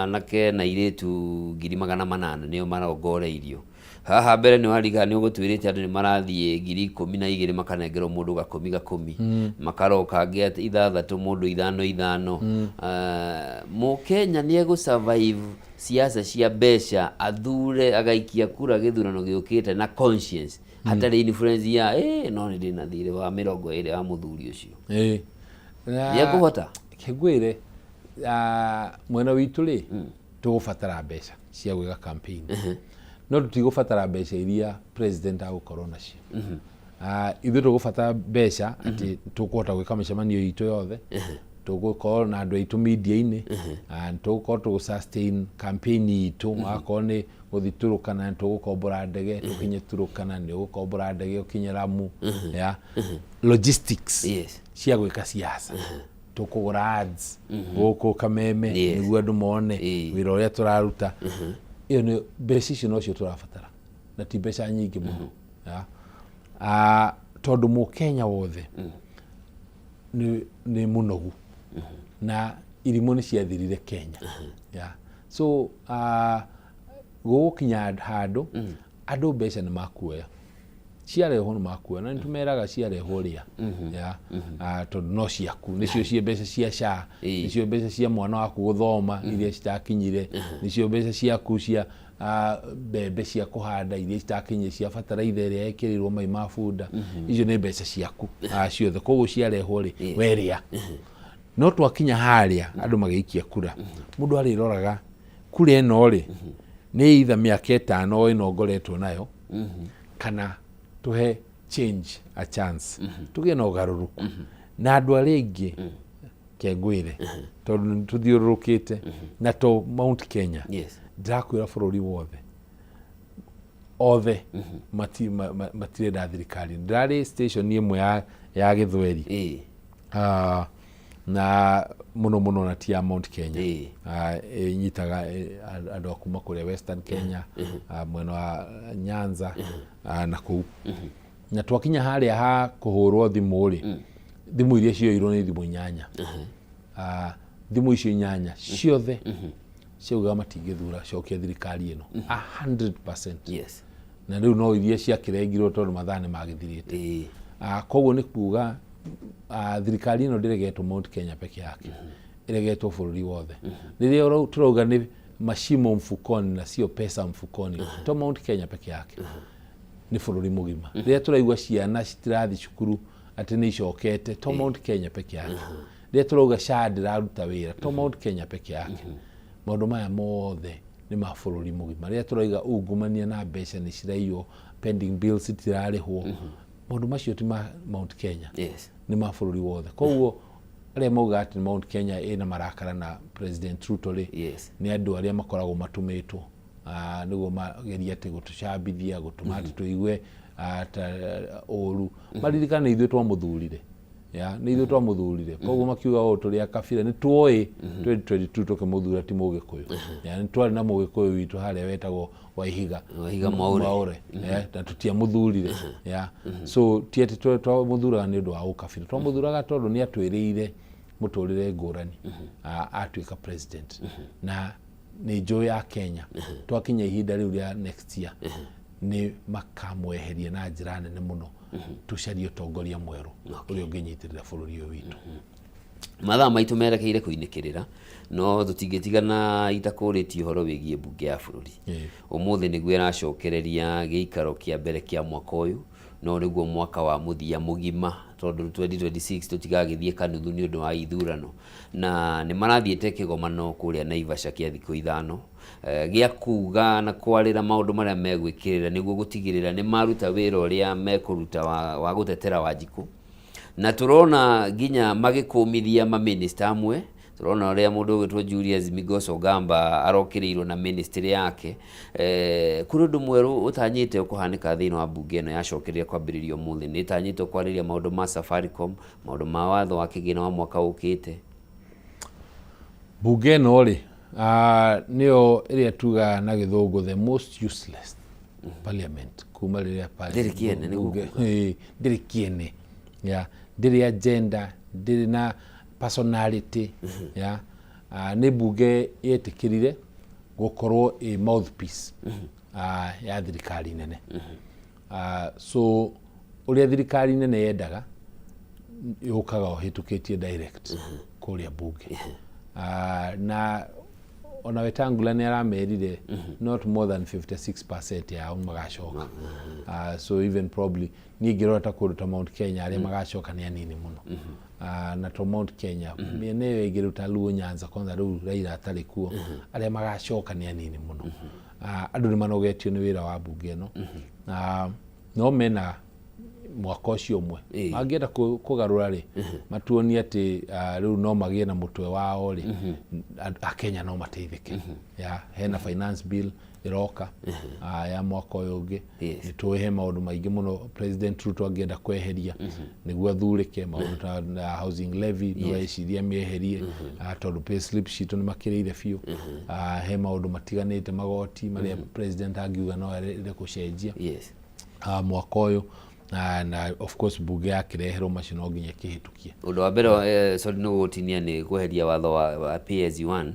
anake na airĩtu 800,000 nĩo marongoreirio haha. Mbere nĩ wariga nĩ ũgũtwĩrĩte andũ nĩ marathiĩ 12,000 makanengerwo mũndũ gakũmi gakũmi, makaroka angĩ atĩ ithathatũ mũndũ ithano ithano. Ah, mũkenya nĩ egũ survive siasa cia mbeca, athure agaikia kura gĩthurano gĩũkĩte na conscience, hatarĩ influence ya no nĩ ndĩna thirĩ wa 20 wa mũthuri ũcio? Na- Nĩ ekũhota? Kĩngwĩre, mwena witũ rĩ, tũgũbatara mbeca cia gwĩka campaign, no tũtigũbatara mbeca iria president agũkorwo nacio. Ithuĩ tũgũbatara mbeca atĩ tũkũhota gwĩka mĩcemanio itũ yothe, tũgũkorwo na andũ aitũ media-inĩ, tũgũkorwo tũgũ sustain campaign itũ. Akorwo nĩ gũthiĩ Turukana, nĩ tũgũkombora ndege tũkinye Turukana, nĩ ũgũkombora ndege ũkinye Lamu, ya logistics cia gwĩka siasa, tũkũgũra ads gũkũ Kameme nĩguo andũ mone wĩra ũrĩa tũraruta. Ĩyo nĩ mbeca icio nocio tũrabatara, na ti mbeca nyingĩ mũno, ya. Ah, tondũ mũkenya wothe nĩ mũnogu na irimũ nĩ ciathirire Kenya, ya. So gũgũkinya handũ andũ mbeca nĩ makuoya, ciarehwo nĩ makuoya, na nĩ tũmeraga ciarehwo rĩa, ya. Ah, tondũ no ciaku, nĩcio cia mbeca cia SHA, nĩcio mbeca cia mwana waku gũthoma iria citakinyire, nĩcio mbeca ciaku cia mbembe cia kũhanda iria citakinyire, cia bataraitha ĩrĩa ĩkĩrĩirwo mai ma bunda. Icio nĩ mbeca ciaku ciothe, koguo ciarehwo rĩ, werĩa. No twakinya harĩa andũ magĩikia kura, mũndũ arĩroraga kura ĩno rĩ, nĩ itha mĩaka 5 ĩno ngoretwo nayo, kana tũhe change a chance, tũgĩe na ũgarũrũku na andũ arĩa aingĩ. Kengwĩre, tondũ nĩ tũthiũrũrũkĩte na to Mount Kenya, ndĩrakwĩra bũrũri wothe, othe matirenda thirikari. Ndĩrarĩ station ĩmwe ya gĩthweri, na mũno mũno na ti ya Mount Kenya. Ah, ĩnyitaga andũ a kuma kũrĩa Western Kenya, mwena wa Nyanza, na kũu. Na twakinya harĩa ha kũhũrwo thimũ rĩ, thimũ iria cioirwo nĩ thimũ inyanya. Ah, thimũ icio inyanya ciothe ciaugaga matingĩthura cokia thirikari ĩno 100%. Na rĩu no iria ciakĩrengirwo tondũ mathaa nĩ magĩthirĩte. Ah, koguo nĩ kuga thirikari ĩno ndĩregetwo Mount Kenya peke yake, ĩregetwo bũrũri wothe. Rĩrĩa tũrauga nĩ mashimo mfukoni na sio pesa mfukoni, to Mount Kenya peke yake, nĩ bũrũri mũgima. Rĩrĩa tũraigua ciana citirathiĩ cukuru atĩ nĩ icokete, to Mount Kenya peke yake. Rĩrĩa tũrauga SHA ndĩraruta wĩra, to Mount Kenya peke yake. Maũndũ maya mothe nĩ ma bũrũri mũgima. Rĩrĩa tũrauga ungumania na mbeca nĩ ciraiywo, pending bills citirarĩhwo, maũndũ macio ti ma Mount Kenya, nĩ ma bũrũri wothe. Koguo arĩa maugaga atĩ Mount Kenya ĩna marakara na President Ruto rĩ, nĩ andũ arĩa makoragwo matũmĩtwo nĩguo magerie atĩ gũtũcambithia, gũtũma atĩ tũigue ta ũru. Maririkane ithuĩ twamũthurire. Ya nĩ ithuĩ twamũthurire, koguo makiuga o tũrĩ a kabira nĩ tuoĩ 2022 tũkĩmũthura ti Mũgĩkũyũ. Ya nĩ twarĩ na Mũgĩkũyũ witũ harĩa wetagwo Waihiga. Waihiga Mwaure. Mwaure, na tũtiamũthurire. Ya so ti atĩ twamũthuraga nĩ ũndũ wa ũkabira, twamũthuraga tondũ nĩ atwĩrĩire mũtũrĩre ngũrani atuĩka president, na nĩ njũĩ ya Kenya twakinya ihinda rĩu rĩa next year nĩ makamweheria na njĩra nene mũno, tũcarie ũtongoria mwerũ ũrĩa ũngĩnyitĩrĩra bũrũri ũyũ witũ. Mathaa maitũ merekeire kũinĩkĩrĩra, no tũtingĩtigana itakũrĩtie ũhoro wĩgiĩ mbunge ya bũrũri. Ũmũthĩ nĩguo ĩracokereria gĩikaro kĩa mbere kĩa mwaka ũyũ, no nĩguo mwaka wa mũthia mũgima, tondũ 2026 tũtigagĩthiĩ kanuthu nĩ ũndũ wa ithurano, na nĩ marathiĩte kĩgomano kũrĩa Naivasha kĩa thikũ 5 gĩa kuga na kwarĩra maũndũ marĩa megwĩkĩrĩra nĩguo gũtigĩrĩra nĩ maruta wĩra ũrĩa mekũruta wa gũtetera Wanjikũ. Na tũrona nginya magĩkũmithia mamĩnĩsta amwe, tũrona ũrĩa mũndũ ũgwĩtwo Julius Migos Ogamba arokĩrĩirwo na ministry yake. Kũrĩ ũndũ mwerũ ũtanyĩte ũkũhanĩka thĩinĩ wa mbunge ĩno yacokereria kwambĩrĩria ũmũthĩ? Nĩ ĩtanyĩtwo kwarĩria maũndũ ma Safaricom, maũndũ ma watho wa kĩgĩna wa mwaka ũkĩte. Mbunge ĩno rĩ, nĩyo ĩrĩa tugaga na Gĩthũngũ the most useless parliament kuma rĩrĩa Ndĩrĩ kĩene, nĩguo kuga. Ndĩrĩ kĩene ya, ndĩrĩ agenda, ndĩrĩ na personality ya. Nĩ mbunge yetĩkĩrire gũkorwo ĩ mouthpiece ya thirikari nene. So ũrĩa thirikari nene yendaga yũkaga ũhĩtũkĩtie direct kũrĩa mbunge. Na ona Wetangula nĩ aramerire not more than 56% yao magacoka. So even probably niĩ ngĩrora ta kũndũ ta Mount Kenya, arĩa magacoka nĩ anini mũno. Na to Mount Kenya, mĩena ĩyo ĩngĩ rĩu ta Luo Nyanza, kwanza rĩu Raila atarĩ kuo, arĩa magacoka nĩ anini mũno. Andũ nĩ manogetio nĩ wĩra wa mbunge ĩno. No mena mwaka ũcio ũmwe mangĩenda kũgarũra rĩ, matuonie atĩ rĩu no magĩe na mũtwe wao rĩ, Akenya no mateithĩke. Ya hena finance bill ĩroka ya mwaka ũyũ ũngĩ. Nĩ tũĩ he maũndũ maingĩ mũno President Ruto angĩenda kweheria nĩguo athurĩke, maũndũ ta na housing levy no eciria mĩeherie, tondũ pay slip citũ nĩ makĩrĩire biũ. He maũndũ matiganĩte, magoti marĩa president angiuga no arende gũcenjia mwaka ũyũ, na of course mbunge yakĩreherwo macio no nginya ĩkĩhĩtũkie. Ũndũ wa mbere, sorry nĩ gũgũtinia, nĩ kweheria watho wa pay as you earn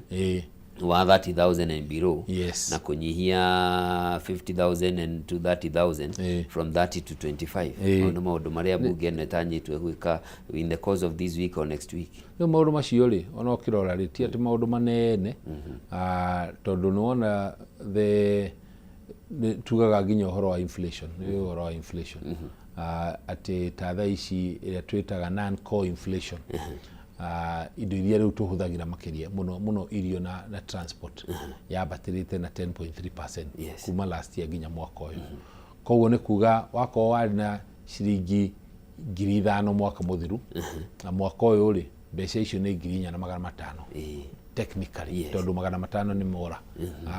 wa 30,000 and below na kũnyihia 50,000 and to 30,000, from 30 to 25. Mau nĩ maũndũ marĩa mbunge ĩno ĩtanyĩtwo gwĩka in the course of this week or next week. Rĩu maũndũ macio rĩ, ona ũkĩrora rĩ, ti atĩ maũndũ manene, tondũ nĩ wona the nĩ tugaga nginya ũhoro wa inflation, nĩ ũhoro wa inflation, atĩ ta thaa ici ĩrĩa twĩtaga non core inflation, indo iria rĩu tũhũthagĩra makĩria mũno mũno, irio na transport, yambatĩrĩte na 10.3% kuma last year nginya mwaka ũyũ. Koguo nĩ kuga wakorwo warĩ na ciringi 5,000 mwaka mũthiru, na mwaka ũyũ rĩ, mbeca icio nĩ 4,500 technically, tondũ 500 nĩ mora.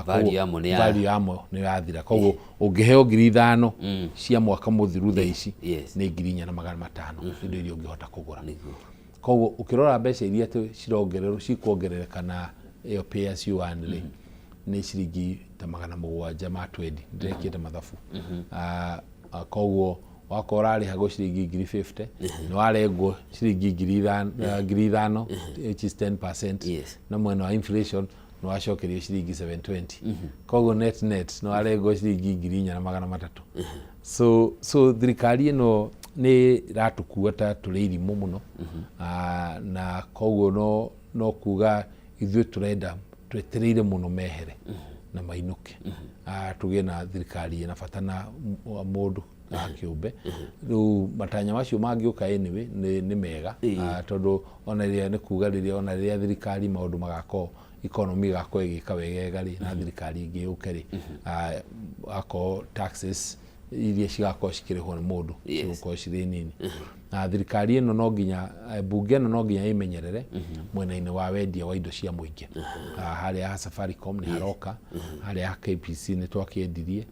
Value yamo nĩ value yamo nĩ yathira. Koguo ũngĩheo 5,000 cia mwaka mũthiru, thaa ici nĩ 4,500 indo iria ũngĩhota kũgũra. Koguo ũkĩrora mbeca iria cirongererwo, cikuongerereka na ĩyo pay as you earn rĩ, nĩ ciringi ta 720, ndĩrekĩte mathabu. Koguo wakorwo ũrarĩhagwo ciringi ngiri 50, nĩ warengwo ciringi 5,000, 5,000, which is 10%, na mwena wa inflation nĩ wacokerio ciringi 720. Koguo net net nĩ warengwo ciringi 4,300. So thirikari ĩno nĩ ĩratũkua ta tũrĩ irimũ mũno. Na koguo no kuga ithuĩ tũrenda, twetereire mũno mehere na mainũke, tũgĩe na thirikari ĩna bata na mũndũ kĩũmbe. Rĩu matanya macio mangĩũka anyway nĩ mega. Tondũ ona rĩrĩa nĩ kuga rĩrĩa ona rĩrĩa thirikari maũndũ magakorwo economy ĩgakorwo ĩgĩka wegega rĩ, na thirikari ĩngĩ yũke rĩ, akorwo taxes Iria cigakorwo cikĩrĩhwo nĩ mũndũ cigũkorwo cirĩ nini. Na thirikari ĩno no nginya, bunge ĩno no nginya ĩmenyerere mwena-inĩ wa wendia wa indo cia mũingĩ. Harĩa ha Safaricom nĩ haroka, harĩa ha KPC nĩ twakĩendirie,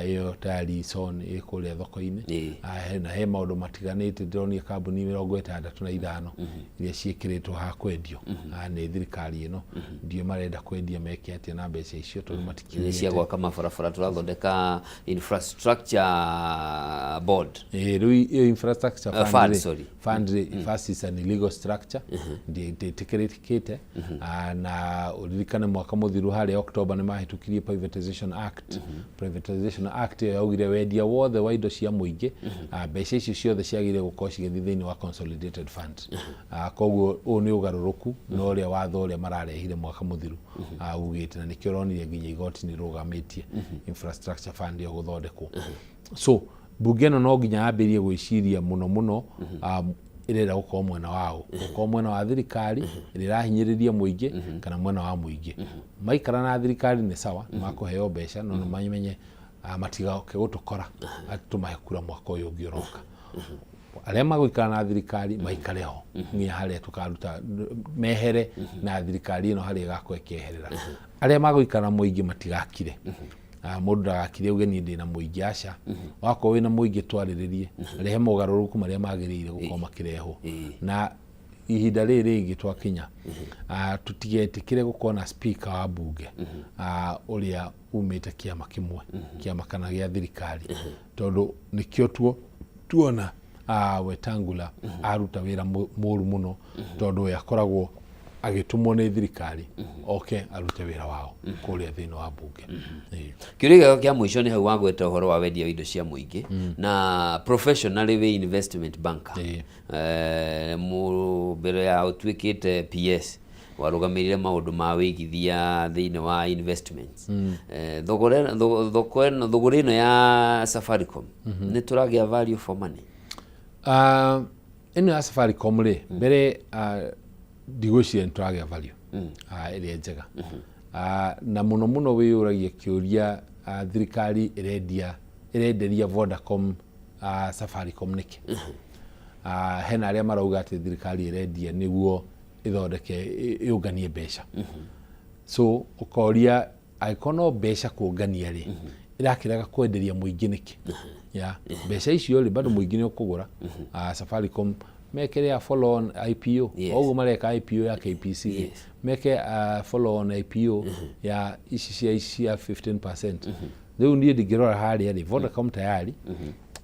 ĩyo tayari is on, ĩ kũrĩa thoko-inĩ. Na he maũndũ matiganĩte ndĩronire kambuni 65 iria ciĩkĩrĩtwo ha kwendio nĩ thirikari ĩno. Ndiũĩ marenda kwendia meke atĩa na mbeca icio tondũ Nĩ cia matikiugĩte. Gwaka mabarabara, tũrathondeka infrastructure board. Rĩu ĩyo infrastructure fund fund, rĩ, sorry. Fund rĩ, first is an illegal structure, ndĩtĩkĩrĩkĩte. Na ũririkane mwaka mũthiru harĩa October nĩ mahĩtũkirie Privatization Act. Privatization Act ĩyo yaugire wendia wothe wa indo cia mũingĩ, mbeca icio ciothe ciagĩrĩire gũkorwo cigĩthiĩ thĩinĩ wa consolidated fund. Koguo ũyũ nĩ ũgarũrũku na ũrĩa watho ũrĩa mararehire mwaka mũthiru ugĩte, na nĩkĩo ũronire nginya igoti nĩ rũgamĩtie infrastructure fund ĩyo gũthondekwo. So bunge ĩno no nginya yambĩrĩrie gwĩciria mũno mũno, ĩrenda gũkorwo mwena wao, gũkorwo mwena wa thirikari ĩrĩa ĩrahinyĩrĩria mũingĩ kana mwena wa mũingĩ. Maikara na thirikari nĩ sawa, makũheo mbeca, no nĩ mamenye matigoke gũtũkora atĩ tũmahe kura mwaka ũyũ ũngĩ ũroka. Arĩa magũikara na thirikari maikare ho nginya harĩa tũkaruta mehere na thirikari ĩno, harĩa ĩgakorwo ĩkĩeherera. Arĩa magũikara na mũingĩ matigakire. Mũndũ ndagakire auge niĩ ndĩna mũingĩ, aca. Wakorwo wĩna mũingĩ, twarĩrĩrie, rehe mogarũrũku marĩa magĩrĩire gũkorwo makĩrehwo. Na ihinda rĩrĩ rĩngĩ twakinya, tũtigetĩkĩre gũkorwo na speaker wa bunge ũrĩa umĩte kĩama kĩmwe, kĩama kana gĩa thirikari, tondũ nĩkĩo tuona Wetangula aruta wĩra mũru mũno, tondũ we akoragwo agĩtũmwo nĩ thirikari oke arute wĩra wao kũrĩa thĩinĩ wa bunge. Kĩũria gĩakwa kĩa mũico nĩ hau wagweta ũhoro wa wendia wa indo cia mũingĩ, na professionally wĩ investment banker. Mbere ya ũtuĩkĩte PS warũgamĩrĩire maũndũ ma wĩigithia thĩinĩ wa investments. Thogora thoko ĩno, thũgũrĩ ĩno ya Safaricom, nĩ tũragĩa value for money? Ĩno ya Safaricom rĩ, mbere, ndigwĩciria nĩ tũragĩa value ĩrĩa njega. Na mũno mũno wĩyũragia kĩũria, thirikari ĩrendia, ĩrenderia Vodacom Safaricom nĩkĩ? Hena arĩa marauga atĩ thirikari ĩrendia nĩguo ĩthondeke ĩũnganie mbeca. So ũkoria, angĩkorwo no mbeca kũngania rĩ, ĩrakĩrega kwenderia mũingĩ nĩkĩ? Ya mbeca icio rĩ, bado mũingĩ nĩ ũkũgũra. Safaricom mekere ya follow on IPO. O ũguo mareka IPO ya KPC rĩ, meke follow on IPO ya ici cia 15%. Rĩu niĩ ndingĩrora harĩa rĩ, Vodacom tayari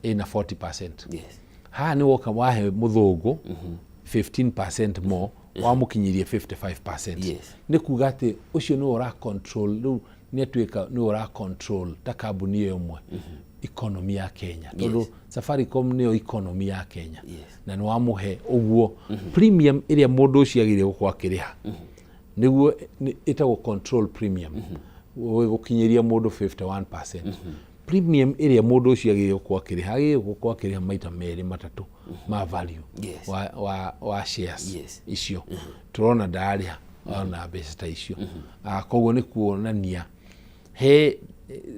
ĩna 40%. Haha nĩ woka wahe mũthũngũ 15% more, wamũkinyirie 55%. Nĩ kuga atĩ ũcio nĩwe ũra control rĩu, nĩ atuĩka nĩwe ũra control ta kambuni ĩyo ĩmwe economy ya Kenya, tondũ Safaricom nĩyo economy ya Kenya. Na nĩ wamũhe ũguo premium ĩrĩa mũndũ ũcio agĩrĩire gũkorwo akĩrĩha, nĩguo ĩtagwo control premium, gũkinyĩria mũndũ 51%. Premium ĩrĩa mũndũ ũcio agĩrĩire gũkorwo akĩrĩha, agĩrĩire gũkorwo akĩrĩha maita merĩ matatũ ma value wa shares icio. Tũrona ndararĩha ona mbeca ta icio. Koguo nĩ kuonania he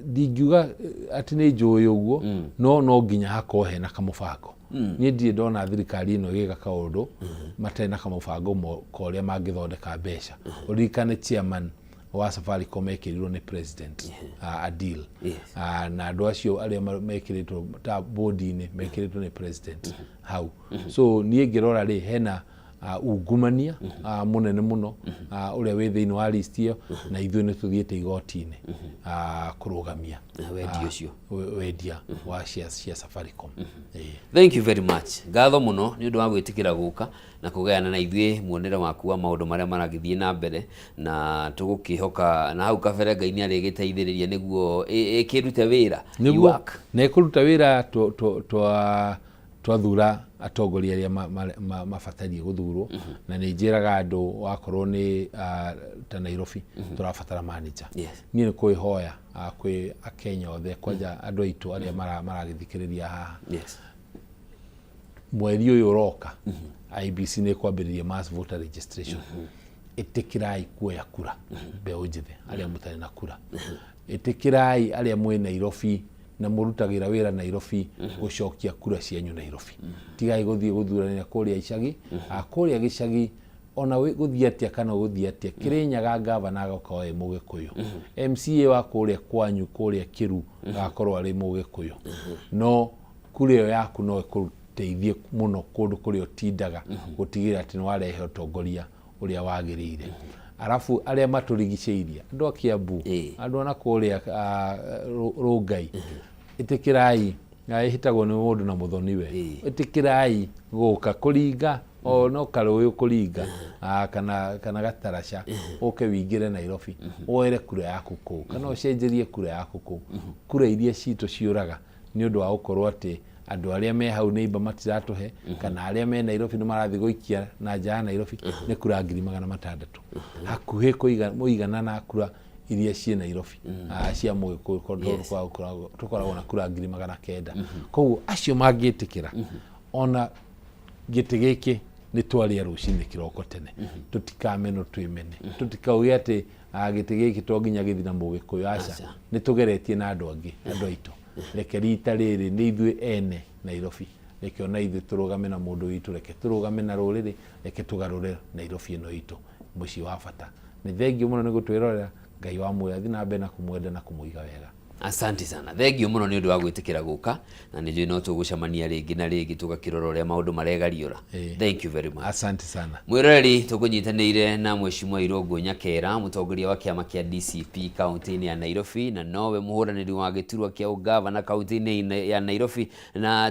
ndingiuga atĩ nĩ njũĩ ũguo, no nginya hakorwo hena kamũbango. Niĩ ndirĩ ndona thirikari ĩno ĩgĩka kaũndũ matarĩ na kamũbango ka ũrĩa mangĩthondeka mbeca. Ũririkane chairman wa Safaricom ekĩrirwo nĩ president, a deal. Na andũ acio arĩa mekĩrĩtwo ta bodi-inĩ mekĩrĩtwo nĩ president hau. So niĩ ngĩrora rĩ, hena ungumania mũnene mũno ũrĩa wĩ thĩinĩ wa list ĩyo, na ithuĩ nĩ tũthiĩte igoti-inĩ kũrũgamia wendia ũcio. Wendia wa shares cia Safaricom. Thank you very much, ngatho mũno nĩ ũndũ wa gwĩtĩkĩra gũka na kũgayana na ithuĩ muonere waku wa maũndũ marĩa maragĩthiĩ na mbere, na tũgũkĩhoka na hau kabere Ngai nĩ arĩgĩteithĩrĩria nĩguo ĩkĩrute wĩra. Nĩguo Work. Na ĩkũruta wĩra twathura atongoria arĩa mabatarie gũthurwo. Na nĩ njĩraga andũ, wakorwo nĩ ta Nairobi tũrabatara manager. Niĩ nĩ kwĩhoya kwĩ akenya othe, kwanja andũ aitũ arĩa maragĩthikĩrĩria haha, mweri ũyũ ũroka IEBC nĩ ĩkwambĩrĩria mass voter registration. Ĩtĩkĩrai kuoya kura, mbeũ njĩthĩ arĩa mũtarĩ na kura. Ĩtĩkĩrai arĩa mwĩ Nairobi. Na mũrutagĩra wĩra Nairobi gũcokia kura cianyu Nairobi. Tigai gũthiĩ gũthuranĩra kũrĩa icagi, kũrĩa gĩcagi ona gũthiĩ atĩa kana gũthiĩ atĩa, Kĩrĩnyaga gavana agakorwo e Mũgĩkũyũ, MCA wa kũrĩa kwanyu kũrĩa Kĩru agakorwo arĩ Mũgĩkũyũ, no kura ĩyo yaku no ĩkũteithie mũno kũndũ kũrĩa ũtindaga gũtigĩrĩra atĩ nĩ warehe ũtongoria ũrĩa wagĩrĩire. Arabu arĩa matũrigicĩirie, andũ a Kiambu, andũ a nakũrĩa Rũngai, ĩtĩkĩrai, na ĩhĩtagwo nĩ mũndũ na mũthoniwe, ĩtĩkĩrai gũka kũringa o no karũĩ ũkũringa kana gataraca, ũke wĩingĩre Nairobi, woere kura yaku kũu kana ũcenjerie kura yaku kũu. Kura iria citũ ciũraga nĩ ũndũ wa gũkorwo atĩ andũ arĩa me hau neighbor matiratũhe, kana arĩa me Nairobi nĩ marathiĩ gũikia na nja ya Nairobi, nĩ kura 600,000, hakuhĩ mũigana na kura iria ciĩ Nairobi cia Mũgĩkũyũ, tondũ tũkoragwo na kura 900,000. Koguo acio mangĩtĩkĩra, ona gĩtĩ gĩkĩ nĩ twaria rũcinĩ kĩroko tene, tũtikamenwo twĩmene, tũtikauge atĩ gĩtĩ gĩkĩ to nginya gĩthiĩ na Mũgĩkũyũ. Aca, nĩ tũgeretie na andũ angĩ, andũ aitũ. Reke rita rĩrĩ nĩ ithuĩ ene Nairobi, reke ona ithuĩ tũrũgame na mũndũ witũ, reke tũrũgame na rũrĩrĩ, reke tũgarũre Nairobi ĩno itũ, mũciĩ wa bata. Nĩ thengiũ mũno nĩ gũtwĩrorera. Ngai wa muoyo athiĩ na mbere na kũmwenda na kũmũiga wega. Asante sana, thengio mũno nĩ ũndũ wa gwĩtĩkĩra gũka, na nĩ njũĩ no tũgũcemania rĩngĩ na rĩngĩ tũgakĩrora ũrĩa maũndũ maregariũra. Thank you very much. Asante sana. Mwĩroreri, tũkũnyitanĩire na Mheshimiwa Irũngũ Nyakera, mũtongoria wa kĩama kĩa DCP kaunti-inĩ ya Nairobi, na nowe mũhũranĩri wa gĩturwa kĩa ũgavana kaunti-inĩ ya Nairobi, na